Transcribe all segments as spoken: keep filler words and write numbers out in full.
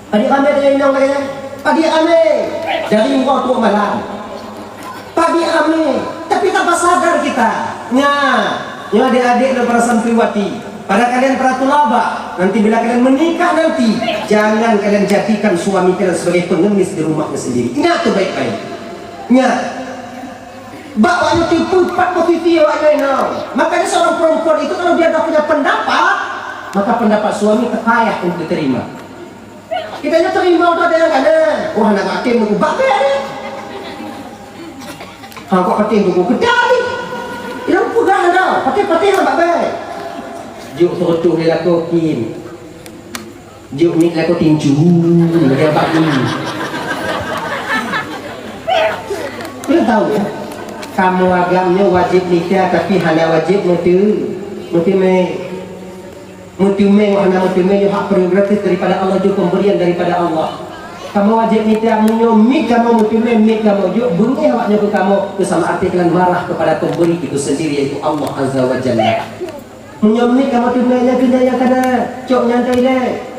Padit ramé tanyoe inong lagèe nyan? Padit ramé dari uroe trok malam. Padit ramé. Tapi tanpa sadar kita. Nyan, nyoe adék-adék dan para santriwati, pada kalian para tulaba, nanti bila kalian menikah nanti, jangan kalian jadikan suami kalian sebagai pengemis di rumahnya sendiri. Ingat tu baik-baik. Nyan. Bak awak nyoe tipu pat posisi awak nyoe inong. Makanya seorang perempuan itu kalau dia dah punya pendapat, maka pendapat suami tak payah untuk diterima. Kita nyoe terima tu ada yang kena. Wah, nak pakai muka bak bek ni. Ha, kok pakai muka kedah ni? Dia peugah dah. Pakai-pakai bak bek. Juk seurutoh dia lakoe kin. Juk miet lakoe tinju. Dia bak ni. Dia tahu ya. Kamoe agam nyoe wajéb nikah tapi hana wajéb meutu-, meuteumé. Meuteumé ngon hana meuteumé nyoe hak prerogatif daripada Allah, jeuet pemberian daripada Allah. Kamoe wajéb mita meunyoe miet kamoe meuteumé, miet kamoe jok, beungéh awak nyoe keu kamoe, keu sama arti kalian marah kepada pemberi itu sendiri, yaitu Allah Azza wa Jalla. Meunyoe miet kamoe teumé, nyan keuh nyan nyang kana, cok nyan toilet.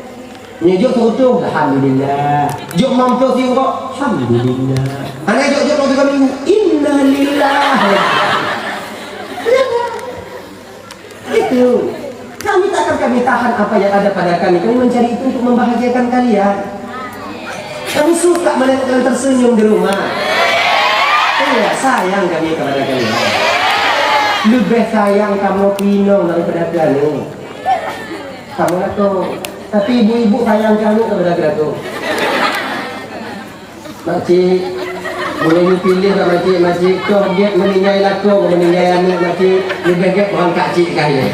Meunyoe jok seurutoh, alhamdulillah. Jok mampu siuroe, alhamdulillah. Hana jok-jok lom tiga minggu, innalillah. Itu. Kami tak akan kami tahan apa yang ada pada kami. Kami mencari itu untuk membahagiakan kalian. Kami suka melihat kalian tersenyum di rumah. Iya, sayang kami kepada kalian. Lebih sayang kamoe keu inong daripada kalian. Kamoe lakoe. Tapi ibu-ibu sayang keu aneuk daripada kalian. Makcik, meunyoe piléh bak makcik, makcik, toh gét meuninggai lakoe, meuninggai aneuk makcik, leubeh gét beurangkat cit kayèe.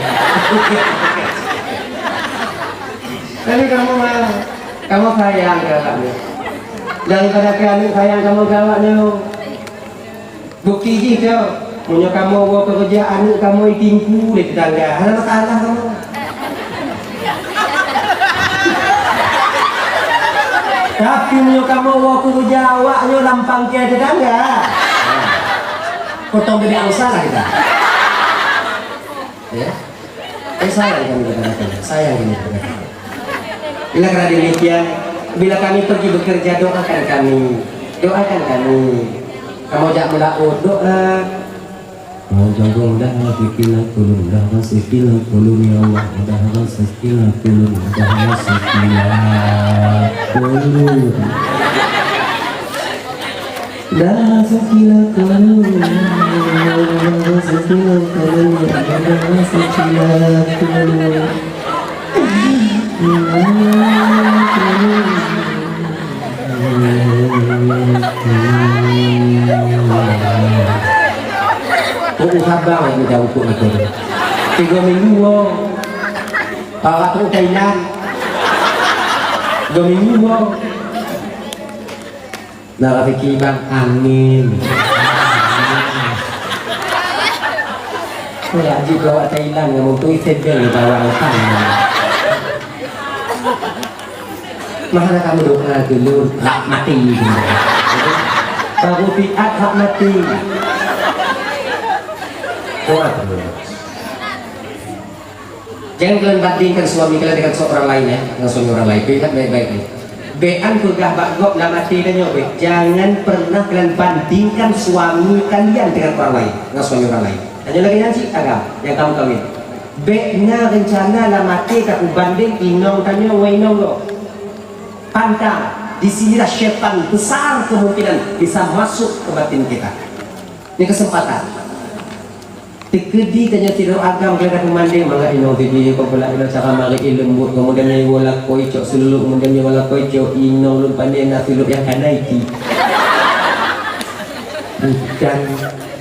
Tapi kamoe mah, kamoe sayang keu awak nyoe. Daripada keu aneuk sayang kamoe keu awak nyoe. Bukti jih nyoe, meunyoe kamoe woe keureuja aneuk kamoe itimpu lé tetangga, hana masalah kamoe. Tapi meunyoe kamoe woe keureuja awak nyoe lam pangke tetangga, potong bebek angsa lah kita. Ya. Eh, sayang kami kepada kalian, sayang kami kepada kalian. Bila karena demikian, bila kami pergi bekerja, doakan kami, doakan kami. Kamoe jak meulaôt, doa. Kamoe jago mudah rezeki lam tulung, mudah rezeki lam tulung, ya Allah, mudah rezeki lam tulung, mudah rezeki lam tulung. Dah sekilas kamu, dah sekilas kamu, dah sekilas kamu. Kok usah bang yang jauh kok aku. Tiga minggu, oh. Bawa tu Thailand. Tiga minggu, oh. Nah, rezeki bang, amin. Kau ya, jika awak Thailand nggak mau tuh, saya beli bawang utang. Mahal kamu doa dulu, hak mati. Baru piat hak mati. Doa dulu. Jangan kalian bandingkan suami kalian dengan seorang lain, ya, dengan suami orang lain. Ingat baik-baik ni. Bean peugah bak gob lam até tanyoe beh. Jangan pernah kalian bandingkan suami kalian dengan orang lain, dengan suami orang lain. Tanyoe lagèe nyan cit agam nyang kamoe kawin. Bek na reuncana lam até ka kubandeng inong tanyoe ngon inong gob. Pantang, di sinilah syaitan besar kemungkinan bisa masuk ke batin kita. Ini kesempatan. Teukeudi tanyoe sidroe agam keuleudeh peumandeng mangat inong teubi, peubeulah inong cara marit leumbot, keumudian nyoe iwoe lakoe icok seululok, keumudian nyoe iwoe lakoe icok inong lôn pandai na seululok nyang kana iti. Bukan.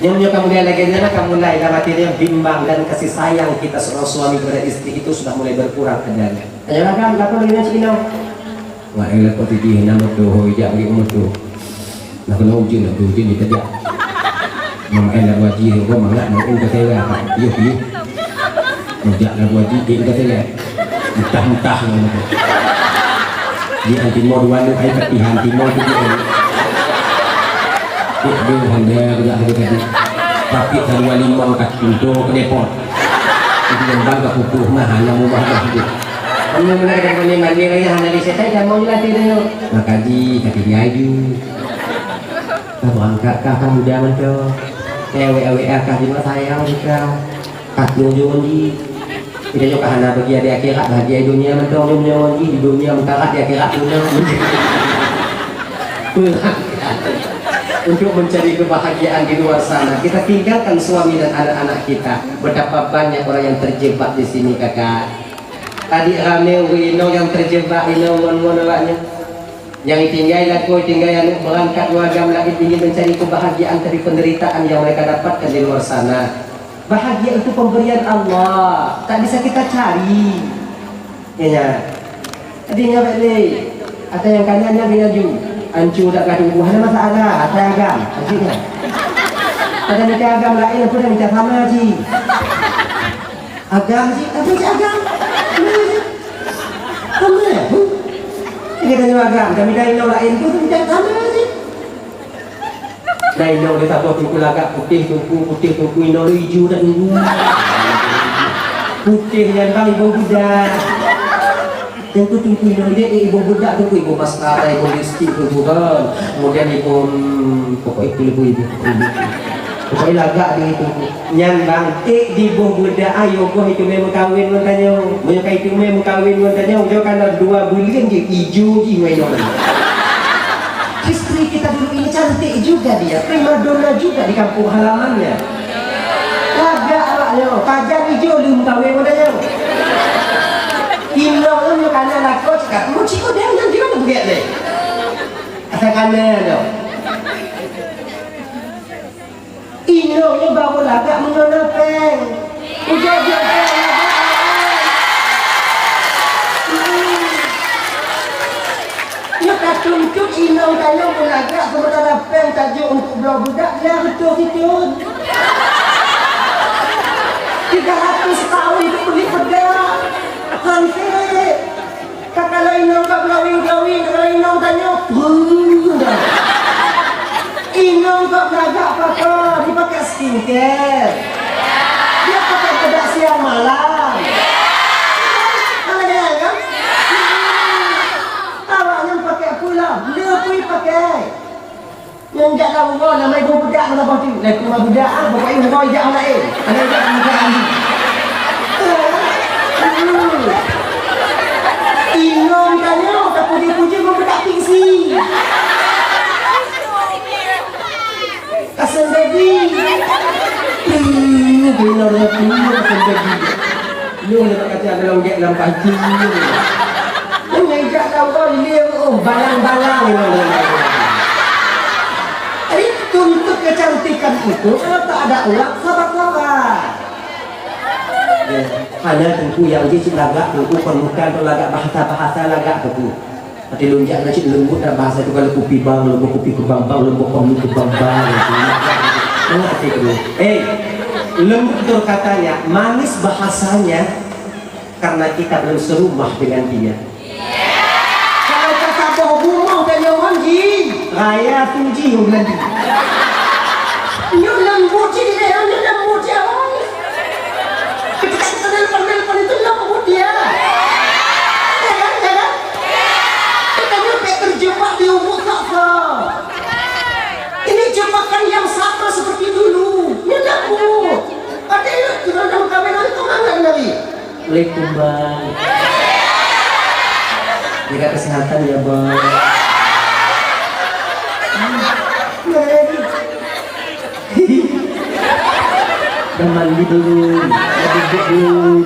Nyoe, nyoe ka mulai lagèe nyan, ka mulai lam até nyoe bimbang dan kasih sayang kita seorang suami kepada istri itu sudah mulai berkurang adanya. Tanyoe agam, lakoe lagèe nyan cit inong. Mak ai lakoe teubi hana meutuh, hôi jak bri meutuh. Nah, keunoe ujeuen, nak ujeuen jih tajak. Mak ai lakoe jih, kok mangat, mak ai ka saya, Pak. Iya, iya. Mau jak lakoe jih, dia ka saya. Entah-entah, mak ai. Di anti mall dua ni, ai, tapi anti mall tu dia. Dia, dia, Honda, dia, dia, dia. Tapi dua lima, kat pintu, ke depot. Itu yang bangga pupuk, nah, hanya mubah dah dia. Kamoe meunan ka mandi-mandi lagèe hana lé setan, kamoe lagèe nyoe. Maka ji ka tinggai ju. Ka beurangkat kah, ka muda mantong. Ka awét-awét kah jimat sayang juga. Ka tueng ju ngon ji. Kita nyoe ka hana bahagia di akhirat, bahagia di dunia mantong, nyoe ngon ji di dunia, meukarat di akhirat pun nyoe. Beurangkat. Untuk mencari kebahagiaan di luar sana, kita tinggalkan suami dan anak-anak kita. Betapa banyak orang yang terjebak di sini, Kakak. Tadi ramé ureueng inong nyang terjebak inong ngon, ngon awaknyan. Nyang tinggai lakoe, tinggai aneuk, beurangkat u agam laén ingin mencari kebahagiaan dari penderitaan yang mereka dapatkan di luar sana. Bahagia itu pemberian Allah, tak bisa kita cari. Ya, ya. Jadi nyan bèk lé. Ata nyang kana nyan geuya ju. Ancu dak ka tuboh, hana masalah, ata agam. Asyik nyan. Pada mita agam laén, aku dah mita sama ji. Agam jih, apa jih agam? Sama jih. Sama ya? Hmm? Kita tanya agam, kami dah inong laén pun tidak sama jih. Dah inong dia tak tahu teungku lagak putih, teungku putih, teungku inong dia hijau tak teungku. Putih yang bang ibu budak. Teungku, teungku inong dia, eh, ibu budak teungku, ibu maskara, ibu lipstik teungku kan. Kemudian ibu, hmm, pokok itu ibu, ibu, ibu. Pokoknya lagak dia itu. Nyan bang, ék diboh budak ayo boh itu mé meukawen ngon tanyoe. Meunyoe ka itu mé meukawen ngon tanyoe, nyoe kana dua buleuen jih ijo jih ngon inong. Istri kita dulu ini cantik juga dia, primadona juga di kampung halamannya. Lagak awak nyoe, pajan ijo leuh meukawen ngon tanyoe. Inong nyoe kana lakoe cakap, "Mu cikgu dia nyan di mana buget deh?" Asai kana tu. Inong nyoe baru lagak meunyoe na péng. Ujoe jeuet péng lagak. Hmm. Nyoe ka tuntut inong tanyoe meulagak, sementara péng tajok untuk bloe budak, dia beutôi situ. Tiga ratus tahun untuk beli peda. Hansip. Takalon inong ka glowing-glowing, takalon inong tanyoe, peuh dah. Inong ka beulagak pakon, dipakai skincare. Dia pakai bedak siang malam. Hana gaya kan? Awak nyan pakai peue lah, le pui pakai. Nyang jak lam rumoh, nama ibu budak, nama batu. Lah, cuma budak, ah, pokoknya rumoh ijak anak lain. Anak ijak anak lain. Hmm. Inong tanyoe, tapuji-puji, mau budak piksi. Kasem baby. Hmm, inong tanyoe, kasem baby. Nyoe lé bak kaca dalam gek lam panci. Nyoe jak lam gol lé, oh, balang-balang nyoe lé. Jadi, tuntut kecantikan itu, kalau tak ada uang, sabar-sabar. Ya, hana teungku nyang jih cit lagak teungku, kon bukan tu lagak bahasa-bahasa lagak teungku. Até lôn jak na cit leumbot dak bahasa tu, kalau kupi bang, leumbot kupi keubang-bang, leumbot kupi keubang-bang. Nah, até tu. Eh, lembut tutur katanya, manis bahasanya, karena kita belum serumah dengan dia. Kalau ka saboh rumoh tanyoe ngon jih, raya tu jih ngon jih. Nyoe lembut cit, eh, nyoe lembut cit, oh. Ketika kita nelpon-nelpon itu lembut dia. Ya kan? Ya kan? Kita nyoe bèk terjebak di ubuk sok-sok. Ini jebakan yang sama seperti dulu. Nyoe lembut. Ada yuk, kita udah meukawen, nanti kau nganggap lagi. Assalamualaikum, Bang. Jaga kesehatan ya, Bang. Dah mandi belum? Dah duduk belum?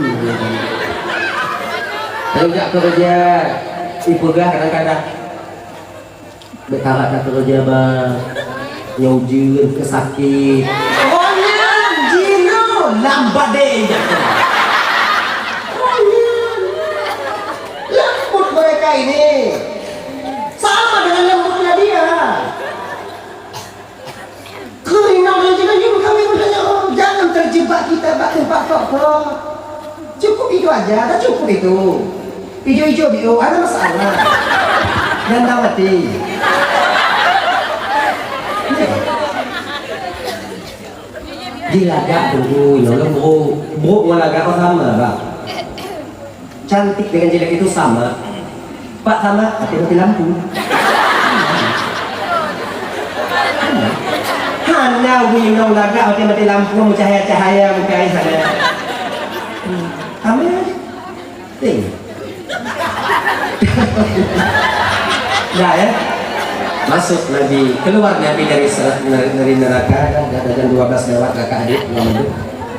Kalau jak kerja, ipeugah kadang-kadang. Bèk karat that keureuja, Bang. Nyoe ujeuen keu sakét. Oh, nyan jinoe lam badé jak. Oh, nyan. Lembut mereka ini. Sama dengan lembutnya dia. Keu inong nyang jinoe yue meukawen ngon tanyoe, jangan terjebak kita bak teumpat sok-sok. Cukup itu aja, dah cukup itu. Ijo-ijo biôh, hana masalah. Nyan dah mati. Jilagak dulu, inong lôn brôk. Brôk ngon lagak sama, Bang. Cantik dengan jelek itu sama. Pak sama, tapi mati lampu. Hana wui inong lagak, tapi mati lampu, mencahaya-cahaya, muka ai sana. Sama. Ting. Dah, ya. Masuk Nabi, keluar Nabi dari sera-, dari neraka, dah, dah, dah jam dua belas lewat, kakak adik, Muhammad.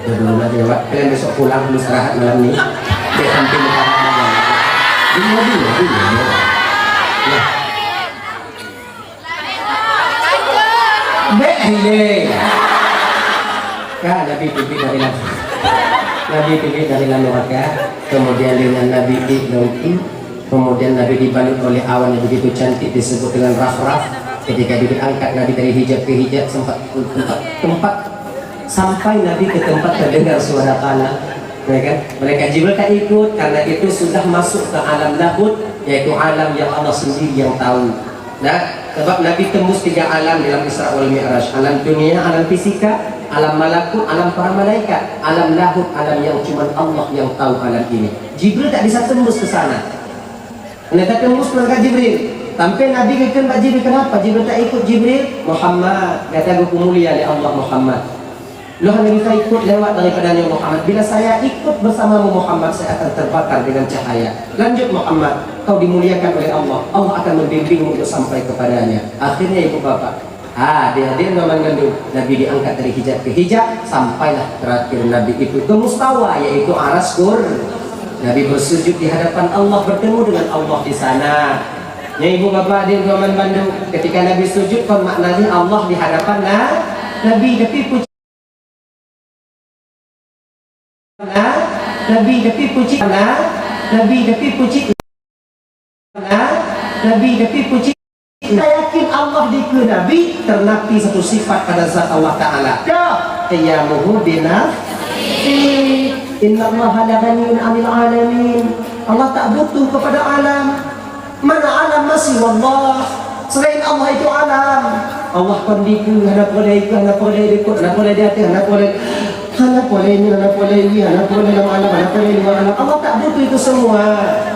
Jam dua belas lewat. Kalian besok pulang, istirahat malam ni. Biar sampai lebaran malam. Dulu, dulu, dulu. Ya. Bèk hiléng. Kan Nabi teubiet dari lam-, Nabi teubiet dari lam neuraka, kemudian dengan Nabi di lom, kemudian Nabi dibalut oleh awan yang begitu cantik disebut dengan rafraf. Ketika diangkat Nabi dari hijab ke hijab, sempat tempat, tempat sampai Nabi ke tempat terdengar suara tanah, ya kan? Malaikat Jibril tak ikut karena itu sudah masuk ke alam lahut, yaitu alam yang Allah sendiri yang tahu. Nah, sebab Nabi tembus tiga alam dalam Isra wal Mi'raj. Alam dunia, alam fisika, alam malakut, alam para malaikat, alam lahut, alam yang cuman Allah yang tahu alam ini. Jibril tak bisa tembus ke sana. Hana tembus malaikat Jibril. Sampai Nabi geukheun bak Jibril, "Kenapa Jibril tak ikut Jibril?" "Muhammad, gata geupumulia lé Allah Muhammad." Lôn hana bisa ikut lewat daripada nyoe Muhammad. Bila saya ikut bersamamu Muhammad, saya akan terbakar dengan cahaya. Lanjut Muhammad, kau dimuliakan oleh Allah. Allah akan membimbingmu untuk sampai kepadanya. Akhirnya ibu bapak, ha, dia, dia memang ngandung. Nabi diangkat dari hijab ke hijab, sampailah terakhir Nabi itu ke mustawa, yaitu aras kur. Nabi bersujud di hadapan Allah, bertemu dengan Allah di sana. Ya ibu bapak, dia memang bandum. Ketika Nabi sujud, kon maknanya Allah di hadapan na-, Nabi, tapi puji Nah, Nabi, tapi puji, nah, Nabi, tapi puji, nah, Nabi, tapi puji. Kita yakin Allah dikeue Nabi, teunapi satu sifat pada zat Allah Ta'ala. Dah, qiyamuhu binafsihi. Innallaha la ghaniyun 'anil 'alamin. Allah tak butuh kepada alam. Mana alam ma siwallah? Selain Allah itu alam. Allah kon dikeue, hana poleh dikeue, hana poleh dikeue, hana poleh di ateueh, hana poleh, hana poleh nyoe, hana poleh nyoe, hana poleh lam alam, hana poleh luwa alam. Allah tak butuh itu semua.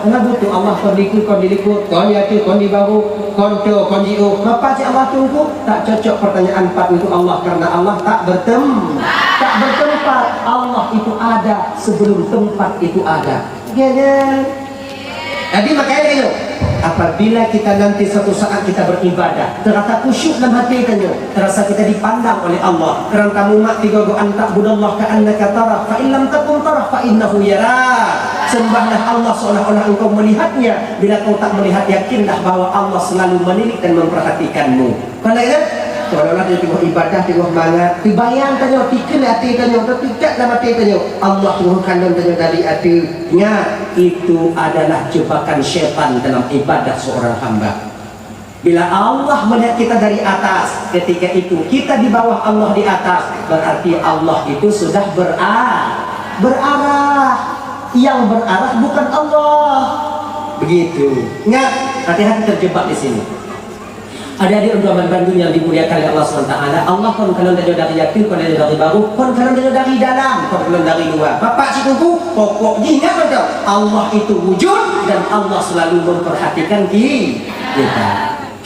Hana butuh Allah kon dikeue, kon di likot, kon di ateueh, kon di barô, kon toe, kon jiôh. Mapa cit Allah teungku? Tak cocok pertanyaan pat untuk Allah karena Allah tak bertem-, tak bertempat. Allah itu ada sebelum tempat itu ada. Gèlèng. Jadi makanya gini, apabila kita nanti suatu saat kita beribadah, terasa khusyuk dalam hati kita, terasa kita dipandang oleh Allah. Karena kamu mak tiga go, "An ta'budallaha ka'annaka tarah, fa in lam takun tarah, fa innahu yarak." Sembahlah Allah seolah-olah engkau melihatnya. Bila kau tak melihat, yakinlah bahwa Allah selalu menilik dan memperhatikanmu. Kon lagèe nyan, seolah-olah tanyoe teungoh ibadah, teungoh mangat. Teubayang tanyoe, tikeue até tanyoe, teupikat lam até tanyoe, Allah teungoh kalon tanyoe dari ateueh. Nyan, itu adalah jebakan syaitan dalam ibadah seorang hamba. Bila Allah melihat kita dari atas, ketika itu kita di bawah, Allah di atas, berarti Allah itu sudah bera-, berarah. Yang berarah bukan Allah. Begitu. Ingat, hati-hati terjebak di sini. Adik-adik ureueng tuan bandum nyang dimuliakan lé Allah Subhanahu wa Taala, Allah kon kalon tanyoe dari ateueh, kon kalon dari barô, kon kalon tanyoe dari dalam, kon kalon dari luwa. Bapak Cikgu, pokok jih ingat beutôi, Allah itu wujud dan Allah selalu memperhatikan ki-, kita.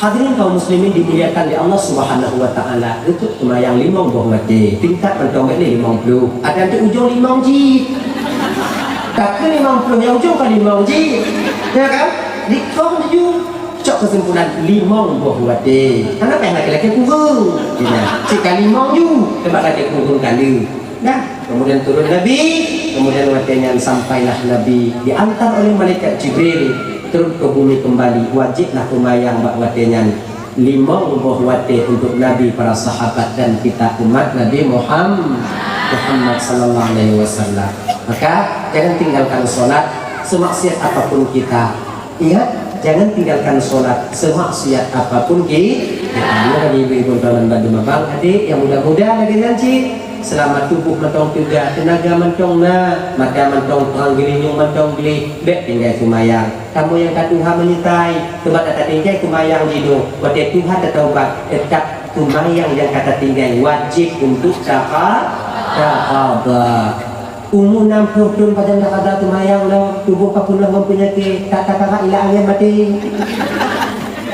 Hadirin kaum muslimin dimuliakan lé Allah Subhanahu wa Taala, untuk seumayang limong boh watèe, tingkat mantong bèk lé limong ploh, adan di ujong limong jih. Takheun limong ploh, nyang ujong ka limong jih. Ya kan? Dikong tuju. Cok kesimpulan, limong boh watèe. Hana payah lakèe-lakèe kureueng. Cit ka limong ju, teuma lakèe kureueng kali. Nah, kemudian turun Nabi, kemudian watèe nyan sampailah Nabi diantar oleh malaikat Jibril turun ke bumi kembali. Wajiblah seumayang bak watèe nyan limong boh watèe untuk Nabi, para sahabat, dan kita umat Nabi Muham-, Muhammad sallallahu alaihi wasallam. Maka, jangan tinggalkan salat, semaksiat apapun kita. Ingat, jangan tinggalkan salat semaksiat apapun ki-, kita. Nyoe bagi ibu-ibu tuan bandum abang, adik yang muda-muda lagèe nyan cit. Selama tubuh mantong teuga, teunaga mantong na, mata mantong trang, geulinyueng mantong gleh, bèk tinggai seumayang. Kamoe nyang ka tuha meunyetai, teuma tatinggai seumayang jinoe. Watèe tuha tataubat, teutap seumayang nyang ka tatinggai wajéb untuk taqha-, taqadha. Umu nam ploh thon pajan dak kada teumayang lom, tuboh ka peunoh ngon peunyakét, tak takarak ilak angén maté.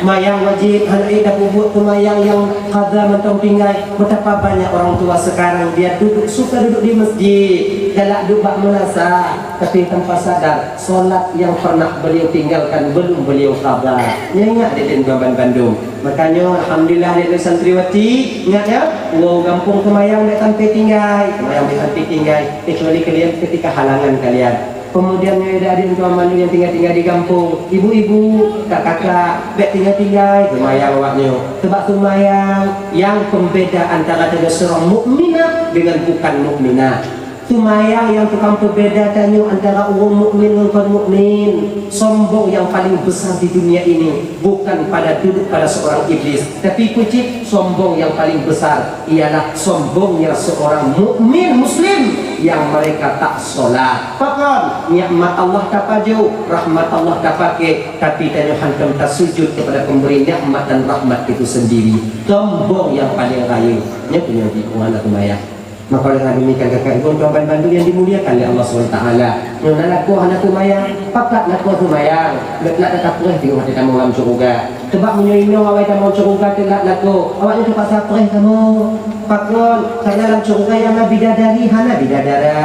Mayang wajéb, hana ék tapeubuet teumayang nyang kada mantong tinggai. Betapa banyak orang tua sekarang dia duduk, suka duduk di masjid, galak duek bak meunasah, tapi tanpa sadar, solat yang pernah beliau tinggalkan belum beliau qada. Nyan ingat deh, deh, ban bandum. Makanya, alhamdulillah, deh, deh, santriwati, ingat ya, wow gampông teumayang bèk sampai tinggai, teumayang bèk sampai tinggai, kecuali kalian ketika halangan kalian. Kemudian nyoe dari untuk malu yang tinggal-tinggal di kampung, ibu-ibu, kakak-kakak, bèk tinggal-tinggal teumayang awaknyoe. Sebab teumayang yang pembeda antara tanyoe seorang mukminah dengan bukan mukminah. Teumayang yang tukang peubeda tanyoe antara ureueng mukmin ngon kon mukmin. Sombong yang paling besar di dunia ini bukan pada duduk pada seorang iblis, tapi kucing sombong yang paling besar ialah sombongnya seorang mukmin muslim yang mereka tak sholat. Pakon? Nikmat Allah tapajoh, rahmat Allah tapakè, tapi tanyoe hantom tasujud kepada pemberi nikmat dan rahmat itu sendiri. Sombong yang paling raya. Nyoe punya di Tuhan aku mayang. Maka dengan demikian kakak ibu tuan ban bandum yang dimuliakan oleh Allah subhanahu wa taala. Nyoe na lakoe hana teumayang, pakat lakoe teumayang. Bèk nak tatapreh teuh watèe tamong lam syeuruga. Sebab meunyoe inong awai tamong syeuruga teulat lakoe, awaknyan teupaksa preh kamoe. Pakon? Karena lam syeuruga nyang na bidadari hana bidadara.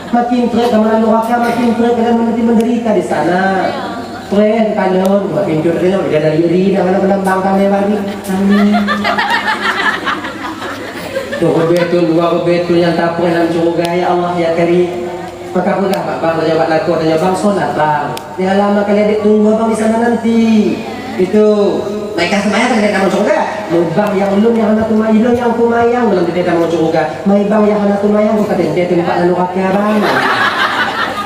Makin trép kamoe lam nuraka, makin trép kalian nanti menderita di sana. Preh kalon, buat pintu teuh bidadari ri dah malam-malam bang kami bagi. Amin. Tuh, rubé tu, dua rubé tu nyang tapreh lam syeuruga, ya Allah, ya Karim. Maka peugah bak bang, tanyoe bak lakoe, tanyoe, "Bang, solat, Bang." "Ya Allah, maka dia tunggu Abang di sana nanti." Itu. Naik ka seumayang, dia tak masuk syeuruga. Bang, nyang ulôn nyang hana teumayang, ulôn nyang teumayang, belum dia tak masuk syeuruga. Mai Bang nyang hana teumayang, bukan dia tempat lalu raka, Bang.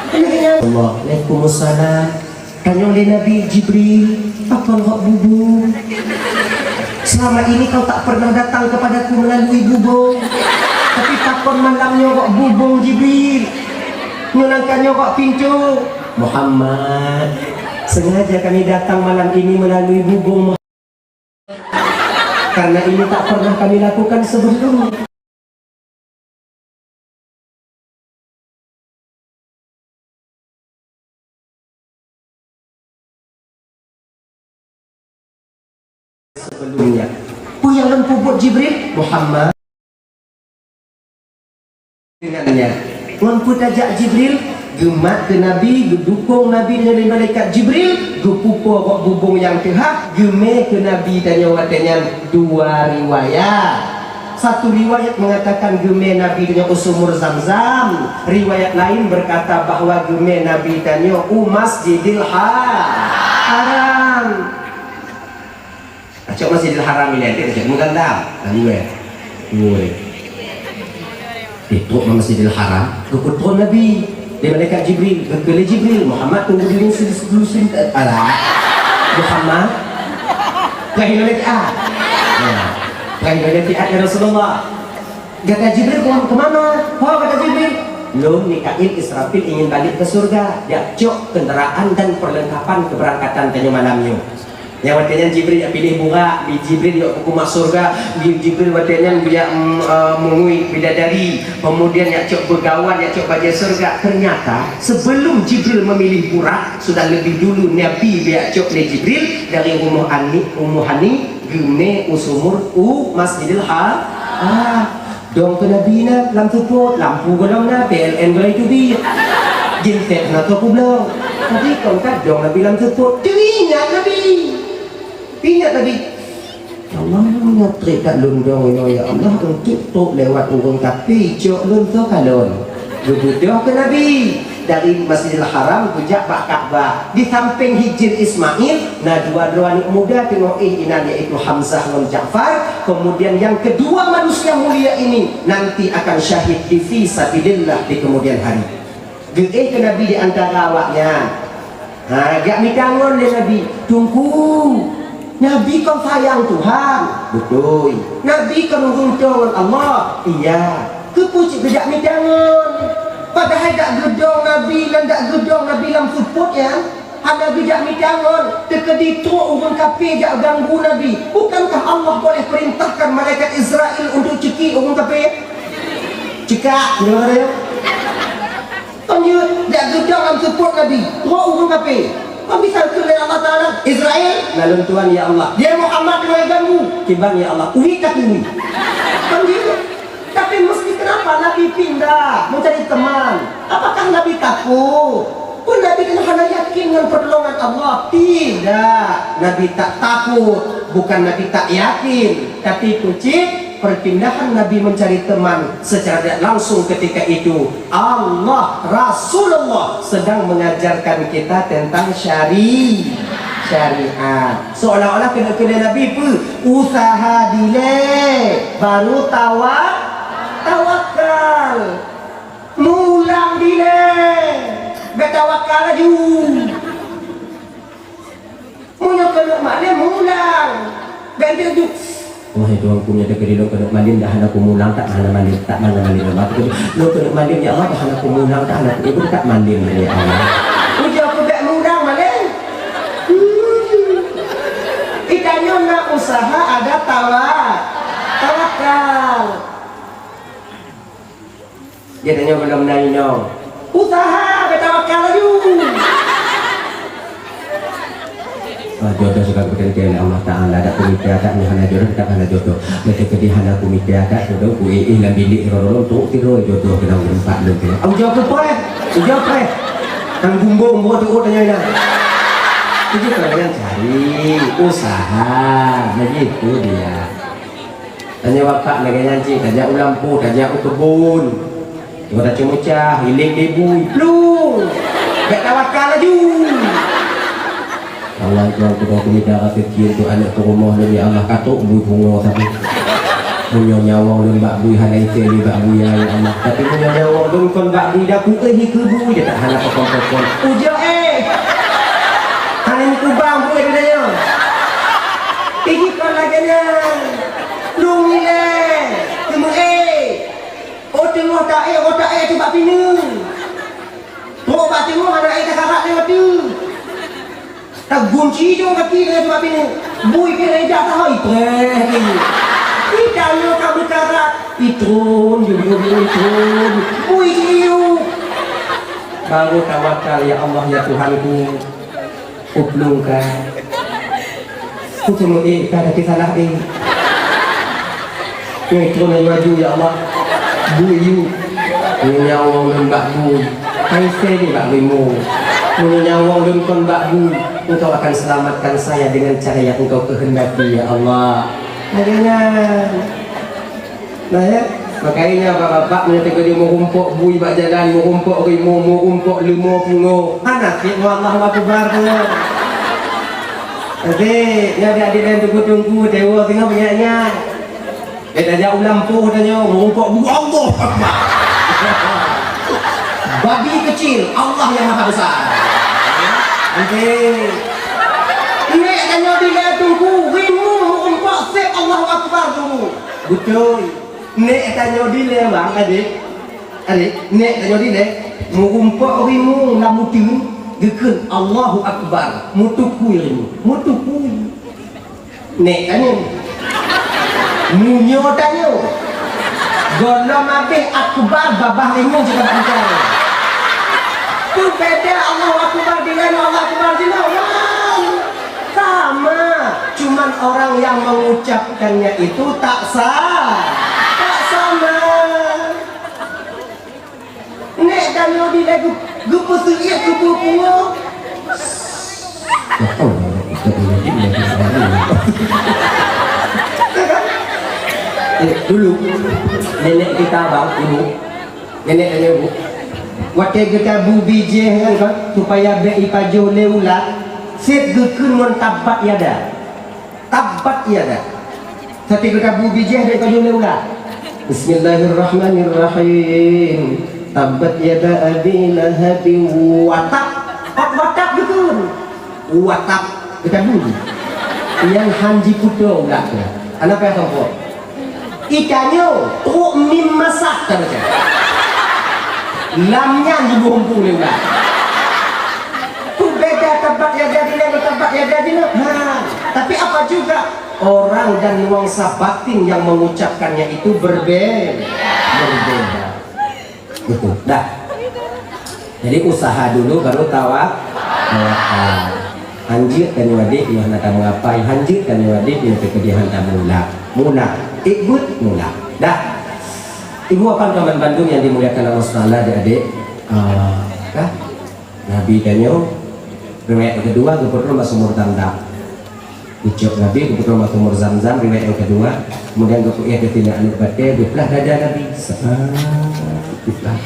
Akhirnya, Allah, Waalaikumsalam. Tanyong lé Nabi, "Jibril, pakon rot bubông? Selama ini kau tak pernah datang kepadaku melalui bubông. Tapi pakon malam nyoe rot bubông, Jibril? Nyoe nangka nyoe rot pintu." "Muhammad, sengaja kami datang malam ini melalui bubông, Muhammad. Karena ini tak pernah kami lakukan sebelumnya." Sebelumnya. Peue nyang lôn peubuet Jibril? Muhammad. Dengannya. Ngon peue tajak Jibril? Geumat keu Nabi, geudukong Nabi deungon malaikat Jibril, geupeupo bak bubông nyang teuhah, geumè keu Nabi tanyoe watèe nyan dua riwayat. Satu riwayat mengatakan geumè Nabi tanyoe u sumur Zamzam. Riwayat lain berkata bahwa geumè Nabi tanyoe u Masjidil Ha-, Haram. Acok Masjidil Haram ilèe, acok meugantam. Nah, iwèe. Iwèe. Di trok Masjidil Haram, geupeutrön Nabi. Lé malaikat Jibril, geukheun lé Jibril, "Muhammad, tunggu dulu sini, dulu sini." Alah. "Muhammad, peugah lé malaikat." Ya. "Peugah lé malaikat, ya Rasulullah." Gata Jibril, "Keu, keu mana?" "Ho," kata Jibril. "Lôn, Mikail, Israfil ingin balik ke surga. Jak cok kendaraan dan perlengkapan keberangkatan tanyoe malam nyoe." Nyang watèe nyan Jibril jak piléh burak, Jibril jak peukeumah surga, Jibril watèe nyan jak, mm, eh, meungui bidadari, kemudian jak cok beugawan, jak cok bajèe surga. Ternyata, sebelum Jibril memilih burak, sudah lebih dulu Nabi jak cok lé Jibril dari rumoh Ani, Ummu Hani, geumè u sumur u Masjidil Ha-, Haram. Dong keu Nabi na lam seupôt, lampu gohlom na, P L N gohlom teubiet. Genset na teuh kublong. Tapi kon ka dong Nabi lam seupôt, teuingat Nabi. Teuingat Nabi. Ya Allah, nyoe trép that lôn dong inoe, ya Allah, untuk trok lewat ureueng kafé, cok lôn teuh kalon. Geubeudôh keu Nabi. Dari Masjidil Haram geujak bak Ka'bah, di sampéng Hijir Ismail na dua droe aneuk muda teungoh éh inan, yaitu Hamzah ngon Ja'far. Kemudian yang kedua manusia mulia ini nanti akan syahid di fi sabilillah di kemudian hari. Geuéh keu Nabi di antara awaknyan. Ha, jak mita ngon lé Nabi, "Teungku, Nabi kon sayang Tuhan." "Beutôi." "Nabi kon ureueng toe ngon Allah." "Iya." "Keupeue cit geujak mita ngon? Padahai dak geudong Nabi, dan dak geudong Nabi lam seupôt nyan. Hana geujak mita ngon, teukeudi trok ureueng kafé jak ganggu Nabi. Bukankah Allah boleh perintahkan malaikat Israel untuk cekik ureueng kafé?" Cekak, gimana dia? Kon jeuet, jak geudong lam seupôt Nabi, roh ureueng kafé. Kon bisa kheun lé Allah Taala, "Israel, na lôn tuan, ya Allah." Dia Muhammad, teungoh ganggu. Kiban, ya Allah. Uwi ka uwi. Kon jeuet. Tapi mesti kenapa Nabi pindah mencari teman? Apakah Nabi takut? Pun Nabi kan hana yakin ngon pertolongan Allah. Tidak. Nabi tak takut. Bukan Nabi tak yakin. Tapi peucit perpindahan Nabi mencari teman secara tidak langsung ketika itu. Allah, Rasulullah sedang mengajarkan kita tentang syari-, syariat. Seolah-olah keuneuk-keuneuk Nabi peue? Usaha dilée, baru tawa-, tawakal. Mulang dilée, bèk tawakal laju. Meunyoe keuneuk malém, mulang. Bék deuh-deuh. Wahai Tuhanku, meunyoe teukeudi lôn keuneuk malém, dah hana kumulang, tak hana malém, tak hana malém. Lôn keuneuk malém, ya Allah, dah hana kumulang, tak hana ku-, eh, tak malém, ya Allah. Ujoe keu bék mulang malém. Hmm. Itanyoe na usaha ada tawa-, tawakal. Geutanyoe gohlom na inong. Usaha, beutawakal laju. Ah, jodoh suka geuteuntèe lé Allah Taala, dak kumita, dak nyoe hana jodoh, dak hana jodoh. Beuteukeudi hana kumita, dak jodoh, ku éh lam bilék roro, trok tiroe jodoh keunan ureueng pat lôn keunan. Au, jodoh poh, jodoh poh. Nang bumbong buat tu, oh, tanya dah. Itu kalau yang cari usaha, begitu dia. Tanyoe bapak lagèe nyan cit, tajak u lampôh, tajak u keubon. Tiba tacok meucah, iléng debui, plueng! Bèk tawakal laju! Allah, Tuhan, kudoe kumita raseuki untuk aneuk peurumoh lôn, ya Allah, ka trok bui pungo sabe. Meunyoe nyawöng lôn bak bui hana iséh lé bak buya, ya Allah. Tapi meunyoe nyawöng lôn kon bak bui daku, eh, ikeue bui, dak hana pakon-pakon. Ujoe, eh! Hana meukeubang bui, eh, dak nyoe. Iji kon lagèe nyan. Lôn ilèe, teumeu'èk. Oh teungoh ta'èk, oh ta'èk teuh bak pineung. Trok bak teungoh hana èk takarat lé watèe. Tagunci jong gaki lé teuh bak pineung. Bui pih rèja taho ipreh lé. Itanyoe ka meukarat. Itron, jujur, itron. Bui jiyueb. Baru tawakal, ya Allah, ya Tuhanku. Kuplueng ka. Kuteumeu'èk ka, tapi salah èk. Nyoe tron laju, ya Allah. Bui yu. Meunyoe nyawöng lôn bak bui, ka iséh lé bak rimueng. Meunyoe nyawöng lôn kon bak bui, Engkau akan selamatkan saya dengan cara yang Engkau kehendaki, ya Allah. Lagèe nyan. Nah, ya. Makanya bapak-bapak meunyoe teukeudi meurumpok bui bak jalan, meurumpok rimueng, meurumpok leumo pungo, hana sép ngon Allahu Akbar tu. Tapi, nyoe adik-adik laén teungku-teungku, dewa singoh banyak nyan. Eh, tajak u lampôh tanyoe, meurumpok bui, Allahu Akbar. Babi kecil, Allah yang Maha Besar. Nanti. Nèk tanyoe dilèe teungku, rimueng meurumpok sép Allahu Akbar teungku. Beutôi. Nèk tanyoe dilèe, bang, adék. Adék, nèk tanyoe dilèe, meurumpok rimueng lam uteuen, geukheun, "Allahu Akbar." Meutukui rimueng. Meutukui. Nèk tanyoe. Meunyoe tanyoe. Gohlom abéh akbar, babah rimueng cit ka bak mita. Peue beda Allahu Akbar dilèe ngon Allahu Akbar jinoe? Wah! Sama, cuman orang yang mengucapkannya itu tak sa-, tak sama. Nèk tanyoe dilèe geu-, geupeuseu'iek keu peue pungo. Eh, dulu, nenek kita, bang, dulu, nenek tanyoe, Bu, watèe geutabu bijéh nyan kan, supaya bèk ipajoh lé ulat, sép geukheun ngon tabbat yada. Tabbat yada. Tapi geutabu bijéh bèk ipajoh lé ulat. Bismillahirrahmanirrahim. Tabbat yada abi lahabin wa tab. Pat wa tab geukheun. Wa tab. Geutabu. Nyan han jipeutoe ulat tu. Hana payah sompok. Itanyoe, trok mim masak tabaca. Lam nyan jiboh umpung lé ulat. Peue beda tabbat yada dilèe ngon tabbat yada jinoe? Ha, tapi apa juga, orang dan nuansa batin yang mengucapkannya itu berbe-, berbeda. Betul. Dah. Jadi usaha dulu baru tawa-, tawakal. Hanjeuet tanyoe adék nyoe hana tameuapai, hanjeuet tanyoe adék nyoe teukeudi hana tamulak. Mulak, ék beuet mulak. Dah. Ibu apan teman bandum yang dimuliakan Allah Subhanahu wa Taala, adik-adik. Ah, dah. Nabi tanyoe riwayat keudua geupeutrok bak sumur Zamzam. Ucok Nabi geupeutrok bak sumur Zamzam, riwayat nyang keudua. Kemudian geupeuéh keu sinan aneuk batée, geuplah dada Nabi. Sa-, geuplah.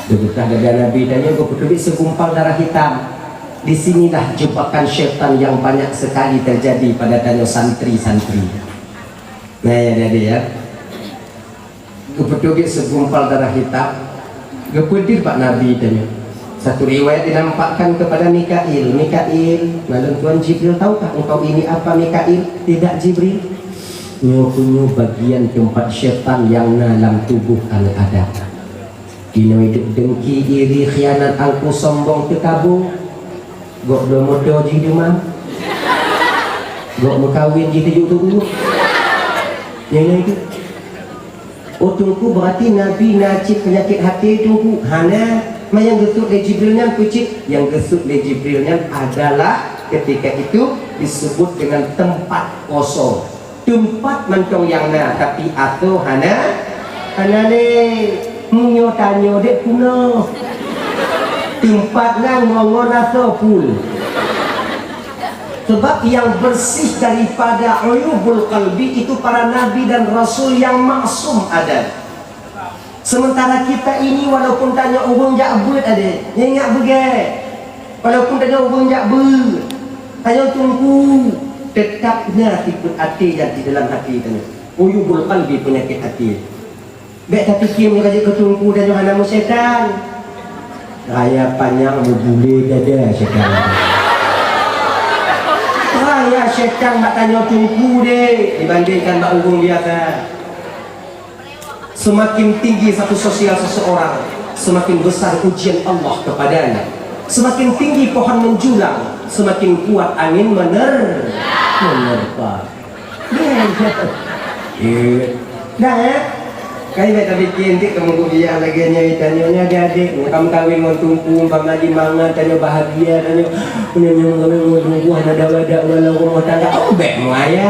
Geuplah dada Nabi tanyoe, geupeutuléh segumpal darah hitam. Di sinilah jebakan syaitan yang banyak sekali terjadi pada tanyoe santri-santri. Nah, ya, jadi ya. Geupeutuléh segumpal darah hitam, geupeudeuh bak Nabi tanyoe. Satu riwayat dinampakkan kepada Mikail, "Mikail, naleueng Tuhan Jibril, tahukah engkau ini apa, Mikail?" "Tidak, Jibril." "Nyoe, nyoe bagian teumpat syaitan nyang na lam tuboh aneuk Adam. Inoe duek dengki, iri, khianat, angku, sombong, teukabô. Gok bloe moto jih deuma. Gok meukawen jih teujuk tuboh." Nyoe, nyoe itu. Oh, Teungku, berarti Nabi na cit peunyakét até, Teungku? Hana. Ma nyang geusut lé Jibril nyan peue cit? Nyang geusut lé Jibril nyan adalah ketika itu disebut dengan tempat kosong. Teumpat mantong nyang na, tapi asoe hana, hana lé. Meunyoe tanyoe dek puna. Teumpat nyan ngon-ngon asoe pun. Sebab yang bersih daripada uyubul qalbi itu para nabi dan rasul yang maksum ada. Sementara kita ini, walaupun tanyoe ureuëng jak beuet, adé, nyan ingat beugée. Walaupun tanyoe ureuëng jak beuet, tanyoe teungku, tetap na sifeuet até nyang di dalam até tanyoe. Uyubul qalbi, peunyakét até. Bék tapiké meunyoe ka jeuet keu teungku tanyoe hana meusyaitan. Raya panyang meubulé dada syaitan. Raya syaitan bak tanyoe teungku deh dibandingkan bak ureuëng biasa. Semakin tinggi status sosial seseorang, semakin besar ujian Allah kepadanya. Semakin tinggi pohon menjulang, semakin kuat angin mener-, menerpa. Iya. Dah, ya? Kan ingat tapi kintik kamu kuliah lagi nyai tanya nya adik-adik, kamu kawin ngon tungku, bang lagi mangat, tanya bahagia, tanya punya nyong kami ngon tungku, hana dawa-dawa dalam rumah tangga. Oh, bek muaya.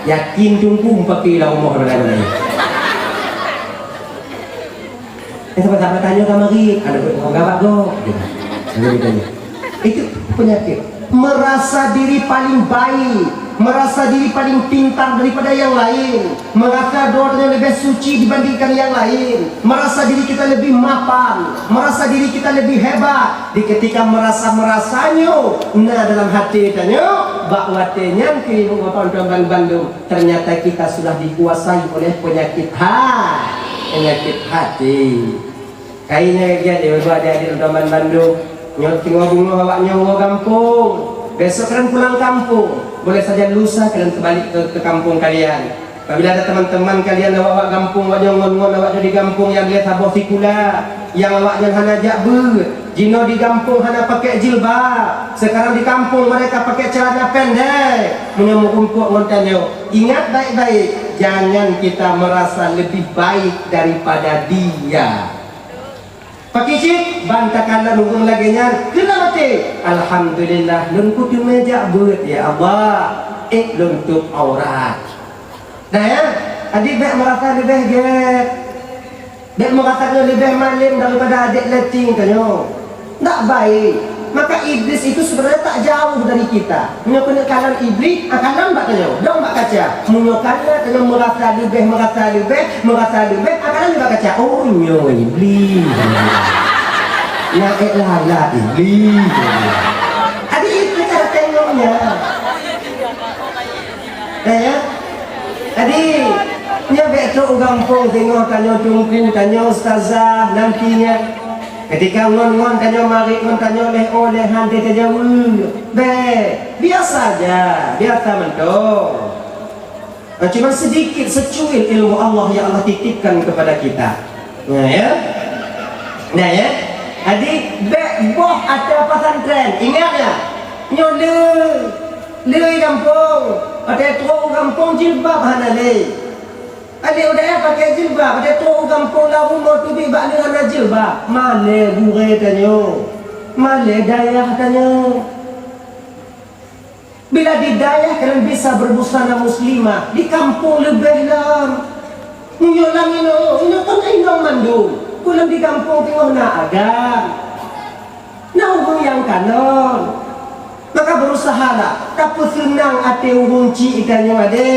Yakin tungku pakai lah rumah dalam ni. Eh, sama-sama tanya sama lagi. Ada orang gabak tu. Gitu. Ada ditanya. Itu penyakit. Merasa diri paling baik, merasa diri paling pintar daripada yang lain, merasa doanya lebih suci dibandingkan yang lain, merasa diri kita lebih mapan, merasa diri kita lebih hebat. Di ketika merasa-merasanya, nah, dalam hati tanya, bak watée nyan kiri bapak tuan bandum. Ternyata kita sudah dikuasai oleh penyakit ha-, penyakit hati. Kainnya lagi ada ibu adik-adik teman bandum. Nyoe singoh beungoh awak nyoe woe gampông. Besok kalian pulang kampung. Boleh saja lusa kalian kembali ke, ke kampung kalian. Apabila ada teman-teman kalian awak-awak gampông, awak nyoe ngon-ngon awak nyoe di gampông yang dia saboh sikula, yang awak nyoe hana jak beuet. Jinoe di gampông hana pakai jilbab, sekarang di kampung mereka pakai celana pendek. Meunyoe meurumpok ngon tanyoe, ingat baik-baik, jangan kita merasa lebih baik daripada dia. Pakicik, ban takalon ureuëng lagée nyan, keuneuk maté. Alhamdulillah, lôn kuteumé jak beuet, ya Allah. Ék lôn tôp aurat. Nah, ya, adik bék merasa leubeh gét. Bék meurasa keu leubeh malém daripada adék leuting tanyoe. Ndak baik. Maka Iblis itu sebenarnya tak jauh dari kita. Meunyoe keuneuk kalon Iblis, ah, kalon bak tanyoe, dong bak kaca. Meunyoe kana tanyoe meurasa leubeh, meurasa leubeh, meurasa leubeh, ah, kalon bak kaca. Oh, nyoe Iblis. Nyan ék lala Iblis. Jadi, itu cara tengoknya. Dah, ya? Jadi, nyoe bék trok u gampông singoh tanyoe teungku, tanyoe ustazah, nantinya. Ketika ngon-ngon tanyoe marit ngon tanyoe leh oh leh han teuh tanyoe, bék. Biasa aja, biasa mantong. Nah, cuma sedikit secuil ilmu Allah yang Allah titipkan kepada kita. Nah, ya. Nah, ya. Jadi, bék boh ata pesantren. Ingat, ya. Nyoe le, le gampông. Ata trok gampông jilbab hana le. Adak udeb pakai jilbab, adak trok u gampông lam rumoh teubiet bak leuhana jilbab. Malée gurée tanyoe, malée dayah tanyoe. Bila di dayah kalian bisa berbusana muslimah, di kampung leubeh lom. Meunyoe lam inoe, inoe kon inong mandum. Peue lom di gampông teungoh na agam. Na ureuëng nyang kalon. Maka beurusahalah tapeuseunang até ureuëng chik tanyoe, adé.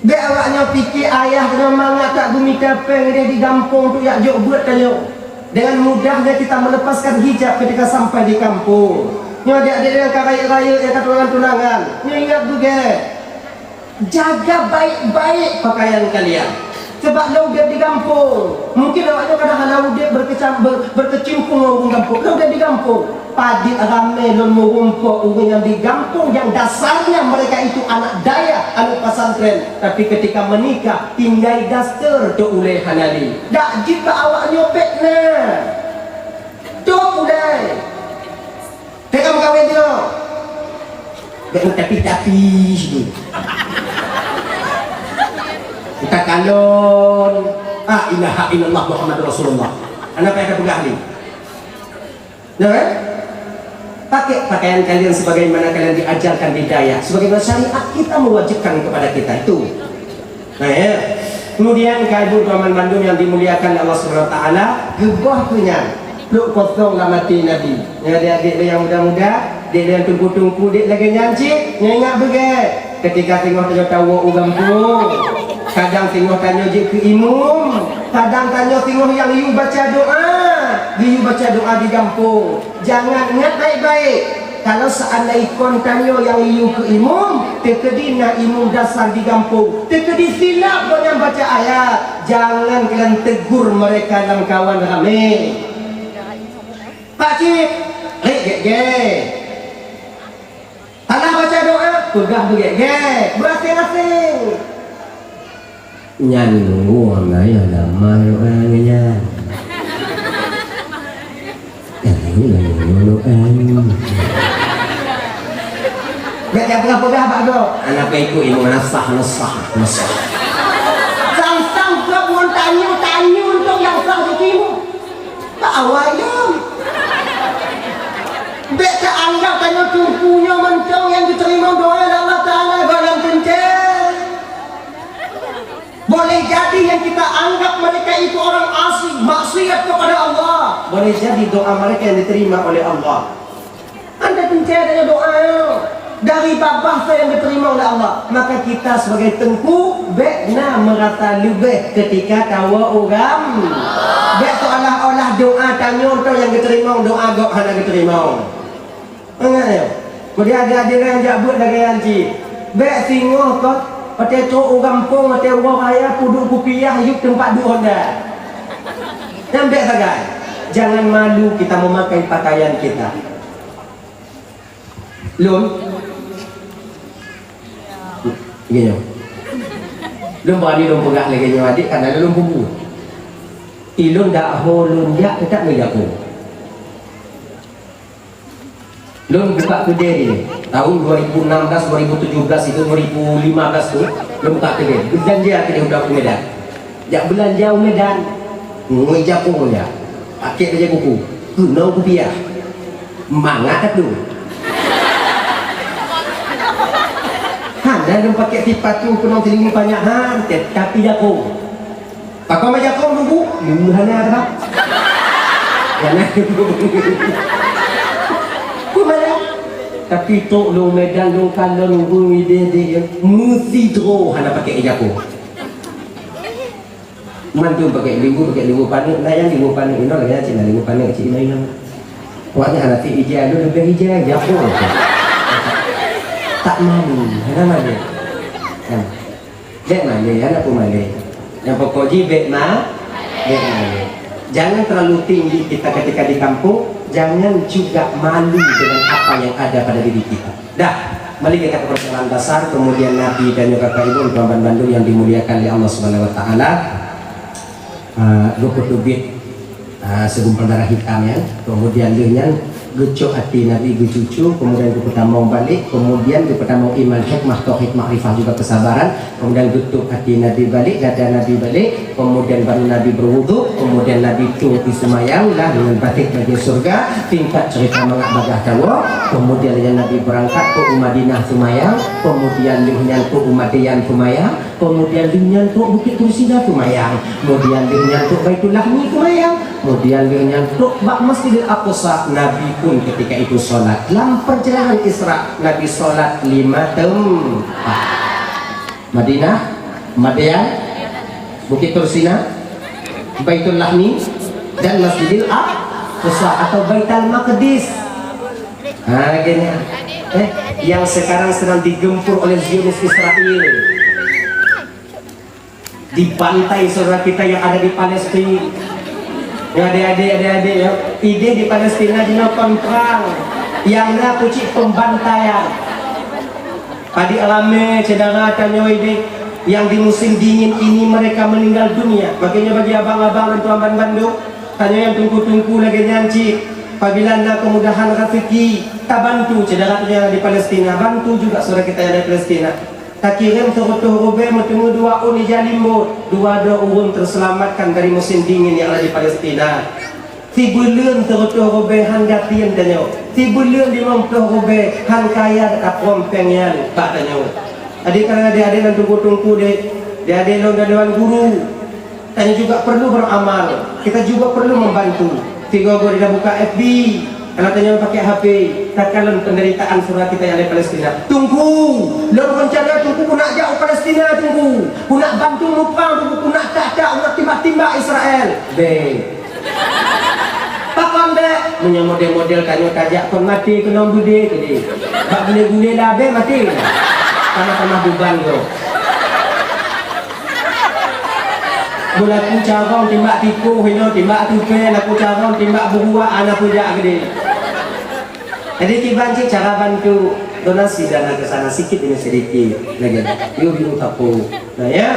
Bék awaknyoe pike ayah tanyoe mangat that geumita péng di gampông untuk jak jok beuet tanyoe. Dengan mudahnya kita melepaskan hijab ketika sampai di kampung. Nyoe adik-adik nyang ka rayeuk-rayeuk, nyang ka tunangan-tunangan, nyoe ingat beugèt. Jaga baik-baik pakaian kalian. Sebab lôn udeb di gampông, mungkin awaknyoe kadang hana udeb berkecam-, ber-, berkecimpung ngon ureuëng gampông. Lôn udeb di gampông, padit ramé lôn meurumpok ureuëng nyang di gampông yang dasarnya mereka itu anak dayah, anak pesantren. Tapi ketika menikah, tinggai daster tok ulée hana lé. Dak jeuet bak awaknyoe bék na. Tok ulée. Teuka meukawen jinoe. Bék meucapi-capi sideh. Kita kalon. La ilaha illallah Muhammadur Rasulullah. Hana payah tapeugah lé. Nah, kan? Pakai pakaian kalian sebagaimana kalian diajarkan di dayah, sebagaimana syariat kita mewajibkan kepada kita itu. Nah, ya. Kemudian, kalian teman bandum yang dimuliakan Allah Subhanahu Wa Taala, geuboh tu nyan, pluk kosong lam até Nabi. Ya, adik-adik nyang muda-muda, adik nyang teungku-teungku, dek lagée nyan cit, nyan ingat beugèt. Ketika singoh tanyoe tawoe u gampông, kadang singoh tanyoe jeuet keu imum, kadang tanyoe singoh nyang yue baca doa, yue baca doa di gampông. Jangan, ingat baik-baik. Kalau seandai kon tanyoe nyang yue keu imum, teukeudi na imum dasar di gampông, teukeudi silap gobnyan baca ayat, jangan kalian tegur mereka lam kawan ramé. Pakcik, rek gek-gek. Hana baca doa, peugah beugek-gek, beuraseng-raseng. Nyan nunggu hana yah lama doa nyan. Nyan nunggu doa. Bèk jak peugah-peugah bak gob. Hana payah ikut ilmu, hana sah, hana sah, hana sah. Sang-sang gob ngon tanyoe, tanyoe untuk nyang sah ditimu. Bak awai nyoe. Bèk teuanggap tanyoe teungku nyoe mantong nyang geuteurimong doa lé Allah Taala, gohlom teuntèe. Boleh jadi yang kita anggap mereka itu orang asing, maksiat kepada Allah. Boleh jadi doa mereka yang diterima oleh Allah. Anda teuntèe tanyoe doa nyoe. Dari babah sa nyang geuteurimong lé Allah, maka kita sebagai teungku bèk na meurasa leubeh ketika tawoe u gam-, bèk seolah-olah doa tanyoe toh nyang geuteurimong, doa gob hana geuteurimong. Ingat nyoe. Kemudian ada ajaran jak beuet lagèe nyan cit. Bèk singoh kot, watèe trok u gampông, watèe uroe raya, peuduek kupiah, yup teumpat duek honda. Nyan bèk sagai. Jangan malu kita memakai pakaian kita. Lôn, lagèe nyoe. Lôn bani lôn peugah lagèe nyoe, adik, karena lôn peubuet. Ilôn dak ho lôn jak teutap meujaku. Lôn buka keudè di tahun dua ribu enam belas, dua ribu tujuh belas itu, dua ribu lima belas tu, lôn buka keudè. Geujanji keudè udah u Medan. Jak beulanja u Medan, ngui japông jak. Pakèk bajèe kuku, keunoe kupiah. Mangat that tu. Hana lôn pakèk sipatu keunoe silimu panjang han, tetapi japông. Pakon bak japông kuku, hana that. Hana. Kumalah. Tapi trok lôn Medan, lôn kalon ureueng idéh-idéh, meusidroe hana pakèk japông. Mandum pakèk limbu, pakèk limbu paneuk, na nyang limbu paneuk inoe lagèe nyan cit, na limbu paneuk cit inoe-inoe. Awaknyan hana sép ija, lôn leubeh ija, ija peue? Tak malu, hana malu. Kan? Bèk malu, hana peue malu. Nyang pokok jih bèk ma-, bèk malu. Jangan terlalu tinggi kita ketika di kampung, jangan juga malu dengan apa yang ada pada diri kita. Dah, mari kita ke persoalan dasar, kemudian Nabi dan juga Bapak Ibu, teman-teman bandum yang dimuliakan oleh Allah Subhanahu wa Taala. Ah, geupeuteubiet, ah, sigumpal darah hitam nyan, kemudian lheueh nyan Geucok até Nabi geucucu, kemudian geupeutamong balek, kemudian geupeutamong iman, hikmah, tauhid, makrifah, juga kesabaran, kemudian geutôb até Nabi balek, dada Nabi balek, kemudian baru Nabi berwudhu, kemudian Nabi tueng i seumayang lah dengan batet bajèe syeuruga, singkat cerita mangat bagaih tawoe, kemudian lheueh nyan Nabi beurangkat keu u Madinah seumayang, kemudian lheueh nyan keu u Madyan seumayang, kemudian lheueh nyan trok Bukit Tursina seumayang, kemudian lheueh nyan trok Baitul Lahmi seumayang, kemudian lheueh nyan trok bak Masjidil Aqsa, Nabi pun ketika itu sholat. Lam perjalanan Isra, Nabi sholat lima tempat. Madinah, Madyan, Bukit Tursina, Baitul Lahmi, dan Masjidil Aqsa atau Baitul Maqdis. Ha, gini. Eh, yang sekarang sedang digempur oleh Zionis Israel. Dibantai saudara kita yang ada di Palestina. Ya, adik-adik, adik-adik, ya. Idéh di Palestina jinoe kon prang. Nyang na kucik pembantaian. Padit ramé syedara tanyoe idéh yang di musim dingin ini mereka meninggal dunia. Makanya bagi abang-abang dan tuan bandum, tanyoe nyang teungku-teungku lagèe nyan cit, apabila na kemudahan rezeki, tabantu syedara tanyoe nyang di Palestina, bantu juga saudara kita yang ada di Palestina. Takirém seureutôh rubèe meuteumé dua ôn ija limbot, dua droe ureueng teuselamatkan dari musim dingin yang ada di Palestina. Sibuleuen seureutôh rubèe han gasien tanyoe. Sibuleuen limong ploh rubèe han kaya taprom péng nyan bak tanyoe. Jadi, karena adik-adik dan teungku-teungku deh, adik-adik lôn dan dewan guru, tanyoe juga perlu beramal. Kita juga perlu membantu. Sigoe-goe ida buka F B, kalau tanyoe pakai H P, takalon penderitaan saudara kita yang ada di Palestina. Teungku, lôn rencana Teungku keuneuk jak u Palestina, Teungku. Keuneuk bantu muprang, Teungku, keuneuk tak-tak, keuneuk timbak-timbak Israel. Bèk. Pakon bèk? Meunyoe model-model tanyoe tajak kon maté keunong beudé keudéh. Bak gulé-gulé labèh maté. Tamah-tamah beban gob. Beulaku carông timbak tipoh inoe, timbak tupè, laku carông timbak buruak, hana peujak keudéh. Jadi, kiban cit cara bantu, donasi dana ke sana sikit demi sedikit. Lagi. Yuk, yuk, tapo. Nah, ya.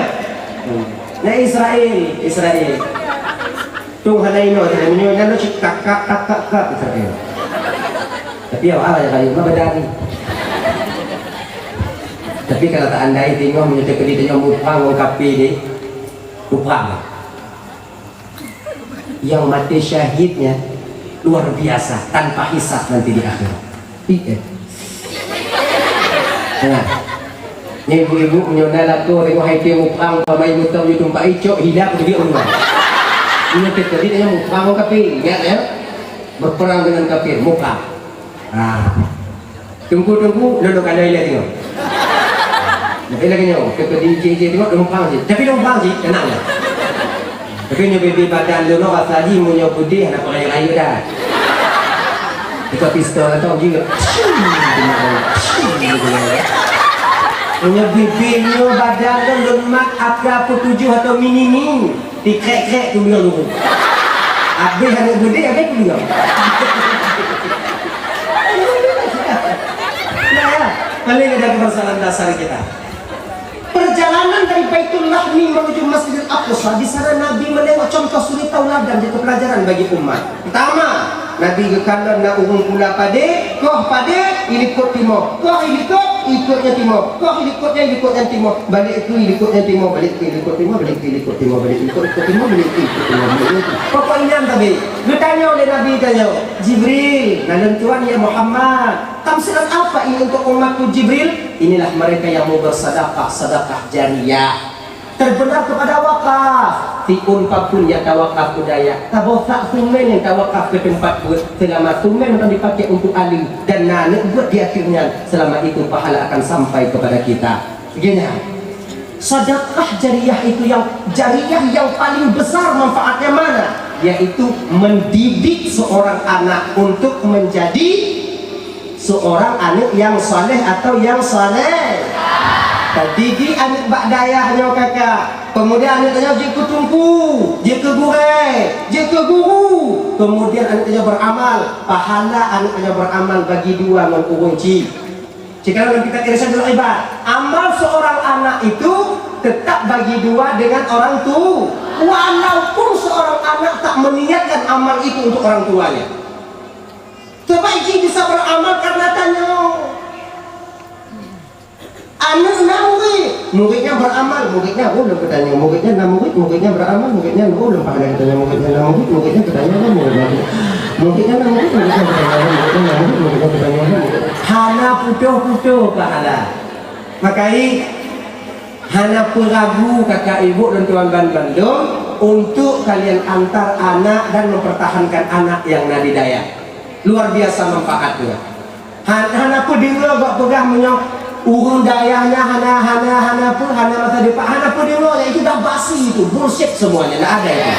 Hmm. Nah, Israel, Israel. Tuh hana inoe tadi, meunyoe nyan cit kakak, kakak, kak Israel. Tapi awak lah yang kayu, mah beda ni. Tapi kalau tak andai tengok, meunyoe teukeudi tengok muprang orang kafir ni, muprang. Yang mati syahidnya luar biasa, tanpa hisab nanti di akhirat. Iya. Nah, ni ibu-ibu meunyoe na lakoe tengok hai teuh muprang, pamai mutong, yue tumpak icok, hilap, jadi Allah. Ini terjadi dengan muprang kafir, ingat ya? Berperang dengan kafir, muprang. Ah. Teungku-teungku, lôn kalon ilèe tengok. Tapi lagèe nyoe, teuka di ije-ije tengok, lôn prang cit. Tapi lôn prang cit, keunan nyan. Tapi nyoe bibé badan lôn rasa jih, meunyoe beudéh, hana peurayeuk-rayeuk dah. Teuka pistol atau jih. Meunyoe bibé nyoe badan lôn, lôn mat aka peutujoh atau mini-mini. Dikrek-krek tu bilang dulu. Habis aneuk beudé, habis tu bilang. Nah, ya, paling ada persoalan dasar kita. Perjalanan dari Baitul Lahmi menuju Masjidil Aqsa, di sana Nabi menengok contoh suri tauladan, jadi pelajaran bagi umat. Pertama, Nabi geukalon na ureueng pula padé, koh padé, ilikot timoh, koh ilikot, ikotnya timoh, koh ilikotnya, ilikotnya timoh, balik tu ilikotnya timoh, balik tu ilikot timoh, balik tu ilikot timoh, balik tu ilikot timoh, balik tu ilikot timoh, balik tu. Pokok inyan tabi. Geutanyoe lé Nabi tanyoe, "Jibril, na lôn tuan ya Muhammad, tamsilan apa ini untuk umatku Jibril?" "Inilah mereka yang mau bersedekah, sedekah jariyah." Terbenar kepada wakaf. Siôn papun nyang tawakaf keu dayah, saboh sak seumén nyang tawakaf keu teumpat beuet, selama seumén akan dipakai untuk ahli dan na aneuk beuet di ateueh nyan, selama itu pahala akan sampai kepada kita. Gini, sedekah jariah itu yang jariah yang paling besar manfaatnya mana? Yaitu mendidik seorang anak untuk menjadi seorang aneuk nyang saleh atau nyang saleh. Tadidik aneuk bak dayah nyoe kakak. Kemudian aneuk nyoe jeuet keu teungku, jeuet keu gurèe, jeuet keu guru. Kemudian aneuk nyoe beramal, pahala aneuk nyoe beramal bagi dua ngon ureueng chik. Sekarang dalam kitab Irsyadul Ibad, amal seorang anak itu tetap bagi dua dengan orang tu. Walaupun seorang anak tak meniatkan amal itu untuk orang tuanya. Sebab jih bisa beramal karena tanyoe. Aneuk na murit, murit nyan beramal, murit nyan ulôn geutanyoe, murit nyan na murit, murit nyan beramal, murit nyan ulôn pahala geutanyoe, murit nyan na murit, murit nyan geutanyoe, murit nyan, murit nyan na murit, murit nyan geutanyoe, murit nyan na murit, murit nyan geutanyoe, murit. Hana putôh-putôh pahala. Makai, hana peue ragu kakak ibu dan tuan ban bandum untuk kalian antar anak dan mempertahankan anak yang na di dayah. Luar biasa manfaatnya. Han-, hana peudeungoe gop peugah meunyoe ureuëng dayah nyan hana, hana, hana peue, hana masa depan, hana peudeungoe, itu dah basi itu, bullshit semuanya, ndak ada itu.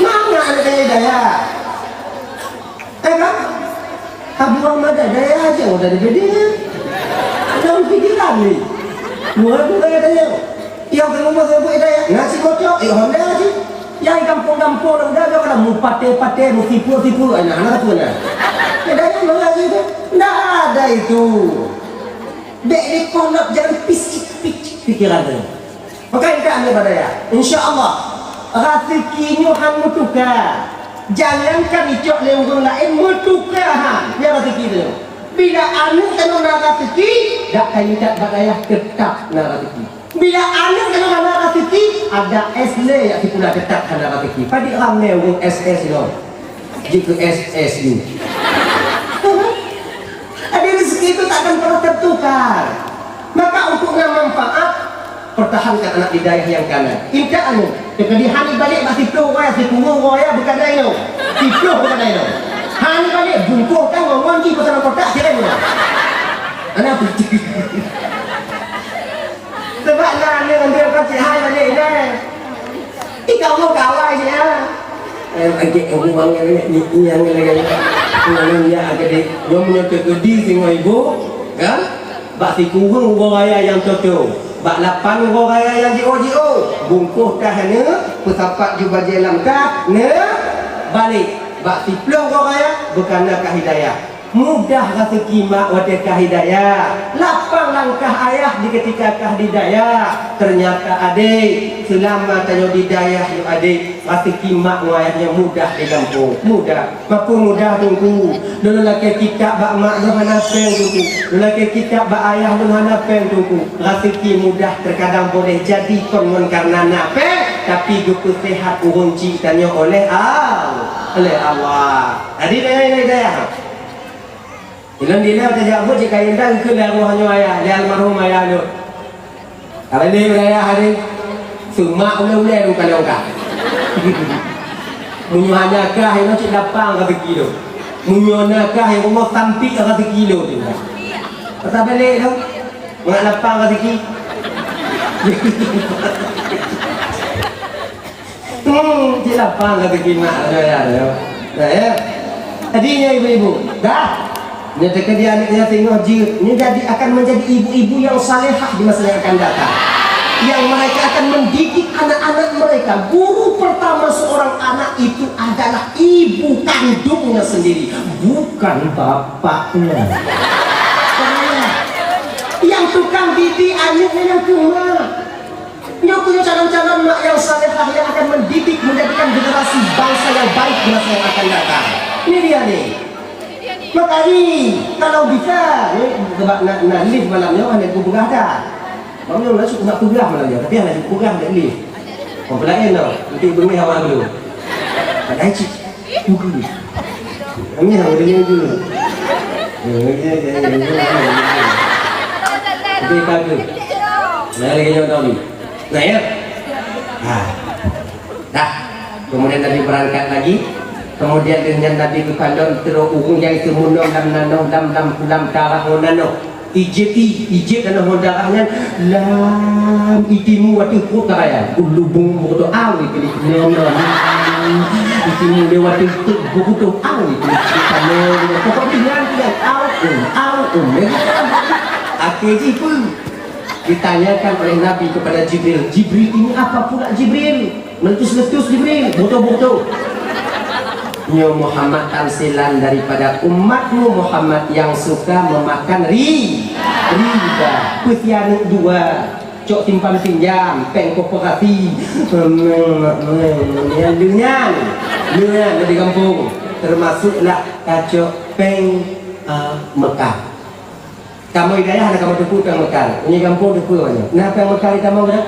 Mana ada dayah-dayah? Eh, kan? Abu Ahmad ada dayah aja udah ada dia. Ada pikiran ni. Buat bukan ada yang. Yang kamu masa buat dayah, nasi bocor, eh, Honda sih. Nyang gampông-gampông nyan udah, nyoe ka na mupatéh-patéh, musipue-sipue, ai, nah, hana sapeue na. Beda nyan lagèe tu. Ndak ada itu. Bèk dikonop, jangan pisik-pisik pikiran tu. Maka intat lé bak dayah. Insya Allah, raseuki nyoe han meutuka. Jangankan icok lé ureueng laén, meutuka han. Nyan raseuki tu. Bila aneuk tanoh na raseuki, dak ka intat bak dayah, teutap na raseuki. Bila aneuk nyang hana raseuki, ada S lé jak sikula teutap hana raseuki. Padit ramé ureueng S S nyoe. Jeuet keu S S nyoe. Jadi rezeki itu tak akan pernah tertukar. Maka untuk na manfaat, pertahankan anak di dayah yang kana. Intat aneuk, teukeudi han ibalek bak siploh raya, siploh raya beugadai nyoe. Siploh beugadai nyoe. Han ibalek, bungkôh ka ngon-ngon jih masa lam kotak, kirém nyoe. Aneuk Sabab na aneuk ngambil kan cit hai balik nyan. Ih, kamu kawai cit, ya. Eh, agak kamu bangun ni, ni, ni yang lagi. Nang ya agak dek. Nyoe meunyoe teukeudi singoh ibu, kan? Bak sikureueng uroe raya nyang toto. Bak lapan uroe raya nyang jiôh-jiôh. Bungkôh tah aneuk, peusapat ju bajèe lam tah, neuk balek. Bak siploh uroe raya, beukana kah hidayah. Mudah raseuki mak watèe ka hidayah, lapang langkah ayah di keutika ka hidayah. Teunyata adék, seulama tanyoe di dayah nyoe adék, raseuki mak ngon ayah nyoe mudah di gampông, mudah. Mapeue mudah, Teungku? Lôn lakèe kitab bak mak lôn hana pèng, Teungku. Lôn lakèe kitab bak ayah lôn hana pèng, Teungku. Raseuki mudah teukadang boleh jadi kon ngon kareuna na pèng, tapi geupeuséhat ureueng chik tanyoe oleh Al-, oleh Allah. Jadi, dayah, dayah, dayah. Ilôn dilèe watèe jak buet jih kayém dang keu lé arwah nyoe ayah, lé almarhum ayah lôn. Ka lé ayah hari, seumak ulèe-ulèe lôn kalon ka. Meunyoe hana kah, inoe cit lapang raseuki lôn. Meunyoe na kah, rumoh sampik raseuki lôn. Pasal balek lôn, mangat lapang raseuki. Hmm, cilaka lagèe jimat saudara tu. Nah, ya. Jadi, ya, ibu-ibu, dah. Nyoe teuka dia aneuk nyoe singoh jeuet. Nyoe jadi akan menjadi ibu-ibu yang salehah di masa yang akan datang. Yang mereka akan mendidik anak-anak mereka. Guru pertama seorang anak itu adalah ibu kandungnya sendiri, bukan bapaknya. Yang tukang didik aneuknya yang cuma Nyoe keuh calon-calon mak yang salehah yang akan mendidik, menjadikan generasi bangsa yang baik di masa yang akan datang. Ini dia nih. Makanya, kalau bisa, ni sebab nak, nak live malam nyoe, hana kupeugah dah. Malam nyoe nak, nak peugah malam nyoe, tapi hana kupeugah nak live. Orang lain tau, nanti beungèh awak dulu. Padahai cit. Bukan. Kami yang udah nunggu. Tapi bagus. Nah, lagi jauh tadi. Nah, ya. Ha. Dah. Kemudian Nabi berangkat lagi. Kemudian dengan Nabi ke kandang, terus urung jai semunong dan nanoh, dan, dan pulang darah ngon nanoh. Ijeuet i, ijeuet nanoh ngon darah nyan, lam itimu watèe pruet ka raya. Ulubong buku tu awi keulik nyoe nyoe. Itimu lé watèe pruet buku tu awi keulik nyoe nyoe. Pokok nyan, nyan, au, um, au, um. Akhé jih peue? Ditanyakan oleh Nabi kepada Jibril, "Jibril, ini apa pula, Jibril?" Meletus-letus Jibril, botoh-botoh. Nyoe Muhammad tamsilan daripada umatmu Muhammad yang suka memakan ri-, riba. Peusianeuk dua, cok simpan pinjam, pèng koperasi. Nyan, nyan, nyan, nyan, di gampông. Teumasuklah kacok péng, a, meukar. Kamoe di dayah hana kamoe teupeue péng meukar. Meunyoe gampông teupeue awaknyan. Na péng meukar di kamoe na?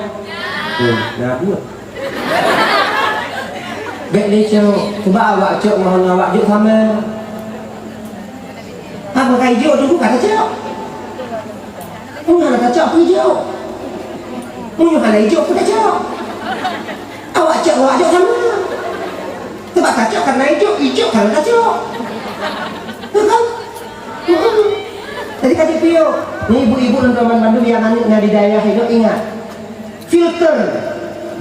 Hmm, na buet. Bèk lé cok. Cuba awak cok ngon awak jok sama. Apa kai jok tu ka tacok? Meunyoe hana tacok, peue jok? Meunyoe hana ijok, peue tacok? Awak cok, awak jok sama. Sebab tacok karena ijok, ijok karena tacok. Betul kan? Heeh. Jadi, ka jipiôh. Ni ibu-ibu dan teman bandum yang aneuk na di dayah itu ingat. Filter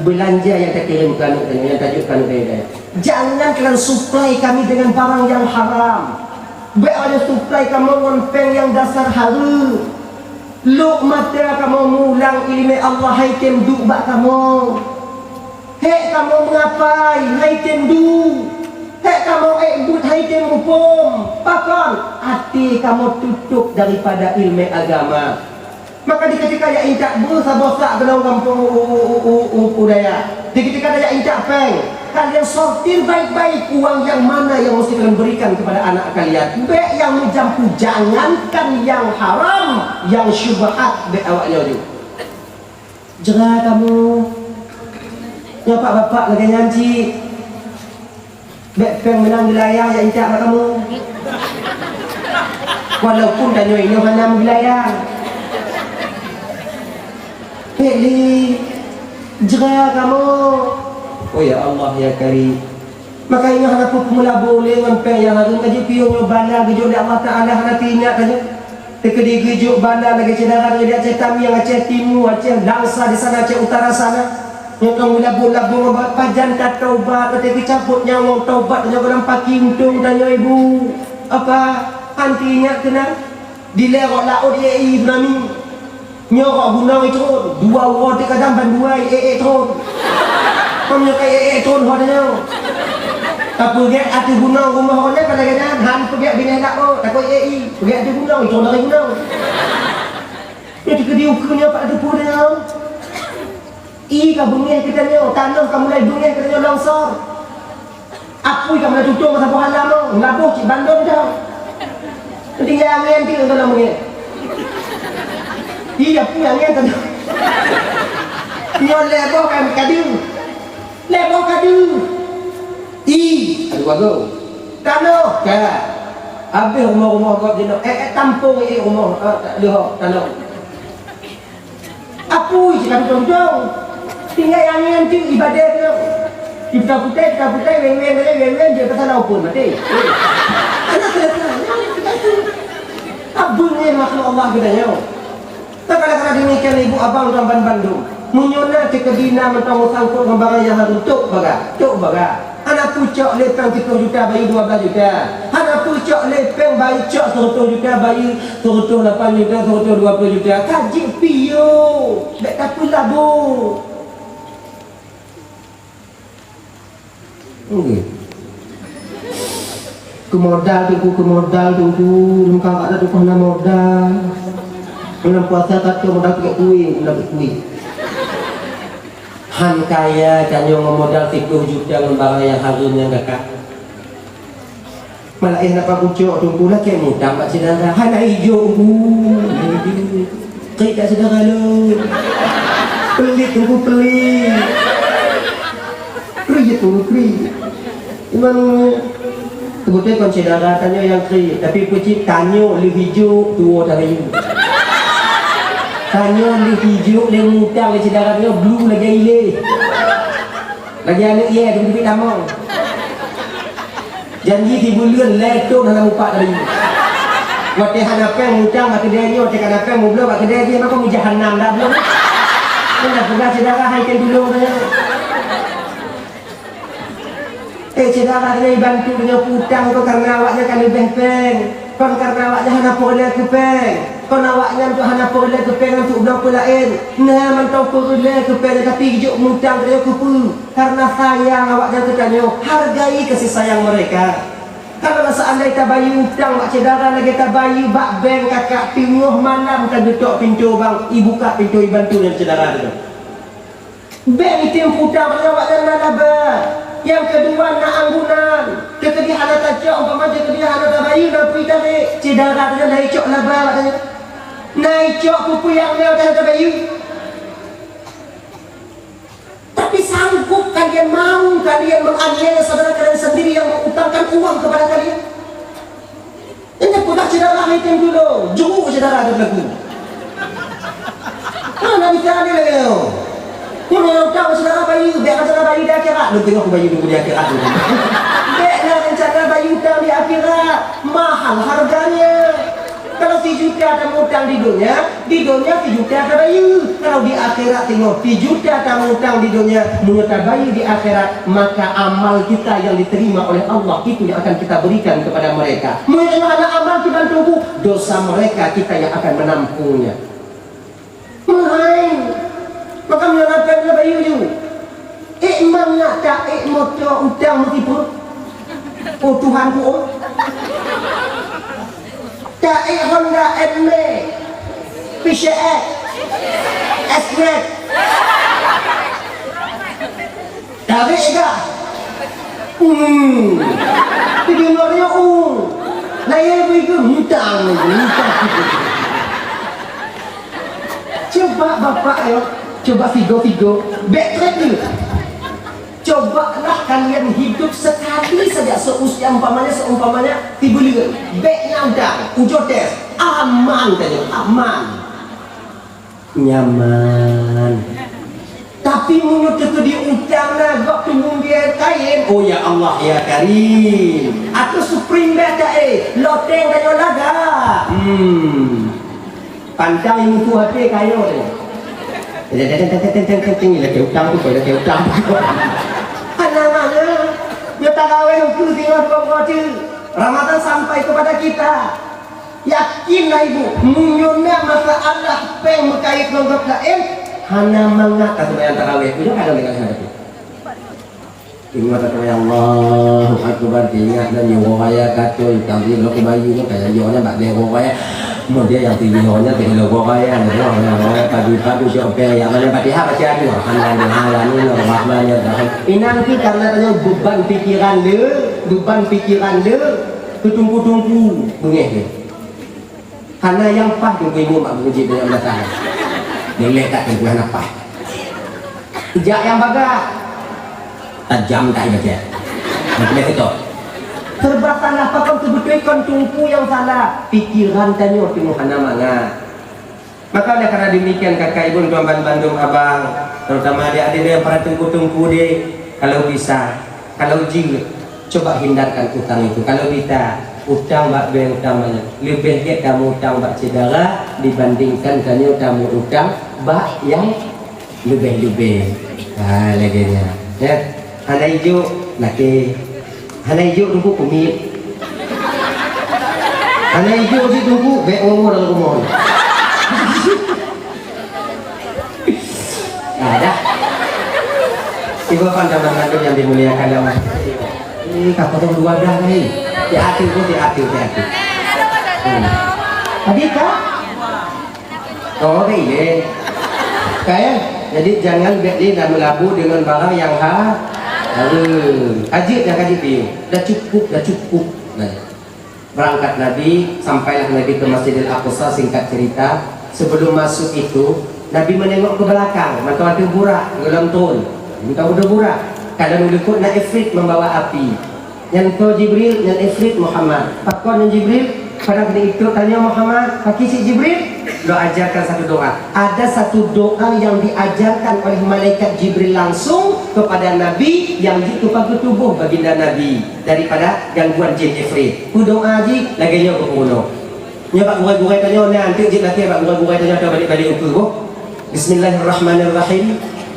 belanja yang takirim keu aneuk tanyoe, nyang tajok keu aneuk tanyoe. Jangan kalian supply kami dengan barang yang haram. Bèk awaknyan supply kamoe ngon péng nyang dasar hareuem. Lôk mata kamoe mulang ileumèe Allah hai tem duek bak kamoe. Hék kamoe meungapai hai tem duek. Hék kamoe ék beuet hai tem muphom. Pakon? Até kamoe tutôp daripada ileumèe agama. Maka di ketika jak intat beuh saboh sak keunoe gampông u, u, u, u, u, u dayah. Di ketika jak intat péng, kalian sortir baik-baik uang yang mana yang mesti kalian berikan kepada anak kalian. Bèk nyang meujampu, jangankan nyang haram, nyang syubhat bèk awaknyoe ju. Jra kamoe. Nyoe bapak-bapak lagèe nyan cit. Bèk péng meunan geulayang jak intat bak kamoe. Walaupun tanyoe inoe hana meugeulayang. Bèk lé, jra kamoe. Oh ya Allah ya Karim. Maka ingat hana peue-peue meulabô lé ngon péng nyang hareuem ka jipiôh nyoe bala geujok lé Allah Taala hana teuingat ka nyoe. Teukeudi geujok bala lagèe syedara lagèe Aceh Tamiang, Aceh Timu, Aceh Langsa di sana, Aceh Utara sana. Nyoe ka meulabô-labô ngon pajan tataubat, watèe geucabot nyawöng taubat nyoe goh lam paki untông tanyoe ibu. Apa? Han teuingat keunan? Dilèe rot laôt ié-ié tsunami. Nyoe rot gunong itron, dua uroe teuk kadang ban dua ié-ié tron. Kon nyoe ka ié-ié tron ho tanyoe. Tapeugèt ateueh gunong rumoh awaknyan ka lagèe nyan, han peugèt binéh laôt, takot ié-ié. Peugèt ateueh gunong, itron dari gunong. Nyoe teukeudi ukeue nyoe pat teupeue tanyoe. Ié ka beungèh keu tanyoe, tanoh ka mulai beungèh keu tanyoe longsor. Apui ka mulai tutong masa boh alam tu, laboh cit bandum dah. Tinggai angèn ti dalam beungèh. Ié apui angèn tu. Nyoe lhèe boh ka, ka deuh. Lhèe boh ka deuh. Ié, aduh bagoe. Tanoh ka. Habéh rumoh-rumoh gob jinoe. Eh, eh, tampông ié rumoh, eh, lheuh tanoh. Apui cit ka tutong-tutong. Tinggai angèn cit ibadat nyoe. Iputai-putai, iputai-putai, weng-weng, weng-weng, weng-weng, jeuet pasal laupun maté. Anak selesai. Abang ni makhluk Allah kita nyoe. Maka kadang-kadang demikian ibu abang tuan ban bandum. Meunyoe na teukeudi na mantong meusangkot ngon barang nyang hareuem, tok baga, tok baga. Hana peucok lé péng siploh juta bayeue dua blaih juta. Hana peucok lé péng bayeue cok seureutôh juta bayeue seureutôh lapan juta, seureutôh dua ploh juta. Ka jipiôh, bèk tapeulabô. Nggih. Keu modal teungku, keu modal teungku, lôn kakak na teungku hana modal. Bulan puasa ka trôk modal peuget kueh, modal peuget kueh. Han kaya tanyoe ngon modal siploh juta ngon barang nyang hareuem nyang kakak. Malah eh napa pucok teungku lakèe mutang bak syedara. Hana ijok teungku. Kriet dak syedara lôn. Pelit teungku pelit. Kriet teungku kriet. Memang seubutnya kon syedara tanyoe nyang kriet, tapi peucit tanyoe lheuh ijok tuwoe tarayeuk. Tanyoe lheuh ijok lé mutang lé syedara tanyoe blu lagèe ilèe. Lagèe aneuk yè teubiet-biet tamong. Janji sibuleuen lhèe thôn hana mupat tadi. Watèe hana péng mutang bak keudè nyoe, watèe ka na péng mubloe bak keudè jih, maka meujahanam dak bloe. Nyan dah peugah syedara hai keu tulông nyoe. Eh, syedara keuneuk bantu deungon peutang tu karena awaknyan ka leubeh péng. Kon karena awaknyan hana peureulèe keu péng. Kon awaknyan tu hana peureulèe keu péng untuk bloe peue laén. Na mantong peureulèe keu péng, tapi geujok mutang keu tanyoe keu peue? Karena sayang awaknyan keu tanyoe. Hargai kasih sayang mereka. Kalau seandai tabayeue utang bak syedara lagèe tabayeue bak bank kakak, teungoh malam tageutôk pintoe bank, ibuka pintoe ibantu nyan syedara tu. Bèk item peutang ngon awaknyan na laba. Nyang keudua na anggunan. Teukeudi hana tacok, umpama teukeudi hana tabayeue, na peue tabe? Syedara teuh na icok laba, katanya. Na icok peue-peue nyang na, hana tabayeue. Tapi sanggup kalian, mau kalian menganiaya saudara kalian sendiri yang mengutangkan uang kepada kalian? Ingat peugah syedara hai tem dulu, juruk syedara ada berlaku. Mana bisa ada lagi tu? Mana yang tahu syedara bayeue, biar syedara bayeue di akhirat. Lu tengok aku bayeue dulu di akhirat dulu. Biar lah rencana bayeue utang di akhirat. Mahal harganya. Kalau sijuta ada utang di dunia, di dunia sijuta ada bayeue. Kalau di akhirat tengok, sijuta ada utang di dunia, meunyoe tabayeue di akhirat, maka amal kita yang diterima oleh Allah itu yang akan kita berikan kepada mereka. Meunyoe hana amal kiban tubuh, dosa mereka kita yang akan menampungnya. Meuhai, maka meunyoe na pèng na bayeue ju. Ék mangat ta ék moto utang meusipeue. Oh Tuhanku oh. Ta ék Honda N M A, P C X, S-Max. Tarék gah. Hmm. Tapi deungoe nyoe, uh. Layée beugeuh mutang lagi, mutang. Coba bapak yo, coba figo-figo, bèk trép dulu. Cobalah kalian hidup sekali saja seusia umpamanya, seumpamanya tibeuleu, bèk nyang dang, ujoe tes, aman tanyoe, aman. Nyaman. Tapi meunyoe teukeudi utang na gob tumbong biaya kain, oh ya Allah ya Karim. Atau Supreme bèk ta éh, loteng tanyoe lagak. Hmm. Pantang ilmu tu hati kayo dia. Teng teng teng teng teng teng teng, lakèe utang tu, lakèe utang tu. Hana mangat. Nyoe tarawih uku singoh dua boh teuk. Ramadan sampai kepada kita. Yakinlah ibu, meunyoe na masalah péng meukait ngon gob laén, hana mangat taseumayang tarawih. Ujoe kadang dengan hadapi. Ingat kata ya Allahu Akbar, ingat dan nyoe raya kacau, kami lo kebayu kan, kayak nyoe bak dia raya. Mau dia yang tinggi nyoe tinggi lo raya, nyoe raya pagi-pagi jok pe, yang mana Fatihah baca tu, Alhamdulillah, Alhamdulillah, Rahman ya Rahim. Inang ki karena tanya beban pikiran dia, beban pikiran dia, ketumpu-tumpu, bengeh dia. Hana nyang paih teungku ibu mak geupeujeuet deungon mata. Nyang lé that teungku hana paih. Jak nyang bagah. Tajam that ibaca. Meukeumeh keutôk. Serba salah, pakon seubeutôi kon teungku nyang salah. Pikiran tanyoe teungoh hana mangat. Maka oleh karena demikian kakak ibu tuan ban bandum abang, terutama adik-adik yang para teungku-teungku deh, kalau bisa, kalau jeuet, coba hindarkan utang itu. Kalau bisa, utang bak bank utang banyak. Leubeh gét kamu utang bak syedara dibandingkan tanyoe kamu utang bak yang leubeh-leubeh. Ha, lagèe nyan. Ya. Hana ijok, lakèe. Hana ijok, teungku, kumiet. Hana ijok cit, teungku, bèk ngon-ngon lam rumoh. Nah, dah. Ibu Bapak dan Ibu yang dimuliakan Allah. Ini kapal dua dah ni. Hati-hati, Bu, hati-hati, hati-hati. Hmm. Tadi kah? Oh, dah iya. Kaya? Jadi jangan bèk lé na meulabu dengan barang yang ha-, haram. Kaji dah kaji piye. Dah cukup, dah cukup. Nah. Berangkat Nabi, sampailah Nabi ke Masjidil Aqsa, singkat cerita. Sebelum masuk itu, Nabi menengok ke belakang, mantong ada burak, golom turun. Mantong ada burak. Kalau meulukut na ifrit membawa api. Nyan toh Jibril, nyan ifrit Muhammad. Pakon nyan Jibril? Padahai di itu tanya Muhammad, pakri si Jibril? Lo ajarkan satu doa. Ada satu doa yang diajarkan oleh malaikat Jibril langsung kepada Nabi yang jeuet keu pageue tuboh baginda Nabi daripada gangguan jin ifrit. Peue doa jih? Lagèe nyoe geupeugah. Nyoe bak gurèe-gurèe tanyoe, na eunteuk jeuet lakèe bak gurèe-gurèe tanyoe atau balik-balik ukeue boh. Bismillahirrahmanirrahim.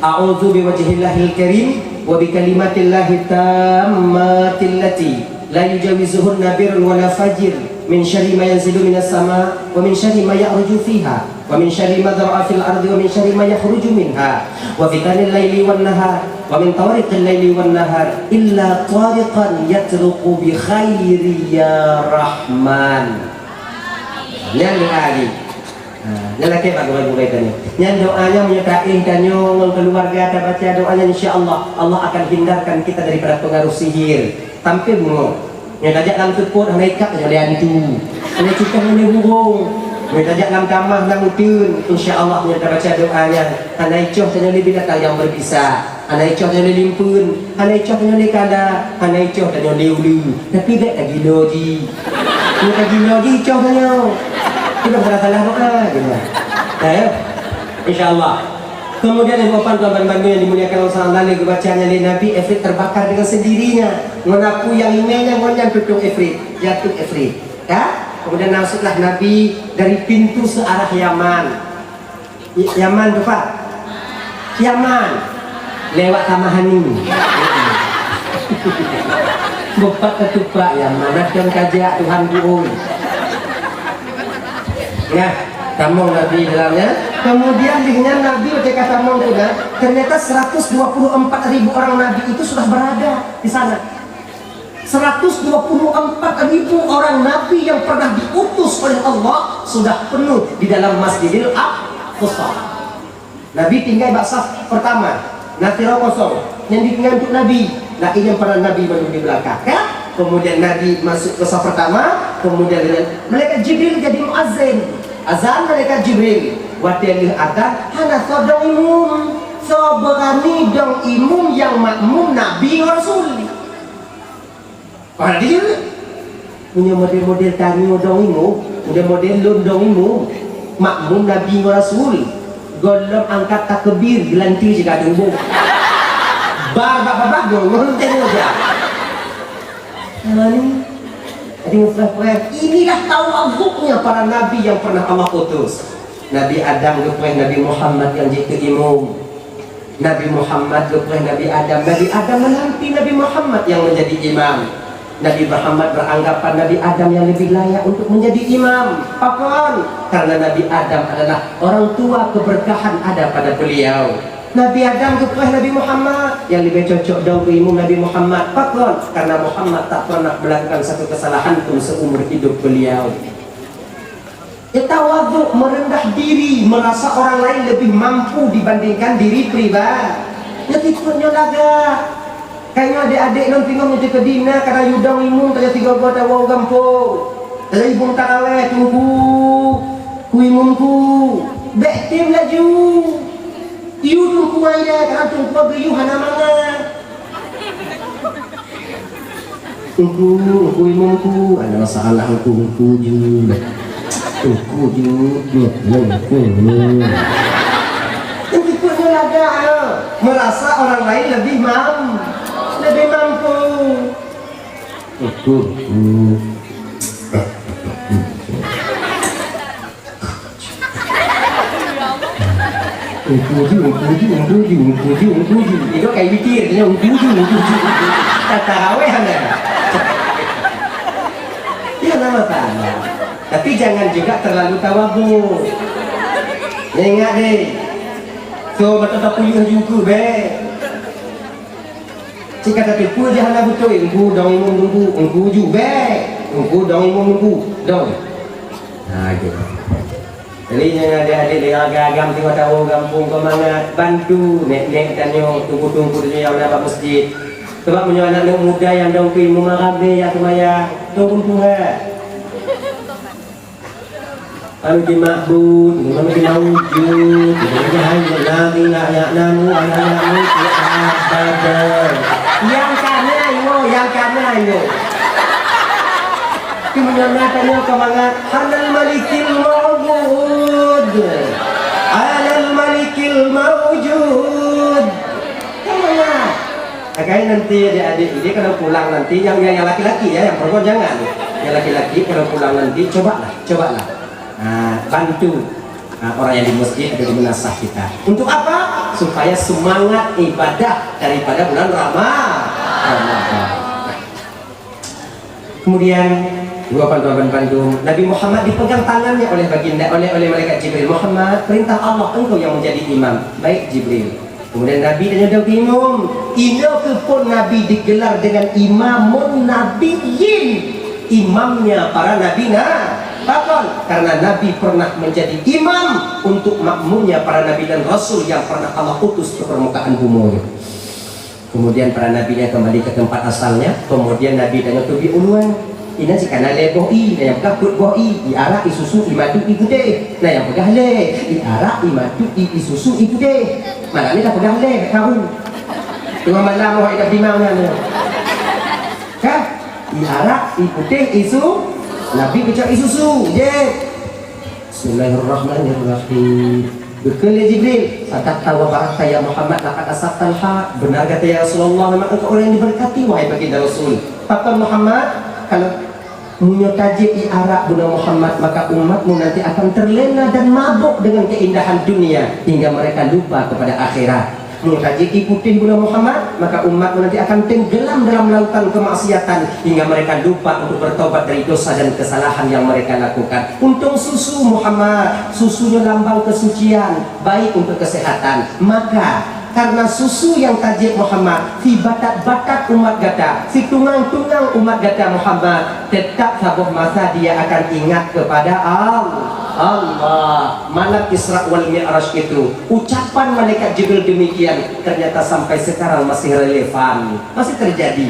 A'udzu biwajhillahil karim wa bikalimatillahit tammatil lati la yujawizuhunna barrun wala fajir, min syarri ma yanzilu minas sama, wa min syarri ma ya'ruju fiha, wa min syarri ma dzara'a fil ardi, wa min syarri ma yakhruju minha, wa fitanil laili wan nahar, wa min tawariqil laili wan nahar, illa tariqan yatruqu bi khairi ya Rahman. Nyan doa jih. Ha, nyan lakée bak gurée-gurée tanyoe. Nyan doa nyan meunyoe taéh tanyoe ngon keuluwarga tabaca doa nyan, insya Allah, Allah akan hindarkan kita daripada pengaruh sihir. Sampai bungoh. Nyoe tajak lam seupôt hana ikat tanyoe lé hantu. Hana icoh tanyoe lé burông. Nyoe tajak lam tamah lam uteuen, insya Allah nyoe tabaca doa nyan hana icoh tanyoe lé binatang nyang beubisa. Hana icoh tanyoe lé limpeuen, hana icoh tanyoe lé kala, hana icoh tanyoe lé uleue. Tapi bék tagilo jih. Nyoe tagilo jih icoh tanyoe. Itu bukan salah doa je lah. Eh? Insya Allah. Kemudian ibu bapak tuan-tuan bandum yang dimuliakan Allah subhanahu wa taala, geubaca nyan lé Nabi, ifrit terbakar dengan sendirinya. Ngon apui nyang imé nyan ngon nyan tutong ifrit, jatuh ifrit. Ya? Kemudian masuklah Nabi dari pintu searah Yaman. Y-, Yaman tu, Pak? Yaman. Lewat Tamahani. Bupat ketupat Yaman. Macam kajak Tuhan ku, oi. Nah, tamong Nabi dalamnya. Kemudian dengan Nabi ketika tamong tu dah, ternyata seratus dua puluh empat ribu orang Nabi itu sudah berada di sana. Seratus dua puluh empat ribu orang nabi yang pernah diutus oleh Allah sudah penuh di dalam Masjidil Aqsa. Nabi tinggai bak saf pertama, na sidroe kosong. Nyang ditinggai untuk Nabi, laén nyang para nabi mandum di belakang, kan? Kemudian Nabi masuk ke saf pertama, kemudian malaikat Jibril jadi muazin. Azan malaikat Jibril. Watée lheueh azan, hana soe dong imum. Soe beurani dong imum nyang makmum Nabi ngon Rasul. Orang dia. Punya model-model tanyoe dong imum, model-model lôn dong imum. Makmum Nabi ngon Rasul. Gohlom angkat takbir, geulanti sigadong bông. Bar bak babah gohlom tanyoe ja. Nah, ni. Jadi, inilah tawaduknya para nabi yang pernah Allah utus. Nabi Adam geupreh Nabi Muhammad nyang jeuet keu imum. Nabi Muhammad geupreh Nabi Adam. Nabi Adam melantik Nabi Muhammad nyang menjadi imam. Nabi Muhammad beranggapan Nabi Adam yang lebih layak untuk menjadi imam. Pakon? Karena Nabi Adam adalah orang tua keberkahan ada pada beliau. Nabi Adam geupreh Nabi Muhammad, yang lebih cocok dong keu imum Nabi Muhammad. Pakon? Karena Muhammad tak pernah melakukan satu kesalahan pun seumur hidup beliau. Ya, tawaduk, merendah diri, merasa orang lain lebih mampu dibandingkan diri pribadi. Nyoe tipe nyoe lagak. Kayak nyoe adik-adik lôn singoh nyoe teukeudi na, kadang yue dong imum, tajak sigoe-goe tawoe u gampông. Tajak imum taraweh, Teungku, ku imumku. Bék tem laju. Yue Teungku Aida, kadang Teungku geuyue hana mangat. Teungku, Teungku imumku, ada masalah Teungku, Teungku ju. Teungku ju, Teungku ju. Teungku ju lagak, ya. Merasa orang lain lebih mam-, lebih mampu. Teungku, Teungku. Ungkuju, ungkuju, ungkuju, ungkuju, ungkuju. Itu kayak witir, dia ungkuju, ungkuju, ungkuju. Kata raweh anda. Iya, nama tanya. Tapi jangan juga terlalu tawaduk. Ingat deh. So, betul tak puyuh juga, be. Cit ka tateupeue jih hana beutôi, ungku dong imum ungku, ungku ju bék, ungku dong imum ungku, dong. Nah, gitu. Jadi, nyan adik-adik di agam-agam singoh tawoe gampông keu mangat, bantu nek-nek tanyoe, teungku-teungku tanyoe nyang na bak meuseujid. Sebab meunyoe aneuk muda nyang dong keu imum ramé nyang seumayang, teurimong Tuhan. Lalu jimakbut, lalu jimaujud, lalu jihai, lalu nak, nak namu, anak namu, abadan. Yang kana yo, yang kana yo. Itu menyana tanya ke mangat, halal malikil maujud. Halal malikil maujud. Ke mangat. Agai nanti adik-adik ini kalau pulang nanti, yang, yang, yang laki-laki ya, yang perempuan jangan. Yang laki-laki kalau pulang nanti, cobalah, cobalah. Nah, bantu, nah, orang yang di masjid atau di menasah kita. Untuk apa? Supaya semangat ibadah daripada bulan Rama-, Ramadan. Kemudian, dua panduan bandum, Nabi Muhammad dipegang tangannya oleh baginda, oleh, oleh malaikat Jibril. "Muhammad, perintah Allah, engkau yang menjadi imam." "Baik, Jibril." Kemudian Nabi dan nyodong imum. Inoe keuh phon Nabi digelar dengan imamun nabiyyin, imamnya para nabi na-, Pakon? Karena Nabi pernah menjadi imam untuk makmumnya para nabi dan rasul yang pernah Allah utus ke permukaan bumi. Kemudian para nabi nyan kembali ke tempat asalnya. Kemudian Nabi tanyoe teubiet u luwa. Inan cit kana lhèe boh ie, na nyang peugah peuet boh ie, ie arak, ie susu, ie madu, ie putéh. Na nyang peugah lhèe, ie arak, ie madu, ie, ie susu, ie putéh. Malam nyoe tapeugah lhèe, bèk karu. Teungoh malam awak dak beurimang nyan. Kan? Ie arak, ie putéh, ie su-, Nabi geucok ie susu. Jeuet. Bismillahirrahmanirrahim. Geukheun lé Jibril, "Sadaqta wa barakta ya Muhammad, laqad asabtal haq." Benar kata ya Rasulullah, memang engkau orang yang diberkati, wahai baginda Rasul. Pakon Muhammad, kalau meunyoe tajieb ie arak bunoe Muhammad, maka umatmu nanti akan terlena dan mabuk dengan keindahan dunia hingga mereka lupa kepada akhirat. Meunyoe tajieb ie putéh bunoe Muhammad, maka umatmu nanti akan tenggelam dalam lautan kemaksiatan hingga mereka lupa untuk bertobat dari dosa dan kesalahan yang mereka lakukan. Untung susu Muhammad, susu nyoe lambang kesucian, baik untuk kesehatan. Maka, karena susu nyang tajieb Muhammad, si batat-batat umat gata, si tungang-tungang umat gata Muhammad, tetap saboh masa dia akan ingat kepada Al-, Allah. Malam Isra wal Mi'raj itu, ucapan malaikat Jibril demikian, ternyata sampai sekarang masih relevan, masih terjadi.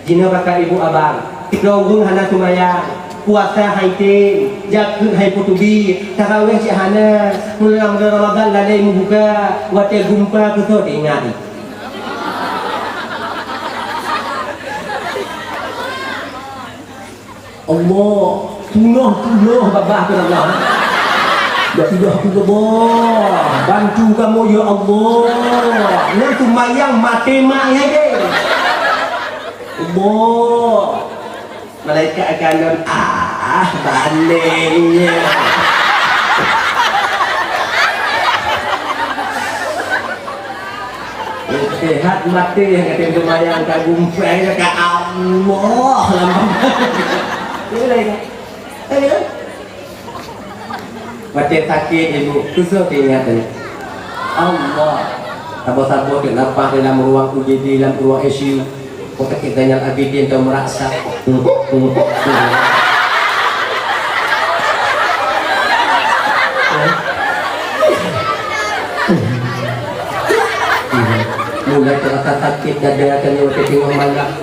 Jinoe kakak ibu abang, sidroe ureueng hana seumayang, puasa hai tem, jakeuet hai peutubi, taraweh cit hana, bulan Ramadan lalai meubuka, watèe gumpa keusoe teuingat. Allah, peunoh-peunoh babah keu Allah. Ya ilah Allah, bantu kamoe ya Allah. Nyan seumayang maté mak nyan deh. Allah. Malaikat akan lôn, ah, banding nyan. Sehat maté nyang ka tém seumayang ka gumpéng ka Allah lam. Maté sakét ibu, keusoe teuingat tadi. Allah. Saboh-saboh teuk lapah dalam ruang U G D, dalam ruang I C U. Kok sakét Zainal Abidin tau meurasa. Mulai terasa sakét dada tanyoe watèe teungoh malam.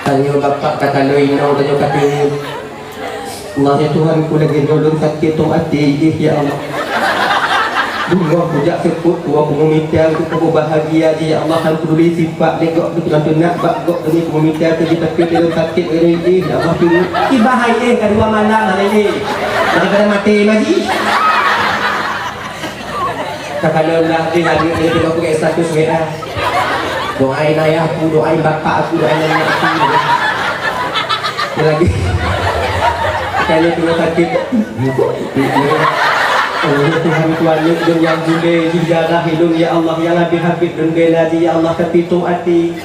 Tanyoe bapak takalon inong tanyoe ka teungeut. Allah ya Tuhanku, lagèe nyoe lôn sakét tông até jih ya Allah. Dua kujak seupôt, dua kumita untuk kubahagia jih ya Allah. Alhamdulillah sifat lé gok teunak bak gok demi kumita keu jih tapi lôn sakét lagèe jih ya Allah. Iba hai eh ka dua malam hai eh. Daripada maté lagi. Takalon dah habéh lagi dia tengok pakai status W A. Doain ayahku, doain bapak aku, doain nenek aku. Dia lagi. Kali tu sakit. Oh Tuhan, Tuhan, nyang bulé jih darah ilôn ya Allah, nyang habéh-habéh lôn bela jih ya Allah, tapi tu até.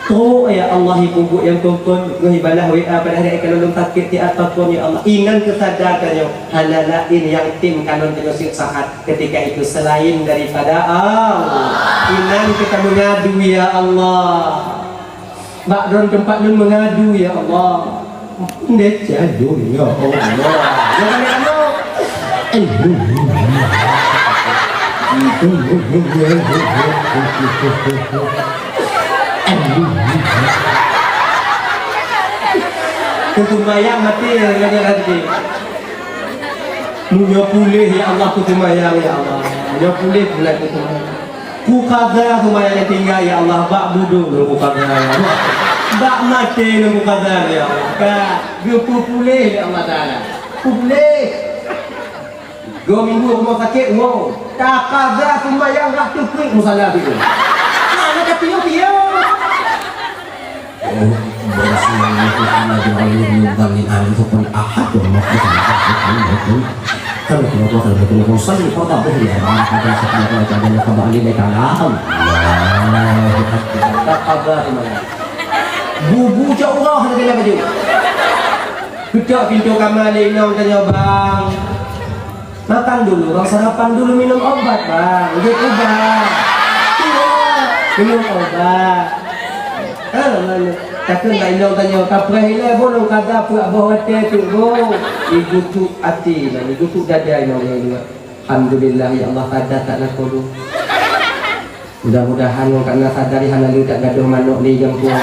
Trok ya Allah, ibu-ibu nyang kongkon ngon ibalah W A pada hari keunoe lôn sakét di atas kon ya Allah. Inan keusadar tanyoe hana laén nyang tem kalon tanyoe setiap saat. Ketika itu selain daripada Allah. Inan kita mengadu ya Allah. Bak droen teumpat lôn mengadu ya Allah. Ndeh cadu ya Allah. Jangan ya Allah. Keu seumayang maté ya, ya, ya, ya. Meunyoe puléh ya Allah keu seumayang ya Allah. Meunyoe puléh pulai keu seumayang. Kukada seumayang nyang tinggai ya Allah, bak budok lôn kukada ya Allah. Bak maté lôn kukada ya Allah. Ka geupeupuléh lé Allah Taala. Puléh. Dua minggu rumoh sakét, woe. Takada seumayang rah teuklik musala situ. Hana ka piôh-piôh. Bubu cok uroh lagèe baju. Geutok pintoe kama lé inong tanyoe, "Bang, makan dulu, Bang, sarapan dulu, minum obat, Bang. Jeuet ubat. Iya, minum obat." Ah, mana? Takheun bak inong tanyoe, "Kapreh ilée, boh lôn kada peuet boh watée teuk, boh?" Igutuk até nyan, igutuk dada inong nyan dua. Alhamdulillah, ya Allah, kada that lakoe lôn. Mudah-mudahan ngon kana sadari hana lé that gadôh manok lé gampông.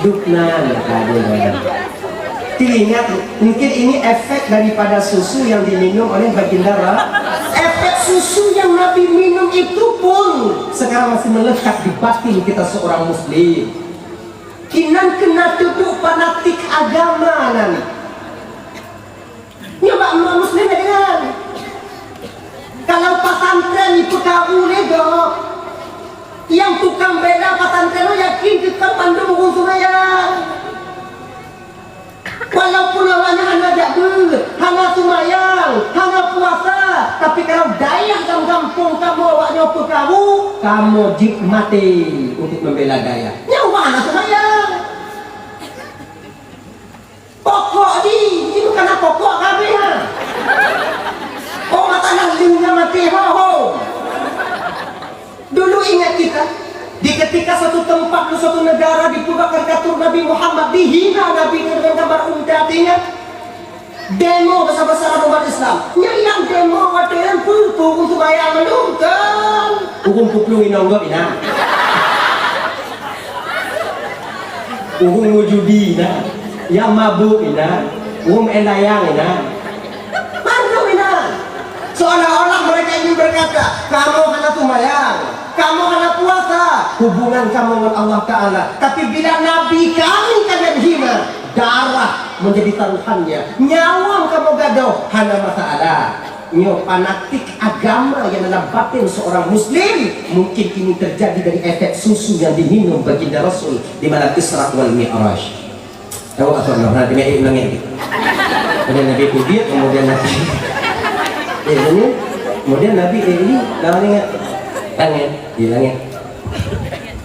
Dukna, ya, kada. Teringat, mungkin ini efek daripada susu yang diminum oleh baginda Ra-, efek susu yang Nabi minum itu pun sekarang masih melekat di batin kita seorang muslim. Inan keunan teuduek fanatik agama nan. Nyoe bak umat muslim ya dengan. Kalau pesantren ipeukaru lé gob, nyang tukang bela pesantren nyoe yakin teutap mandum ureuëng seumayang. Walaupun awaknyan hana jak beuet, hana seumayang, hana puasa, tapi kalau dayah lam gampông kamoe awaknyoe peukaru, kamoe jeuet maté untuk membela dayah. Nyoe awak hana seumayang. Pokok jih, jih bukan pokok kami ha. Oh, mata lalu nya mati ho ho. Dulu ingat kita, di ketika satu tempat, di satu negara dipeugah karikatur Nabi Muhammad, dihina Nabi dengan gambar unta, ingat? Demo besar-besaran umat Islam. Nyang demo watée nyan peue-peue untuk bayar mandum kan. Ureuëng peuplueng inong gob inan. Ureuëng meujudi inan, nyang mabök inan, ureuëng meu'en layang inan. Mandum inan. Seolah-olah mereka ingin berkata, "Kamoe hana seumayang, kamoe hana puasa, hubungan kamoe ngon Allah Ta'ala." Tapi bila Nabi kami kalian hina, darah menjadi taruhannya, nyawöng kamoe gadôh, hana masalah. Nyoe fanatik agama yang dalam batin seorang muslim, mungkin ini terjadi dari efek susu yang diminum baginda Rasul di malam Isra wal Mi'raj. Tahu apa nama? Hana kena eh ulang lagi. Kemudian Nabi kudiet, kemudian Nabi eh ini, kemudian Nabi eh ini, lawan ingat tangan di langit.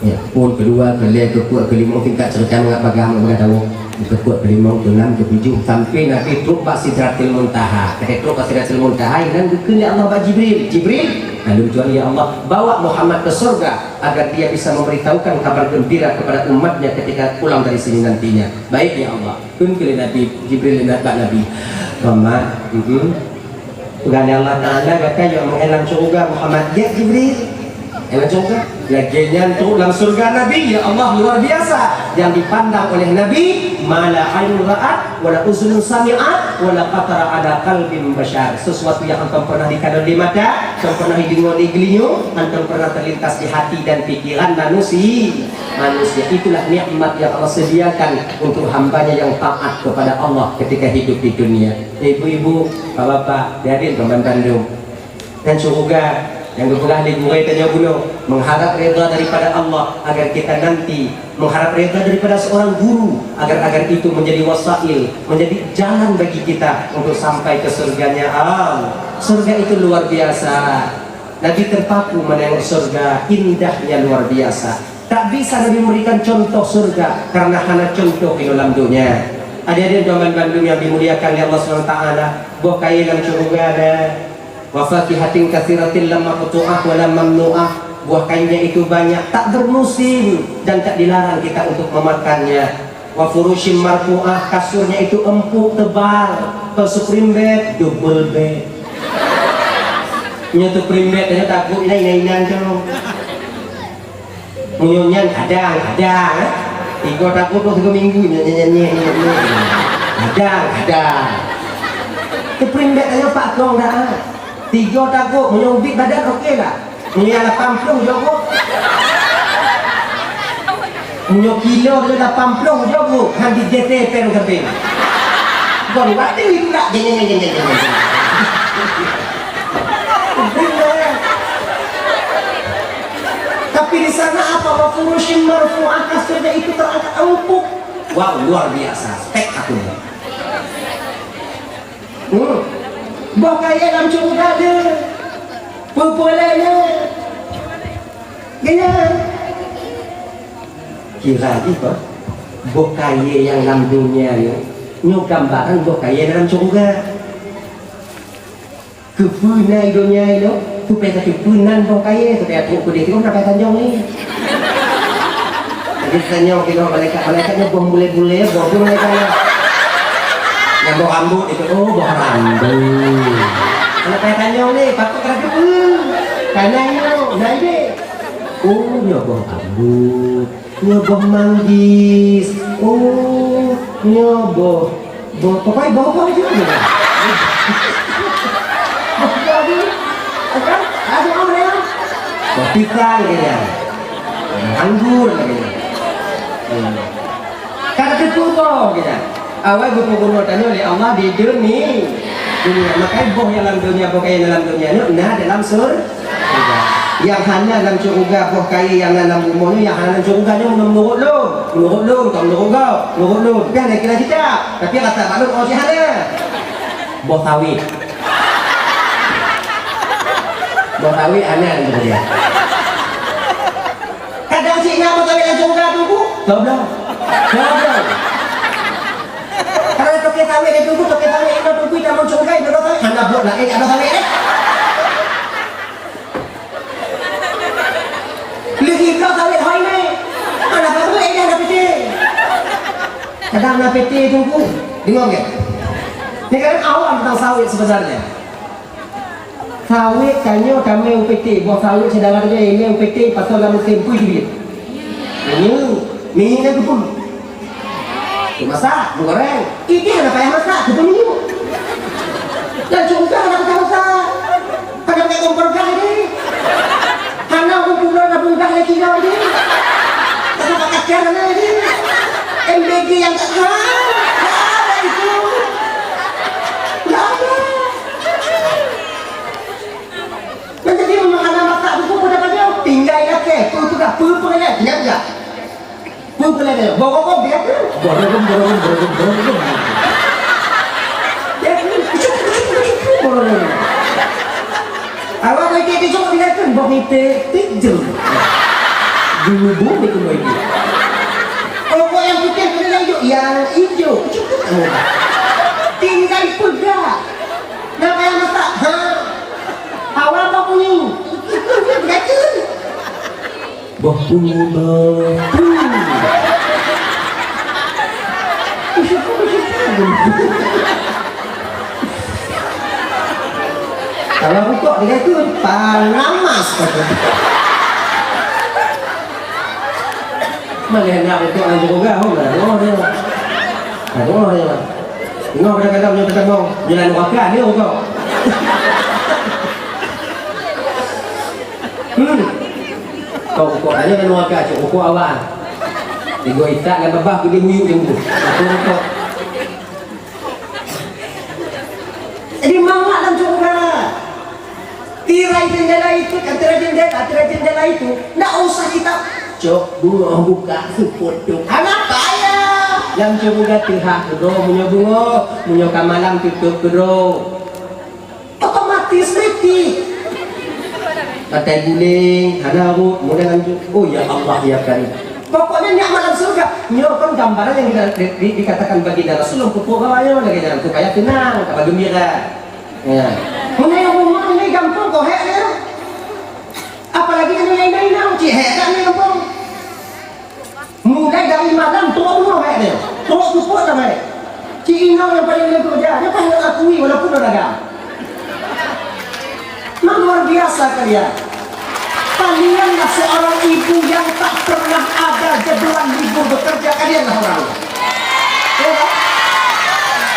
Ya, phôn keudua, keulhèe, keupeuet, keulimong, tingkat serta mangat bagah mangat bagah tawoe. Keupeuet, keulimong, keunam, keutujoh, sampai Nabi trok bak Sidratil Muntaha. Keudeh trok bak Sidratil Muntaha, inan geukheun lé Allah bak Jibril, "Jibril, lalu tuan ya Allah, bawa Muhammad ke surga agar dia bisa memberitahukan kabar gembira kepada umatnya ketika pulang dari sini nantinya." "Baik ya Allah." Kheun keu lé Nabi Jibril bak Nabi, "Muhammad, mm-mm." Peugah lé Allah Ta'ala, "Gata yue meu'en lam syeuruga Muhammad." "Gét, Jibril." "Meu'en lam syeuruga." Lagée nyan trok lam syeuruga Nabi, ya Allah, luar biasa. Yang dipandang oleh Nabi, ma la ainun ra'at, wa la uzunun sami'at, wa la khatara ala qalbin bashar. Sesuatu yang hántom pernah dikalon lé mata, hántom pernah dideungoe lé geulinyueng, hántom pernah terlintas di hati dan pikiran manusia. Manusia. Itulah nikmat yang Allah sediakan untuk hamba-Nya yang taat kepada Allah ketika hidup di dunia. Ibu-ibu, bapak-bapak, hadirin teman bandum. Dan syuruga nyang geupeugah lé gurée tanyoe bunoe, mengharap redha daripada Allah agar kita nanti mengharap redha daripada seorang guru agar agar itu menjadi wasail, menjadi jalan bagi kita untuk sampai ke surganya Allah. Surga itu luar biasa. Nabi terpaku menengok surga, indahnya luar biasa. Tak bisa Nabi memberikan contoh surga karena hana contoh di dalam dunia. Adik-adik doman bandum yang dimuliakan oleh Allah Subhanahu wa taala, boh kayée lam syuruga na. Wa fakihatin katsiratin la maqtu'ah wa la mamnu'ah. Buah kainnya itu banyak, tak bermusim dan tak dilarang kita untuk memakannya. Wa furusyim marfu'ah, kasurnya itu empuk tebal. Kalau spring bed, double bed. Nyoe tu spring bed, nyoe takut inan-inan tu. Meunyoe nyan kadang, kadang, eh. Tiga takut tu tiga minggu nyan, nyan, nyan, nyan, nyan. Kadang, kadang. Spring bed nyoe pak kong dah. Tiga takut, meunyoe ubit badan okey lah. Meunyoe lapan ploh jok. Meunyoe kilo tu lapan ploh jok, han di J T pen samping. Kon waktu itu nak jeng, jeng, jeng, jeng, jeng. Tapi di sana apa? Wa furusyim marfu'ah, kasurnya itu terangkat empuk. Wow, luar biasa, spektakuler. Hmm. Boh kayée lam syeuruga deuh. Peue-peue lé nyoe? Geuhnyan. Kira jih, bah, boh kayée nyang lam donya nyoe, nyoe gambaran boh kayée lam syeuruga. Keupeue na i donya nyoe? Tupée ka teupeue nan boh kayée, tupée ka trok keudeh, teuka na payah tanyong lé. Jadi tanyong teuka malaikat, malaikat nyan boh bulée-bulée, boh tu malaikat nyan. Nyang boh rambot itu, oh, boh rambot. Hana payah tanyong lé, pakon ka teupeue. Ka na nyoe, na idéh. Oh, nyoe boh rambot. Nyoe boh manggis. Oh, nyoe boh, boh, pokoknya boh-boh je. Boh-boh je. Kan? Ada orang yang boh pisang, gitu. Anggur, gitu. Hmm. Kan ada tuh boh, gitu. Awai geupeubunoe tanyoe lé Allah di duni-, dunia. Makanya boh nyang lam dunia, boh kayée nyang lam dunia nyoe na dalam sur-, surga. Nyang hana lam syeuruga, boh kayée nyang na lam bumoe nyoe, nyang hana lam syeuruga nyoe, meunurot lôn. Meunurot lôn, kon meunurot gob. Meunurot lôn. Tapi hana kira kitab. Tapi rasa bak lôn, oh, cit hana. Boh sawét. Boh sawét hana lam syeuruga. Kadang cit nyan boh sawét lam syeuruga tu, Bu. Goblok. Goblok. Karena toke sawét itu, Bu, toke sawét itu, Bu, tidak mau syeuruga, itu sawét. Hana buet laén, ada sawét, eh. Leuhih ka sawét hai mé. Hana ka sawét, eh, hana piti. Kadang na piti, Teungku. Deungoe, nggak? Ni kan awam tentang sawét sebenarnya. Sawét tanyoe tamé u piti, boh sawét syedara tanyoe imé u piti, pasoe lam musém peue jeuet. Minyeuk, minyeuk nyan keupeue? Dimasak, digoreng. Idéh hana payah masak, keupeue minyeuk? Dan syeuruga hana payah masak. Hana payah kompor gas idéh. Hana ureueng pulo nabung gas lé kilo idéh. Hana pakai gas hana idéh. M B G nyang tak hal, hal itu. Ya Allah. Nah, jadi, meunyoe hana masak buku pada-pada, tinggai lakée, peue peugah, peue peugah, ingat enggak? Peue peugah, borokon, biar tu. Borokon, borokon, borokon, borokon. Ya, borokon. Awak lagi di jok dia kan, bok nite, tidur. Dulu bumi tu lagi. Pokok yang putih kena yang hijau, yang hijau. Tinggai peugah. Napa yang masak? Ha? Awak apa bunyi? Betul. Boh pungu, boh pungu. Kalau rukok dia tu panamas. Mana nak rukok anjing orang, oh, dia. Aduh, ya. Tengok kadang-kadang punya ketemu, jalan wakil dia kau. Hmm. Kau kau tanya lalu wakil, cok kau awal. Tiga itak dan babah, gede buyuk yang tu. Aku kau. Jadi, mangat lam syeuruga. Tirai jendela itu, kan, tirai jendela, tirai jendela itu, ndak usah kita cok bungoh buka seupôt tu. Hana payah. Lam syeuruga teuhah keudroe meunyoe bungoh, meunyoe ka malam tutup keudroe. Otomatis mati. Katai guling, hana rot, mudah lanjut. Oh, ya Allah, ya Karim. Pokoknya nikmat lam syeuruga. Nyoe kan gambaran yang di-, di-, dikatakan baginda Rasul, lôn peubuet bak awak nyoe lagée nyan, supaya teunang, tambah geumbira. Ya. Meunyoe rumoh nyoe gampông, kok hék nyoe. Apalagi nyoe inong-inong, cit hék that nyoe gampông. Mulai dari malam, trok rumoh hék nyoe. Trok seupôt sampai. Cit inong nyang paling leueh keureuja, nyoe kan akui walaupun ureueng agam. Memang luar biasa kalian. Kalianlah seorang ibu yang tak pernah ada jadwal libur bekerja, kalianlah orang. Ya, kan?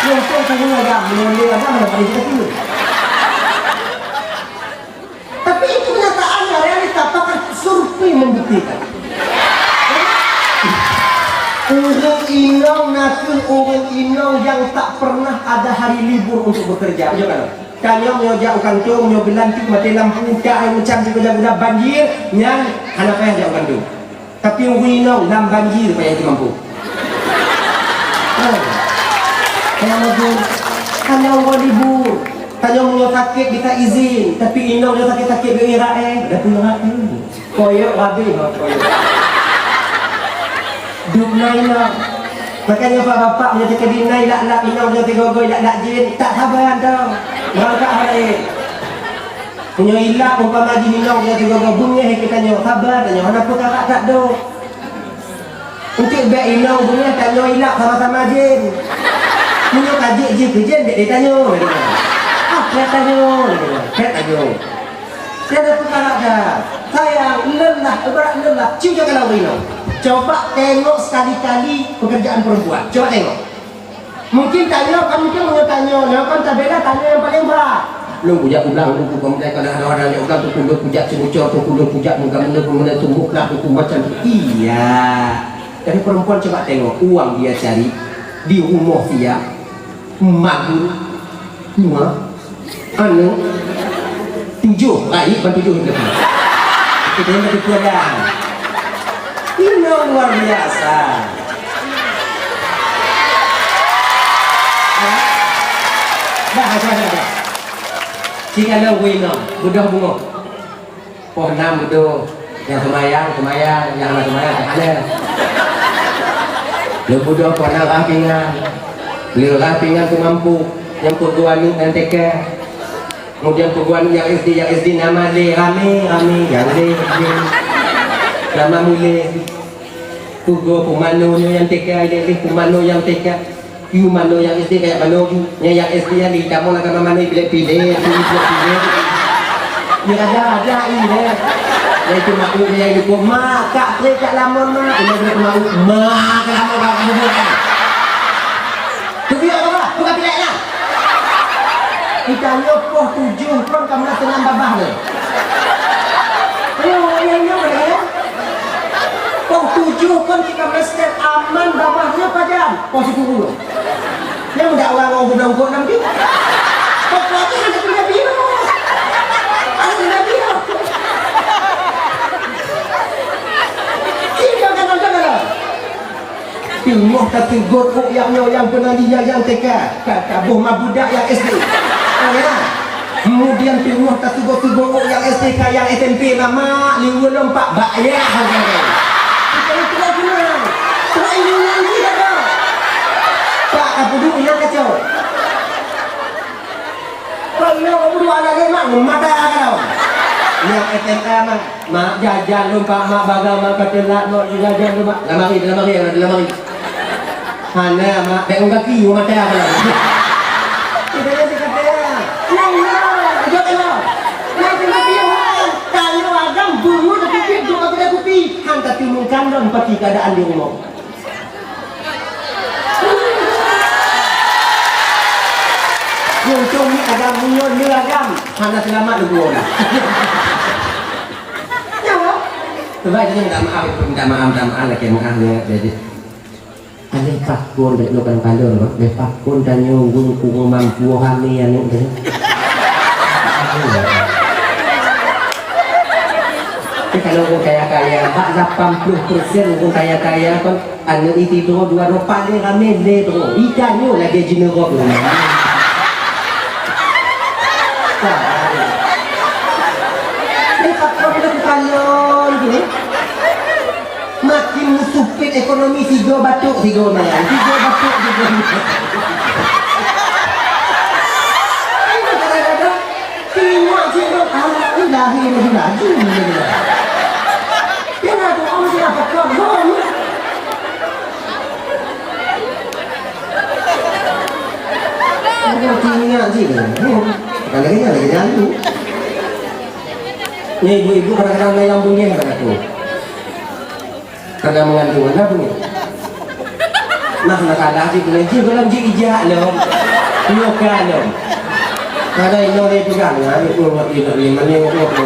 Yang pun kamu agam, yang dia agam, ada paling kecil. Tapi itu kenyataannya, realita, bahkan survei membuktikan. Ureueng inong nakeuh ureueng inong yang tak pernah ada hari libur untuk bekerja. Betul kan? Tanyoe nyoe jak u kantô, nyoe geulantik maté lampu, utak ai meucam di guda-guda banjir, nyan hana payah jak u kantô. Tapi ureueng inong lam banjir payah jimampôh. Oh. Payah mampôh. Hana ureueng libur. Tanyoe nyoe sakét bisa izin, tapi inong nyoe sakét-sakét geuirak, eh, dah peuirak, eh. Koyok habéh, oh, koyok. Duek na inong. Makanya bapak-bapak nyoe teuka di na ilak-lak, inong nyoe teugogo ilak-lak jén, tak saban tau. Meurangkak hana ék. Meunyoe ilak umpama jih inong nyang sigoe-goe beungéh keu tanyoe, haba tanyoe hana peukara that dok. Eunteuk bèk inong beungéh tanyoe ilak sama-sama jén. Meunyoe ka jeuet jih keu jén bèk lé tanyoe. Ah, bèk tanyoe, bèk tanyoe. Tiada peukara that. Sayang, lelah, ibarat lelah. Cuba kalau inong. Coba tengok sekali-kali pekerjaan perempuan. Coba tengok. Mungkin tanyoe kan, mungkin meunyoe tanyoe, nyoe kan tabela tanyoe nyang paleng brat. Lôn kujak ulang, lôn kukon mulai kadang-kadang nyang ulang tu, lôn kujak cemucor tu, lôn kujak muka-muka, lôn kujak tumbuk lah, lôn macam tu. Iya. Tapi perempuan coba tengok, uang dia cari di rumoh siap, magun, dua, Anu, tujoh, baik, bukan tujoh itu. Kita yang betul dah. Ini luar biasa. Dah, dah, dah, dah. Jika ada wino, bedah bunga. Poh nam beudôh, nyang seumayang, seumayang, nyang hana seumayang, tak hana. Lheueh beudôh poh nam rhah pingan. Lheueh rhah pingan keu mampu, nyang peugoe aneuk nyang T K. Kemudian peugoe aneuk nyang S D, nyang S D nama lé, ramé, ramé, nyang lé, lé. Nama mulé. Peugoe peumanoe nyoe nyang T K, ilée-ilée peumanoe nyang T K. Yue manoe nyang S D kayak manoe ju. Nyang, nyang S D nyan ditamong lam kama manoe pilek-pilek, pilek-pilek. Nyang ada, ada i deh. Nyang itu mak, nyang itu mak, kak pre kak lamon mak. Nyang itu mak, mak kak lamon mak. Kebiak apa? Bukan pilek lah. Kita nyoe poh tujoh kon ka meunan seunang babah le. Ayo, ayo, ayo, ayo. Poh tujoh kon kita meunan seunang aman babah nyoe pajan. Poh sikureueng. Nyang muda urang ngon goblong kok nam tu. Pokoknya hana guna biôh. Hana guna biôh. Sini jangan nonton dah. Teungoh tateugot ôk nyang nyoe nyang peunan di nyang T K, ka, ka boh ma budak nyang S D. Oh, ya. Kemudian teungoh tateugot-teugot ôk nyang S D ka nyang S M P, mamak, liweu lom pak bak ya. Kita itu dah kenal. Sebab ini yang dia dah. Pak, apa dulu yang kacau? Kalau kamu dua anak lima, mata kau. Yang S M A mah, mak jajan lom pak, mak baga mak katelak, mak jajan lom mak. Lamari, lamari, lamari. Hana mak, bèk ong kaki, ong mata kau. Kita yang dekat dia. Yang mana? Jawab dia. Yang dekat dia. Tanya agam, bulu dekat dia, dua kedai kopi. Han tapi mungkan lom pati keadaan di rumah. Untung ni agam meunyoe lé agam, hana seulamat lé geuwoe na. Nyawa. Sebab itu minta maaf, minta maaf, minta maaf, lakée maaf ya. Jadi, aleh pakon dek lo kan kalon, aleh pakon tanyoe ureueng kurang mampu hami aneuk deh. Tapi kalau ureueng kaya-kaya, bak lapan puluh persen ureueng kaya-kaya kon Aneuk iti droe dua droe paléng ramé lé droe. Ita nyoe lagèe jineurok nyoe. Lé pakon lôn kalon tu, eh. Makin meusupet ekonomi sigoe batuk sigoe meunan. Sigoe batuk sigoe meunan. Ini kadang-kadang tengok jineuk, ah, ni lahé lagi laju. Dia nak doa mesti nak pakon. Orang tinggal je. Bukan lagi nak lagi jalan tu. Ni ibu-ibu kadang-kadang ada yang bunyi pada tu. Kadang mengandung ada bunyi. Nah, nak kalah je bunyi je dalam je ijak lo. Nyoka lo. Kadang ino dia pegang, ya, ni tu, ni tu, ni mana ni tu, ni tu.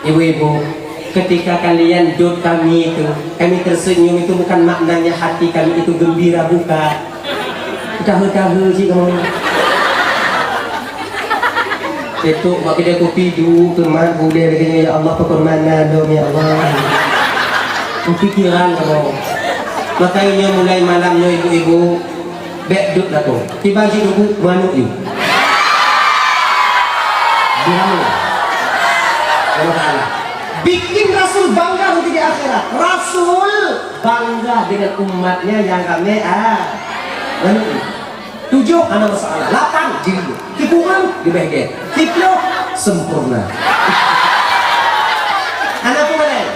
Ibu-ibu, ketika kalian dot kami itu, kami tersenyum itu bukan maknanya hati kami itu gembira, bukan. Tahe-tahe cit kamoe. Teutôk bak keudè kupi duek keumat ulèe lagèe nyoe, "Ya Allah, pakon mana lom, ya Allah?" Pikiran kamoe. Makajih nyoe mulai malam nyoe ibu-ibu, bèk dot lakoe. Tiban cit duek manok yue. Dirama. Allah Taala. Bikin Rasul bangga nanti di akhirat. Rasul bangga dengan umatnya yang ramai. Ah. Tujuh, hana masalah. Lapan, jilid. Sikureueng, leubeh gét. Siploh, sempurna. Hana peue malèe.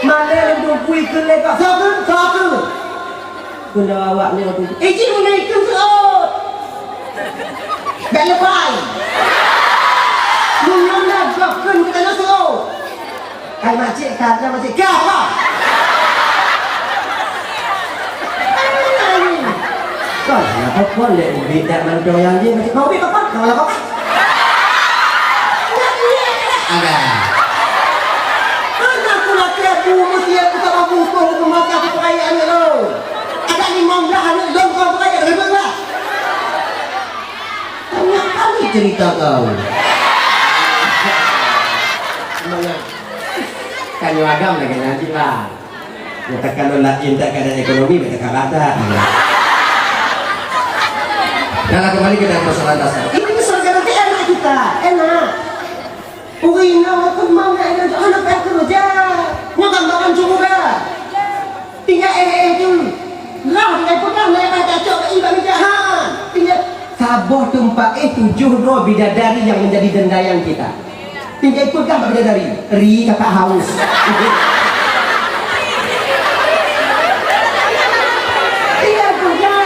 Malèe lôn tumpui keu lé kak. Satu, satu. Keunoe awak nyoe tu, "Eh, jih, meunyoe ikheun seuôt." Dak leupah. Meunyoe na gob kheun keu tanoh seuôt. Kai makcik, ka, ka makcik, ka apa? Kon, kenapa kon lé ubit dak mantong nyang jih, makcik, "Mau ubit apa? Mau lakukan?" Ada. Anak pula tiap bu mesti aku tak mampu kau rumah aku perayaan lo. Ada lima belas anak dong kau perayaan, ribut lah. Banyak kali cerita kau. Semangat. Kan nyoe agam lagèe nyan cit lah. Nyatakan lôn laén tak keadaan ekonomi, tak kalah dah. Nah, kembali ke dalam persoalan dasar. Ini persoalan kita enak, kita, enak. Ureueng inong aku mau nak ada anak aku kerja. Nyoe gambaran syuruga. Tinggal eh eh tu. Lah tinggal pegang, naik atas cok, ibarat macam ha. Tinggal saboh teumpat eh tujuh droe bidadari yang menjadi dendayang kita. Tinggai peugah bak bidadari, ri kakak haus. Tinggai peugah.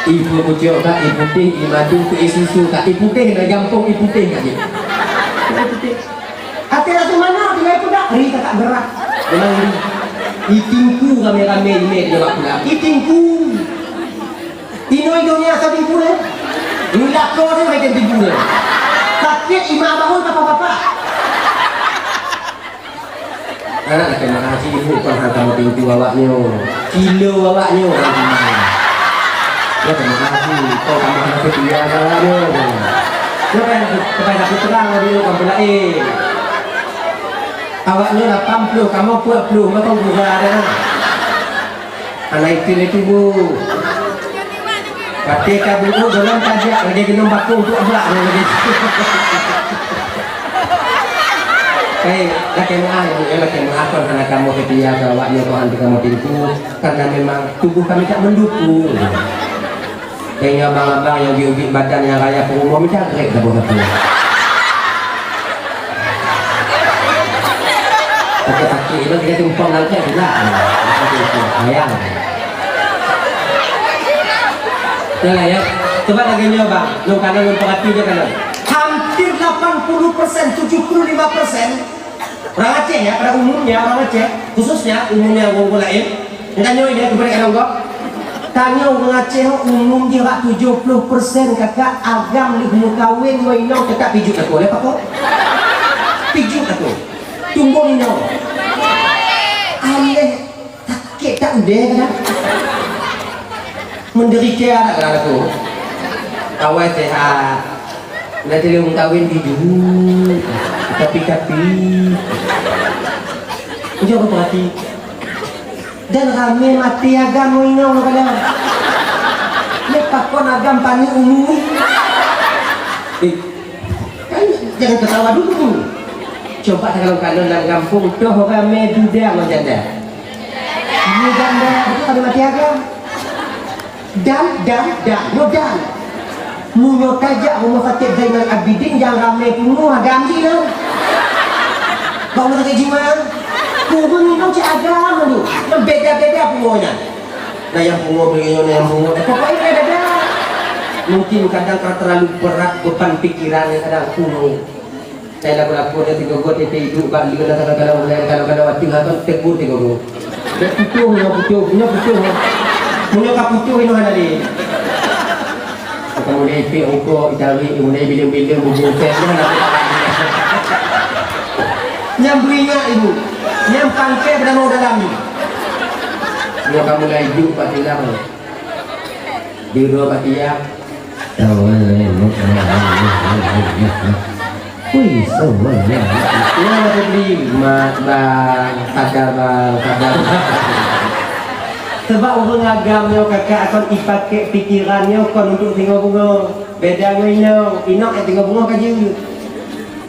Ibu pucuk kak, ibu teh, imadu tu isusu kak, ibu teh na gampong, ibu teh kak. Ibu teh. Até rasa mana, tinggai peugah, ri kakak gerak. Memang ri. Itingku ramai-ramai ime di Jawa Tengah. Itingku. Inong donya sabi pun eh. Nulak kau tu macam tipu dia. Sakit imak bangun bapak-bapak. Anak nak kena haji ibu kon hang kamu tipu awak nyo. Kilo awak nyo orang tipu. Ya kena haji kau kamu hana setia awak nyo. Ya kan supaya aku terang dia orang pula eh. Awak nyo lapan puluh, kamu empat puluh, macam gura ada. Anak itu ni tibu. Watèe ka buku golom tajak lagèe gunong bakong tu abrak lagèe. Eh, lakèe meu'ah, ibu, eh, lakèe meu'ah kon hana kamoe seutia keu awak nyoe, kon hana kamoe tipu, karena memang tubuh kami tak mendukung. Kayaknya abang-abang nyang ubi-ubi badan nyang raya peurumoh meucagrek saboh sapeue. Sakét-sakét, iban tiga tumpang nangkée pula. Sayang. Yalah ya. Coba lagèe nyoe bang, lôn kana lôn peurati je kana. Hampir lapan puluh persen, tujuh puluh lima persen orang Aceh ya, pada umumnya orang Aceh, khususnya umumnya ureueng laén, Tanyoe idéh keubeurek anong gob. Tanyoe ureueng Aceh umum jih bak tujoh ploh persen kakak agam lheueh meukawen ngon inong teutap pijuet lakoe. Lé pakon? Pijuet lakoe. Tumbong inong. Aléh sakét that udée kadang. Menderita anak-anak tu. Awai sehat. Nanti dia meukawen di dulu. Tapi-tapi. Ujung aku perhati. Dan ramé maté agam ngon inong kadang. Lé pakon agam paneuk umu. Eh, kan jangan ketawa dulu. Coba kalau-kalau lam gampông toh ramé duda ngon janda. Ini janda, itu pada maté agam. Dan, dan, dan, nyoe dan. Meunyoe tajak rumoh sakét Zainal Abidin nyang ramé pungoh agam jih nyan. Bak rumoh sakét jiwa. Pungoh nyoe cit agam tu. Nyang beda-beda pungoh nyan. Na nyang pungoh beurinyoe, na nyang pungoh. Pokoknya beda-beda. Mungkin kadang ka terlalu berat beban pikiran kadang pungoh. Saya laku-laku dia tiga gua titik hidup bak dia kadang-kadang mulai kadang-kadang waktu lah kan tegur tiga gua. Dia putus nyoe putus, nyoe putus. Nyoe ka putus nyoe hana lé. Kita mulai ipek rukok, itarik, mulai bilang-bilang bubur teh nyoe hana. Nyang beringat ibu. Nyang pangkai pada mau dalam ni. Nyoe ka mulai hidup bak tilang. Di dua bak tiang. Wih, semuanya. Ya, ada beli mak bang, sadar bang, sadar bang. Sebab ureueng agam nyoe kakak kon ipakai pikiran nyoe kon untuk singoh bungoh. Beda ngon inong, inong nyang singoh bungoh ka jeuet.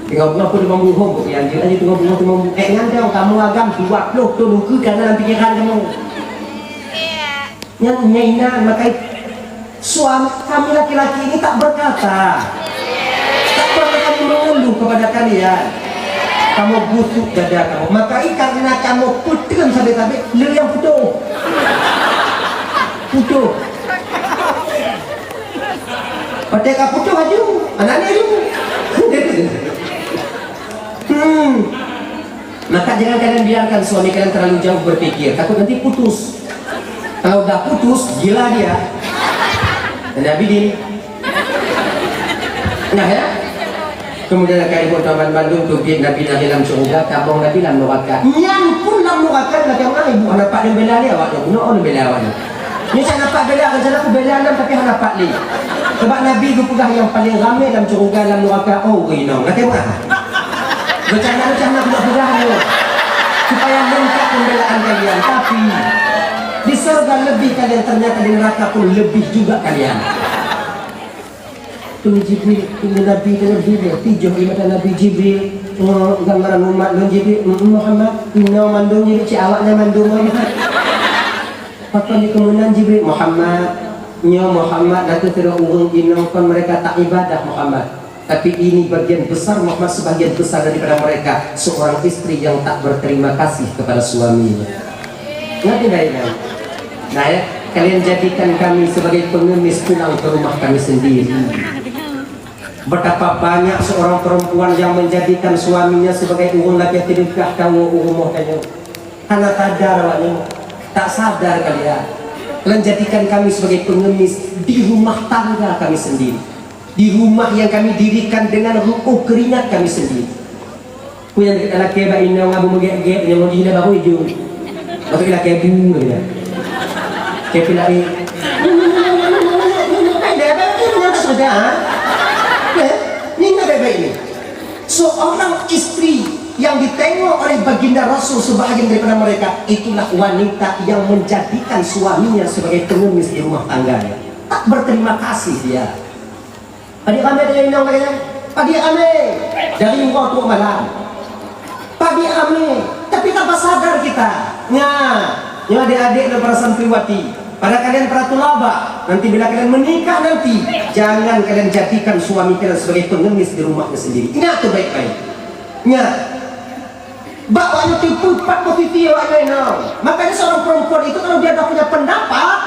Teungoh bunoe pun teumam buhom, bukan yang jeuet aja teungoh bunoe teumam buhom. Eh, nyan dong, kamoe agam dua ploh thon ukeue ka na lam pikeran kamoe. Nyan, nyan inan, makai suami kami laki-laki ini tak berkata. Tak pernah kami mengeluh kepada kalian. Kamoe busuk dada kamoe. Makai karena kamoe peuteun sabe-sabe, le nyang putôh. Putôh. Watèe ka putôh aju, aneuk ni aju. Hmm. Maka jangan kalian biarkan suami kalian terlalu jauh berpikir, takut nanti putus. Kalau udah putus, gila dia. Ada bidin. Nah, ya. Kemudian akan ibu taman bandum tubit Nabi Nabi lam syurga, tabong Nabi lam neraka. Nyan pun lam neraka, nak tengok ibu hana pat bela dia awak tu. Nyoe bela awak tu. Nyoe saya nampak bela, rencana aku bela enam tapi hana pat lé. Sebab Nabi geupeugah yang paling ramai lam syurga lam neraka, oh, ureueng inong. Nak tengok ah. Rencana-rencana aku nak peugah ni. Supaya lengkap pembelaan kalian. Tapi, di surga lebih kalian, ternyata di neraka pun lebih juga kalian. Tunggu Jibril, tunggu Nabi, tunggu Jibril. Tijoh di mata Nabi Jibril, eh, gambaran umat lôn Jibril, mm, Muhammad, inoe mandum Jibril, cik awaknyan mandum Muhammad. Pakon di keumunan Jibril, Muhammad, nyoe Muhammad, na kheueh sidroe ureueng inong kon mereka tak ibadah Muhammad. Tapi ini bagian besar Muhammad, sebagian besar daripada mereka seorang istri yang tak berterima kasih kepada suaminya. Ngerti dah ini? Nah ya, kalian jadikan kami sebagai pengemis pulang ke rumah kami sendiri. Betapa banyak seorang perempuan yang menjadikan suaminya sebagai ureueng lagèe teudeukah tawoe u rumoh tanyoe. Hana sadar awaknyan, tak sadar kalian. Kalian jadikan kami sebagai pengemis di rumah tangga kami sendiri. Di rumah yang kami dirikan dengan ru'uh keringat kami sendiri. Peue nyang lakèe bak inong abu meugèt-gèt nyang lôn jih baru ijong. Baru lakèe bu lagèe nyan. Kèe pih laén. Hai dah, baik ni, nyang tak sudah, ha? Eh, ni nak baik-baik ni. Seorang istri yang ditengok oleh baginda Rasul sebahagian daripada mereka, itulah wanita yang menjadikan suaminya sebagai pengemis di rumah tangganya. Tak berterima kasih dia. Padit ramé dari inong lagèe nyan? Padit ramé dari uroe trôk malam. Padit ramé, tapi tanpa sadar kita. Nah, nyoe adék-adék dan para santriwati, pada kalian para tulaba, nanti bila kalian menikah nanti, jangan kalian jadikan suami kalian sebagai pengemis di rumahnya sendiri. Ingat tu baik-baik. Ingat. Bak awaknyan teupeu pat posisi awaknyan inong. Makanya seorang perempuan itu kalau dia dah punya pendapat,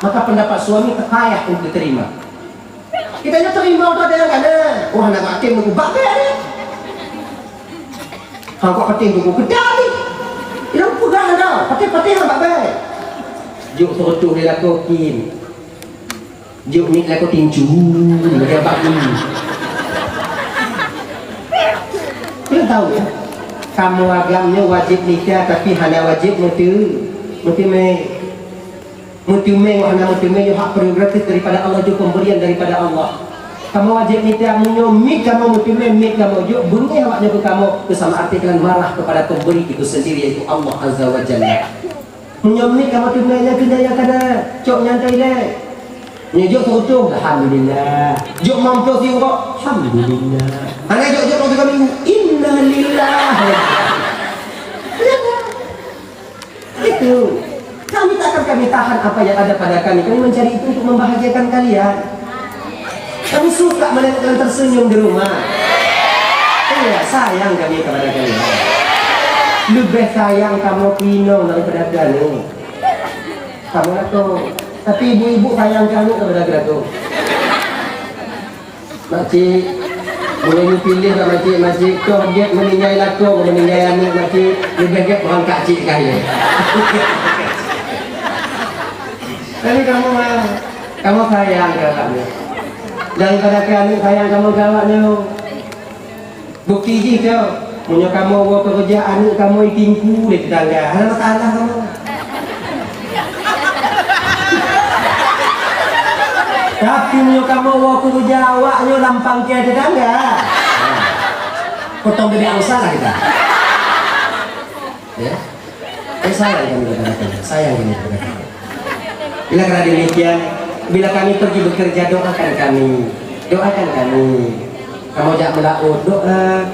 maka pendapat suami tak payah untuk diterima. Kita nyoe teurimong tu ada nyang kana. Wah, hana patéh meukeubah bèk ni. Hana patéh meukeubah keudali. Nyang peugah dah, patéh-patéh hana bèk. Jok seureutôh lé lakoe kin. Jok miet lakoe tincu, lagèe abang ni. Kalian tahu ya? Kamoe agam nyoe wajéb nikah tapi hana wajéb meuteumé. Meuteumé. Meuteumé ngon hana meuteumé nyoe hak prerogatif daripada Allah, jeuet pemberian daripada Allah. Kamoe wajéb mita meunyoe miet kamoe meuteumé, miet kamoe jok beungéh awaknyan keu kamoe, keu sama arti kalian marah kepada pemberi itu sendiri, yaitu Allah Azza wa Jalla. Meunyoe miet kamoe teumé nyan keunan nyang kana, cok nyan ka ilèe. Nyoe jok seureutôh, alhamdulillah. Jok meuplôh siuroe, alhamdulillah. Hana jok-jok lom tiga minggu, innalillah. Itu. Kami tak akan kami tahan apa yang ada pada kami. Kami mencari itu untuk membahagiakan kalian. Kami suka melihat kalian tersenyum di rumah. Iya, sayang kami kepada kalian. Lebih sayang kamoe keu inong daripada kalian. Kamoe lakoe. Tapi ibu-ibu sayang kami kepada lakoe. Makcik, meunyoe piléh bak makcik, makcik, toh gèt meuninggai lakoe, meuninggai aneuk makcik, leubeh gèt beurangkat cit kayèe. Tapi kamoe, kamoe sayang keu awaknyan. Daripada keu aneuk sayang kamoe keu awaknyan. Bukti jih tu, meunyoe kamoe woe keureuja aneuk kamoe itingku lé tetangga, hana masalah kamoe. Tapi meunyoe kamoe woe keureuja awak nyoe lam pangkai tetangga, potong bebek angsa lah kita. Ya. Eh, sayang kami kepada kalian. Sayang kami kepada kalian. Bila karena demikian, bila kami pergi bekerja, doakan kami. Doakan kami. Kamoe jak meulaôt, doa.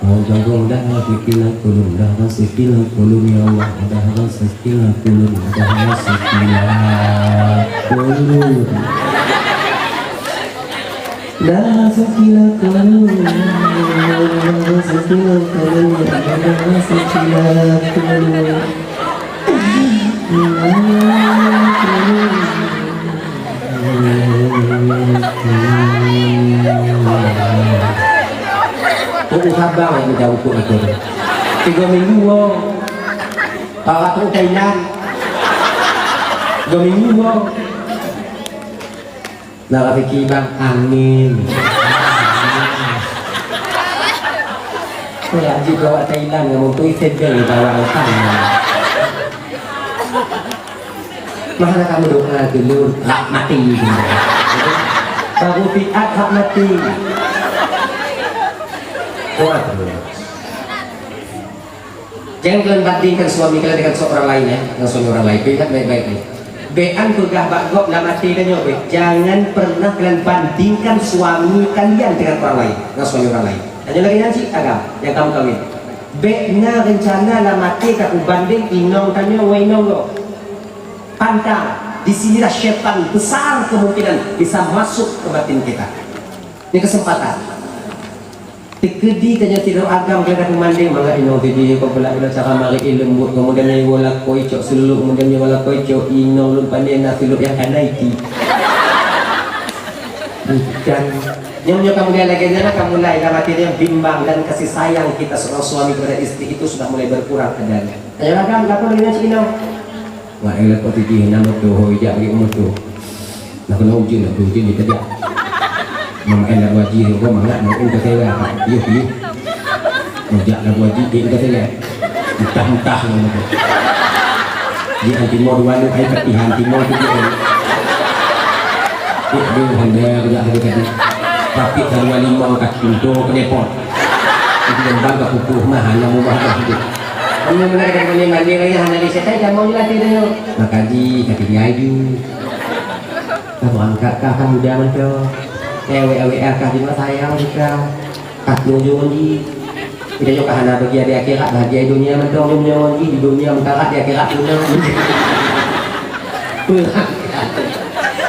Dah jago, dah rezeki lah kulun, dah rezeki lah kulun, ya Allah, dah rezeki lah kulun, dah rezeki lah kulun. Dah rezeki lah kulun, dah rezeki lah kulun, dah rezeki lah kulun. Kok sabar ya, minta ukut aku. Tiga minggu, oh. Para tu Thailand. Tiga minggu, oh. Nah, rezeki bang, amin. Kau lagi bawa Thailand, kamu tu istirahat di bawah utang. Mana kamu doa dulu, hak mati. Baru fiat hak mati. Doa dulu. Jangan kalian bandingkan suami kalian dengan seorang lain, ya, dengan suami orang lain. Ingat baik-baik ni. Bean peugah bak gob lam até tanyoe, beh. Jangan pernah kalian bandingkan suami kalian dengan orang lain, dengan suami orang lain. Tanyoe lagèe nyan cit agam nyang ka meukawen. Bèk na reuncana lam até ka kubandeng inong tanyoe ngon inong gob. Pantang, di sinilah syaitan besar kemungkinan bisa masuk ke batin kita. Ini kesempatan. Teukeudi tanyoe tiroe agam keu gata mandum, mangat inong teuh jih, keu peulak inong cara marit leumbot, kemudian nyoe iwoe lakoe icok seululok, kemudian nyoe iwoe lakoe icok inong lôn pandai na seululok nyang kana iti. Bukan. Nyang nyoe ka mulai lagèe nyan, ka mulai lam até nyoe bimbang dan kasih sayang kita seorang suami kepada istri itu sudah mulai berkurang adanya. Tanyoe agam, lakoe lagèe nyan cit inong. Wah, eh, lakoe teuh jih na moto, hôi jak bagi moto. Nah, keunoe ujeuen, nak ujeuen jih tajak. Mama en labu haji, kau mangat, mau en kau sewa. Yuk, yuk. Mau jak labu haji, en kau sewa. Entah-entah, mau tu. Di antimo dua ni, ai, tapi antimo tu dia. Eh, dia handa, dia ada tadi. Tapi dua lima kat pintu ke depot. Itu yang bangga pupuk mah, hanya mau bahas itu. Kamu mana ada mana mana lagi, hana di setai, kamu lagi tu. Makaji, kata dia aju. Kamu angkat kah, kamu jangan tu. Eh, W A W A kah, cuma sayang juga. Kat nujung ni. Kita juga hana bahagia di akhirat, bahagia di dunia mentong, dunia ni, di dunia mengkarat, di akhirat pun.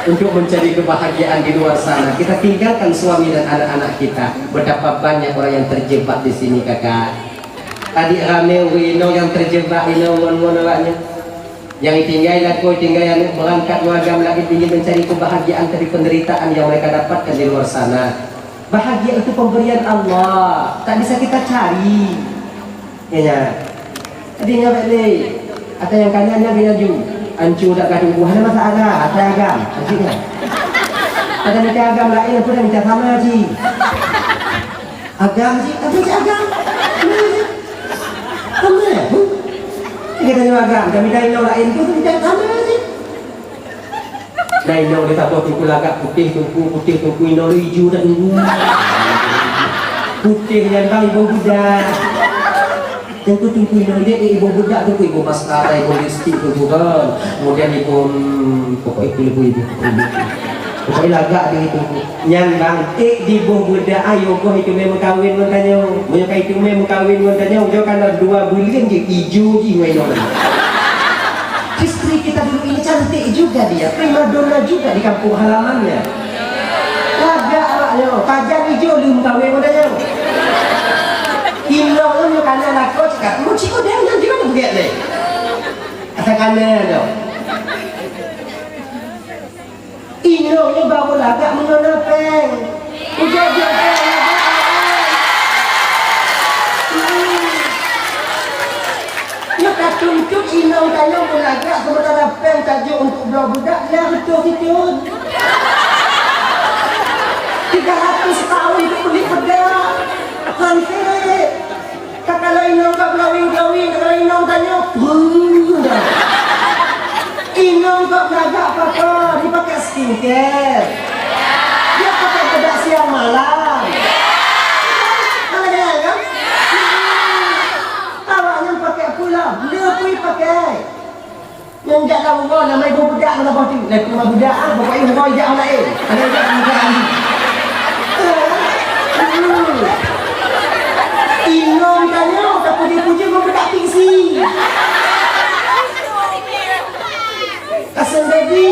Untuk mencari kebahagiaan di luar sana, kita tinggalkan suami dan anak-anak kita. Betapa banyak orang yang terjebak di sini, kakak. Tadi ramé ureueng inong nyang teujebak inong ngon-ngon awaknyan. Nyang tinggai lakoe, tinggai aneuk, beurangkat u agam laén ingin mencari kebahagiaan dari penderitaan yang mereka dapatkan di luar sana. Bahagia itu pemberian Allah, tak bisa kita cari. Ya, ya. Jadi, nyan bèk lé. Ata nyang ka nyan, nyan geuh laju. Ancu dak ka tuboh, hana masalah, ata agam. Maksudnya. Ata mita agam laén, aku dah mita sama, Ci. Agam cit, tapi cit agam. Sama, ya? Sama, ya? Hmm? Kita tanya agam, kami dah inong laén pun kita sama cit. Dah inong dia tak tahu tungku lagak putih, tungku putih, tungku inong dia hijau tak tungku. Putih nyan bang ibu budak. Tungku, tungku inong dia, eh, ibu budak, tungku ibu maskara, ibu lipstik, tungku kan. Kemudian ibu, hmm, pokok itu ibu, ibu, ibu. Pokoknya lagak dia itu. Nyan bang, eh, di boh budak ayo boh itu memang kawin ngon tanyoe. Meunyoe ka itu memang kawin ngon tanyoe, ujoe kan dua buleuen jih ijo jih ngon inong. Istri kita dulu ini cantik juga dia, primadona juga di kampung halamannya. Lagak awak nyoe, pajan ijo lom kawin ngon tanyoe. Inong lom nyoe kana lakoe cakap, "Mu cikgu dan nyan di mana bugek lé?" Asa kana nyoe. Inong nyoe baru lagak meunyoe na péng. Ujoe-ujoe péng lagak awai. Hmm. Nyoe ka tuntut inong tanyoe meulagak seumeuntara péng tajok untuk bloe budak, lhèe reutôh siteun. Tiga ratus tahun untuk beli bedak. Hansé. Takalon inong gob glowing-glowing, takalon inong tanyoe, peuh, dah. Inong gob lagak pakon, dipakai skincare. Dia pakai bedak siang malam. Mana dia, kan? Awak nyan pakai pula, leupui pakai. Nyang jak lam rumoh nama ibu budak, nama boh tu. Lagu rumah budak, ah, pokoknya rumah ijak orang lain. Ada ijak orang lain. Hmm. Puji membuka fiksi. Kasem baby.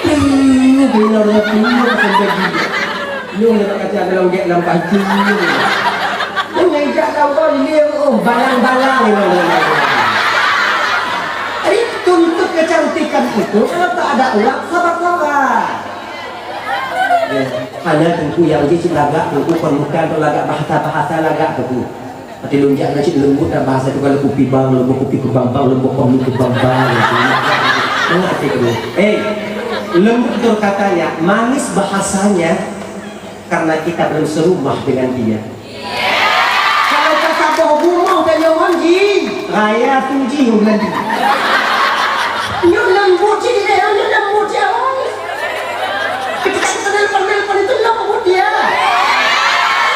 Ih, benar ya, benar kasem baby. Lu nak kata dalam gek nampak itu. Lu ngejak kau kau liang, oh, balang-balang lu. Jadi, tuntut kecantikan itu, kalau tak ada uang, sabar-sabar. Ya, hana Teungku nyang jih cit lagak, Teungku, kon bukan tu lagak bahasa-bahasa lagak, Teungku. Tapi lôn jak na cit lembut dah bahasa tu, kalau kupi bang, lembut kupi kebang bang, lembut kupi kebang bang, gitu. Ngerti tu? Eh, lembut tu katanya, manis bahasanya karena kita belum serumah dengan dia. Kalau ka saboh rumoh tanyoe ngon jih, raya tu jih ngon jih. Nyoe lembut jih, nyoe lembut jih. Ketika kita nelpon-nelpon itu lembut dia.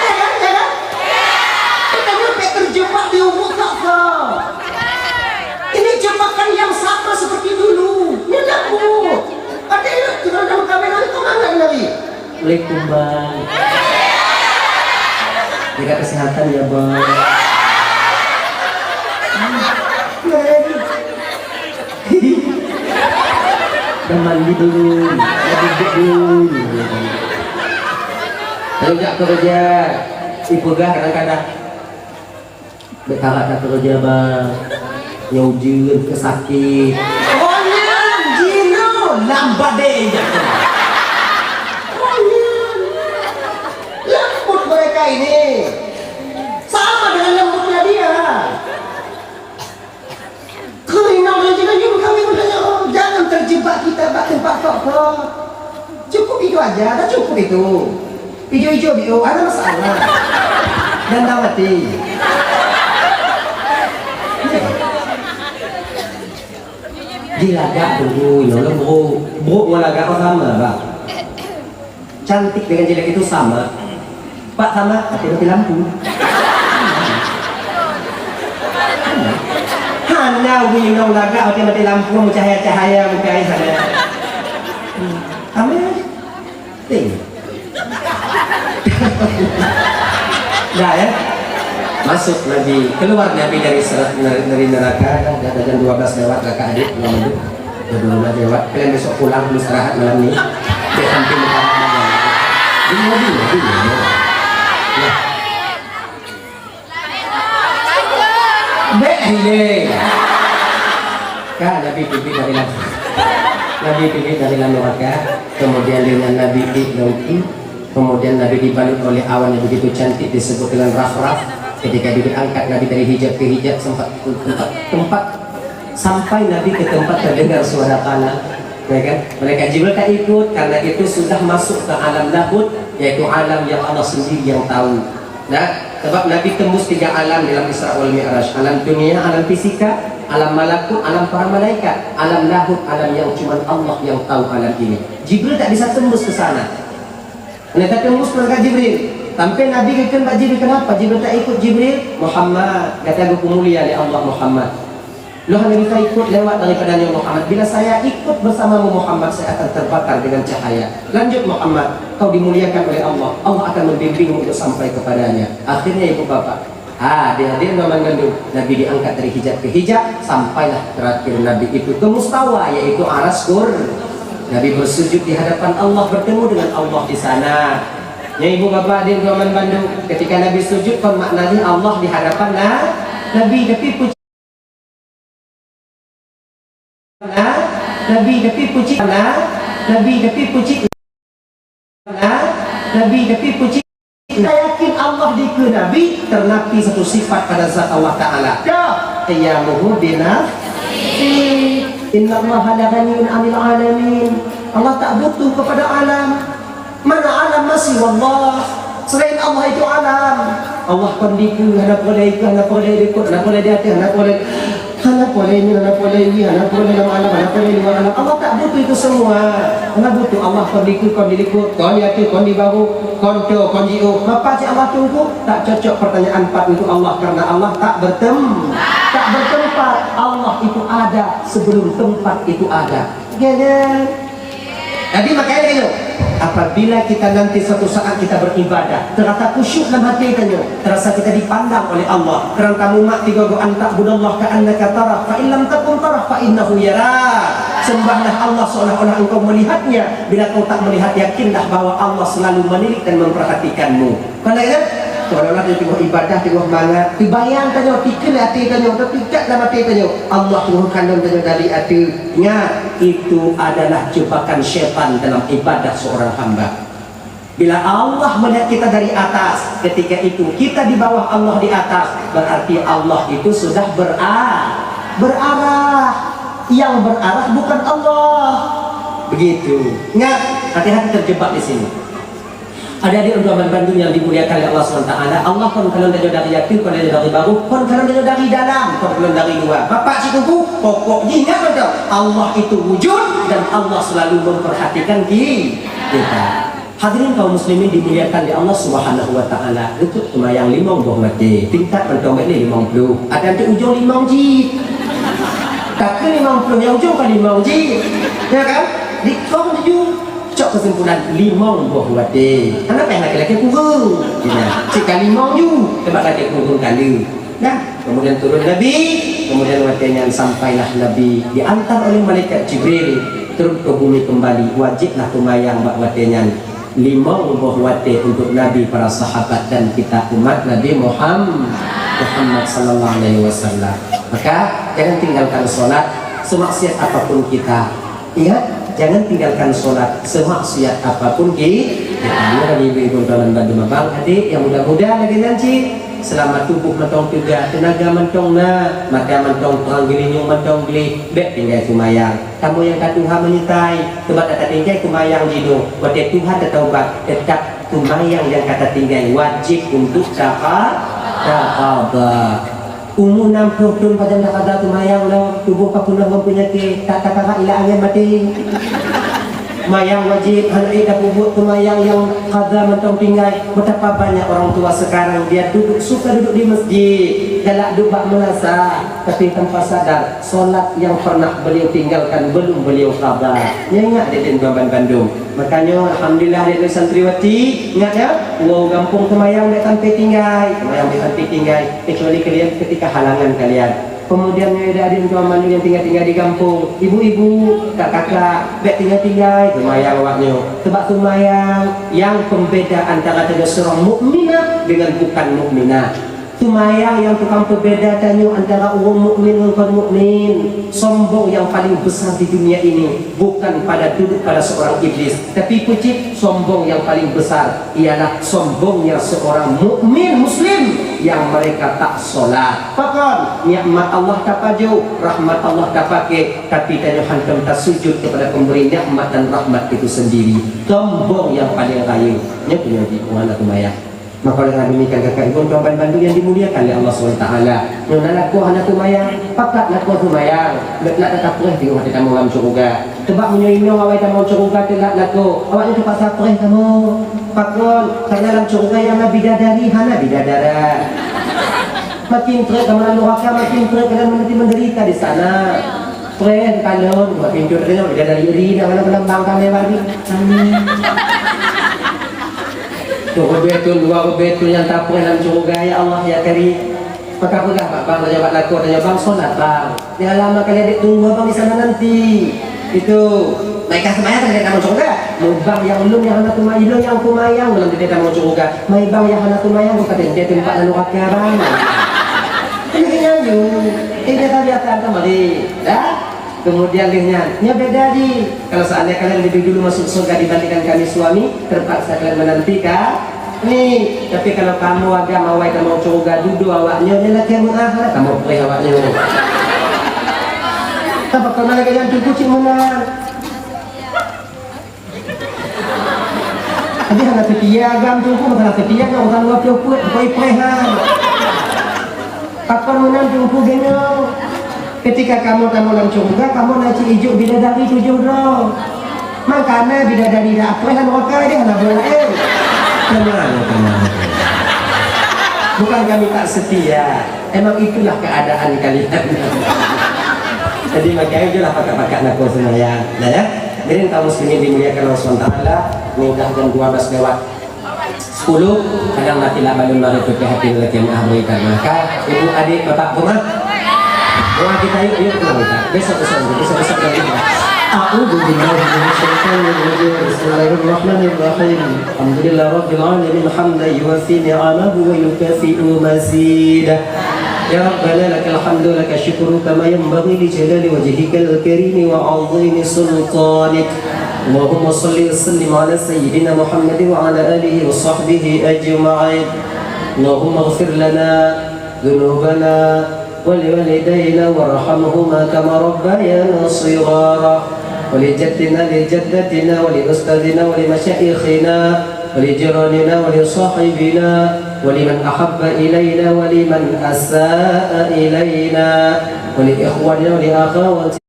Ya kan? Ya kan? Kita nyampe terjebak di ubuk tak. Ini jebakan yang sama seperti dulu. Ini lembut. Ada itu dalam kamera itu mana lagi? Assalamualaikum, Bang. Jaga kesehatan ya, Bang. Dah mandi belum? Dah duduk belum? Kalau jak kerja, dipeugah kadang-kadang. Bèk karat that keureuja, Bang. Nyoe ujeuen keu sakét. Oh, nyan jinoe lam badé jak. Oh, nyan. Lembut mereka ini. Sama dengan lembutnya dia. Keu inong lagèe nyoe kami meutanyoe, jangan terjebak kita bak teumpat kok-kok. Cukup itu aja, dah cukup itu. Ijo-ijo biôh, hana masalah. Dan dawati. Jilagak dulu, nyoe lôn brôk. Brôk ngon lagak sama, Bang. Cantik dengan jelek itu sama. Pak sama, tapi mati lampu. Hana wih inong lagak, tapi mati lampu, meucahaya-cahaya, bukai sana. Amin. Ting. Dah, ya. Masuk Nabi, keluar Nabi dari sera-, dari, dari neraka, dah, dah jam dua belas lewat, kakak adik, dua menit. Dah dua belas lewat, kalian besok pulang, istirahat malam ni. Biar sampai lebaran malam. Dulu, dulu, dulu. Ya. Bèk hile. Kan Nabi peubiet dari lam, Nabi peubiet dari lam neraka, kemudian dengan Nabi di lauti, kemudian Nabi dibalut oleh awan yang begitu cantik disebut dengan rafraf. Ketika itu diangkat Nabi dari hijab ke hijab, sempat tempat, tempat sampai Nabi ke tempat terdengar suara tanah, ya kan? Malaikat Jibril tak ikut karena itu sudah masuk ke alam lahut, yaitu alam yang Allah sendiri yang tahu. Nah, sebab Nabi tembus tiga alam dalam Isra wal Mi'raj. Alam dunia, alam fisika, alam malakut, alam para malaikat. Alam lahut, alam yang cuman Allah yang tahu alam ini. Jibril tak bisa tembus ke sana. Hana ka tembus malaikat Jibril. Sampai Nabi geukheun bak Jibril, "Kenapa Jibril tak ikut Jibril?" "Muhammad, gata geupeu mulia lé Allah Muhammad." Lôn hana bisa ikut lewat daripada nyoe Muhammad. Bila saya ikut bersamamu Muhammad, saya akan terbakar dengan cahaya. Lanjut Muhammad, kau dimuliakan oleh Allah. Allah akan membimbingmu untuk sampai kepadanya. Akhirnya ibu bapak, ha, adik-adik nyoman gandum, Nabi diangkat dari hijab ke hijab, sampailah terakhir Nabi itu ke mustawa, yaitu aras kur. Nabi bersujud di hadapan Allah, bertemu dengan Allah di sana. Ya ibu bapak adik nyoman bandum, ketika Nabi sujud, kon maknanya Allah di hadapan na-, Nabi, tapi puji Nabi, tapi puji Nabi, tapi puji Nabi, tapi puji. Kita yakin Allah dikeue Nabi, ternapi satu sifat pada zat Allah Ta'ala. Dah, qiyamuhu binafsi. Innallaha la ghaniyun 'anil 'alamin. Allah tak butuh kepada alam. Mana alam masih wallah? Selain Allah itu alam. Allah kon dikeue, hana peureulée dikeue, hana peureulée dikeue, hana peureulée di ateueh, hana peureulée, hana peureulée nyoe, hana peureulée nyoe, hana peureulée nyoe, hana peureulée luwa alam. Allah tak butuh itu semua. Hana butuh Allah kon dikeue, kon dilikot, kon di ateueh, kon di bawah, kon toe, kon jiôh. Mapa cit Allah teungku? Tak cocok pertanyaan pat untuk Allah karena Allah tak bertem-, tak bertempat. Allah itu ada sebelum tempat itu ada. Gèlèng. Jadi makanya gini, Apabila kita nanti suatu saat kita beribadah, terasa khusyuk dalam hati tanyoe, terasa kita dipandang oleh Allah. Karena kamu mak tiga go, "An ta'budallaha ka'annaka tarah, fa in lam takun tarah, fa innahu yarak." Sembahlah Allah seolah-olah engkau melihatnya. Bila kau tak melihat, yakinlah bahwa Allah selalu menilik dan memperhatikanmu. Kon lagèe nyan, seolah-olah teungoh ibadah, teungoh mangat, teubayang tanyoe, tikeue lé até tanyoe, teupikat lam até tanyoe, Allah teungoh kalon tanyoe dari ateueh. Ingat, itu adalah jebakan syaitan dalam ibadah seorang hamba. Bila Allah melihat kita dari atas, ketika itu kita di bawah, Allah di atas, berarti Allah itu sudah bera-, berarah. Yang berarah bukan Allah. Begitu. Ingat, hati-hati terjebak di sini. Adik-adik ureueng bandum nyang dimuliakan lé Allah Subhanahu wa Taala, Allah kon kalon tanyoe dari ateueh, kon kalon dari barôh, kon kalon tanyoe dari dalam, kon kalon dari luwa. Bapak Cik Teungku, pokok jih ingat beutôi, Allah itu wujud dan Allah selalu memperhatikan ki-, kita. Hadirin kaum muslimin dimuliakan lé Allah Subhanahu wa Taala, untuk seumayang limong boh watèe, tingkat mantong bèk lé limong ploh, adan di ujong limong jih. Takheun limong ploh, nyang ujong ka limong jih. Ya kan? Dikong tuju. Cok keusimpulan, limong boh watèe. Hana payah lakèe-lakèe kureueng. Cit ka limong ju, teuma lakèe kureueng kali. Nah, kemudian turun Nabi, kemudian watèe nyan sampailah Nabi diantar oleh malaikat Jibril turun ke bumi kembali. Wajiblah seumayang bak watèe nyan limong boh watèe untuk Nabi, para sahabat, dan kita umat Nabi Muham-, Muhammad sallallahu alaihi wasallam. Maka, jangan tinggalkan salat, semaksiat apapun kita. Ingat, jangan tinggalkan salat semaksiat apapun ki-, kita. Nyoe bagi ibu-ibu tuan dan bandum abang, adik nyang muda-muda lagèe nyan cit. Seulamat tuboh mantong teuga, teunaga mantong na, mata mantong trang, geulinyueng mantong gleh, bèk tinggai seumayang. Kamoe nyang ka tuha meunyetai, teuma tatinggai seumayang jinoe, watèe tuha tataubat, teutap seumayang nyang ka tatinggai wajéb untuk taqha-, taqhadha. Umu nam ploh thôn pajan taqhadha seumayang lom, tuboh ka peunoh ngon peunyakét, tak takarak ilak angén maté. Seumayang wajéb, hana ék tapeubuet seumayang nyang qadha mantong tinggai. Betapa banyak orang tua sekarang dia duduk, suka duduk di masjid, galak duek bak meulasah, tapi tanpa sadar, salat yang pernah beliau tinggalkan belum beliau qadha. Nyan ingat deh, bandum. Makanya, alhamdulillah, adik-adik santriwati, ingat ya, woe gampông seumayang bèk sampai tinggai, seumayang bèk sampai tinggai, kecuali kalian ketika halangan kalian. Kemudian, nyoe adik-adik tuan mandum nyang tinggai-tinggai di gampông, ibu-ibu, kakak-kakak, bèk tinggai-tinggai seumayang awaknyoe. Sebab seumayang nyang pembeda antara tanyoe seorang mukminah dengan bukan mukminah. Seumayang nyang tukang peubeda tanyoe antara ureueng mukmin ngon kon mukmin. Sombong yang paling besar di dunia ini bukan pada, duduk pada seorang iblis, tapi peucit sombong yang paling besar ialah sombongnya seorang mukmin muslim yang mereka tak solat. Pakon? Nikmat Allah tapajoh, rahmat Allah tapaké, tapi tanyoe hantom tasujud kepada pemberi nikmat dan rahmat itu sendiri. Sombong yang paling rayeuk. Nyoe punya di mana seumayang. Maka dengan demikian, kakak ibu tuan bandum yang dimuliakan oleh Allah Subhanahu wa Taala, nyoe na lakoe hana seumayang, pakat lakoe seumayang, bèk telat tapreh di watèe tamong lam syeuruga. Sebab meunyoe inoe awai tamong syeuruga telat lakoe, awaknyan teupaksa preh tamong. Pakon? Karena lam syeuruga nyang na bidadari, hana bidadara. Makin trép tamong lam nuraka, makin trép kalian nanti menderita di sana. Preh kalon, buka pintu tadi, bidadari ri, dah malam-malam bang kami bagi. Amin. Seureubèe thôn, dua reubèe thôn nyang tapreh lam syeuruga, ya Allah, ya Karim. Maka peugah bak bang, tanyong bak lakoe, tanyong, "Bang, solat, Bang." "Jangan lama kali, Adik, tunggu Abang di sana nanti." Itu. Mereka seumayang, mereka masuk syeuruga. Lôn bang nyang lôn nyang hana seumayang, lôn nyang seumayang, lôn di dalam syeuruga. Mai bang nyang hana seumayang, bukan di tempat lalu raka, Bang. Ini nyanyi. Ini biasa-biasa kembali. Dah? Kemudian lheueh nyan, nyoe beda jih. Kalau seandainya kalian lebih dulu masuk surga dibandingkan kami suami, terpaksa kalian menantikan. Ni, tapi kalau kamoe agam awai tamong syeuruga dudoe awaknyoe, nyan lakèe meu'ah lah kamoe preh awaknyoe. Tapi kalau lagèe nyan, Teungku, cit meunan. Jadi hana seutia agam Teungku, masalah seutia nyoe urusan dua ploh peuet, bukan ipreh ha. Pakon meunan Teungku geunyong? Ketika kamoe tamong lam syeuruga, kamoe na cit ijok bidadari tujoh droe. Mangkana bidadari dak apreh lam nuraka deh, hana boleh. Tenang, tenang. Bukan kami tak setia. Emang itulah keadaan kalian. Jadi, maka itu lah pakat-pakat nak kau semayang. Nah, ya. Jadi, kaum muslimin dimuliakan Allah subhanahu wa taala, ni dah jam dua belas lewat sepuluh, kadang mati lah balon mari putih hati lelaki yang ahli karena ka, ibu, adik, bapak, rumah. Doa kita yuk, yuk, pulang kita. Besok, besok, besok, besok lagi. A'udzu billahi minasyaitonir rajim. Bismillahirrahmanirrahim. Alhamdulillahirabbil alamin, hamdan yuwafi ni'amahu wa yukafi'u mazidah. Ya Rabbana, lakal hamdu, lakal syukru, kama yanbaghi li jalali wajhikal karimi wa 'azimi sultanik. Allahumma shalli wa sallim ala sayyidina Muhammad wa ala alihi wa sahbihi ajma'in. Allahumma ighfir lana ذنوبنا ولوالدينا وارحمهما كما ربيانا صغارا، ولجدنا ولجدتنا ولأستاذنا ولمشايخنا ولجيراننا ولصاحبنا ولمن أحب إلينا ولمن أساء إلينا ولإخواننا ولأخواتنا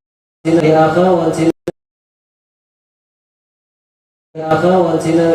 ولأخواتنا ولأخواتنا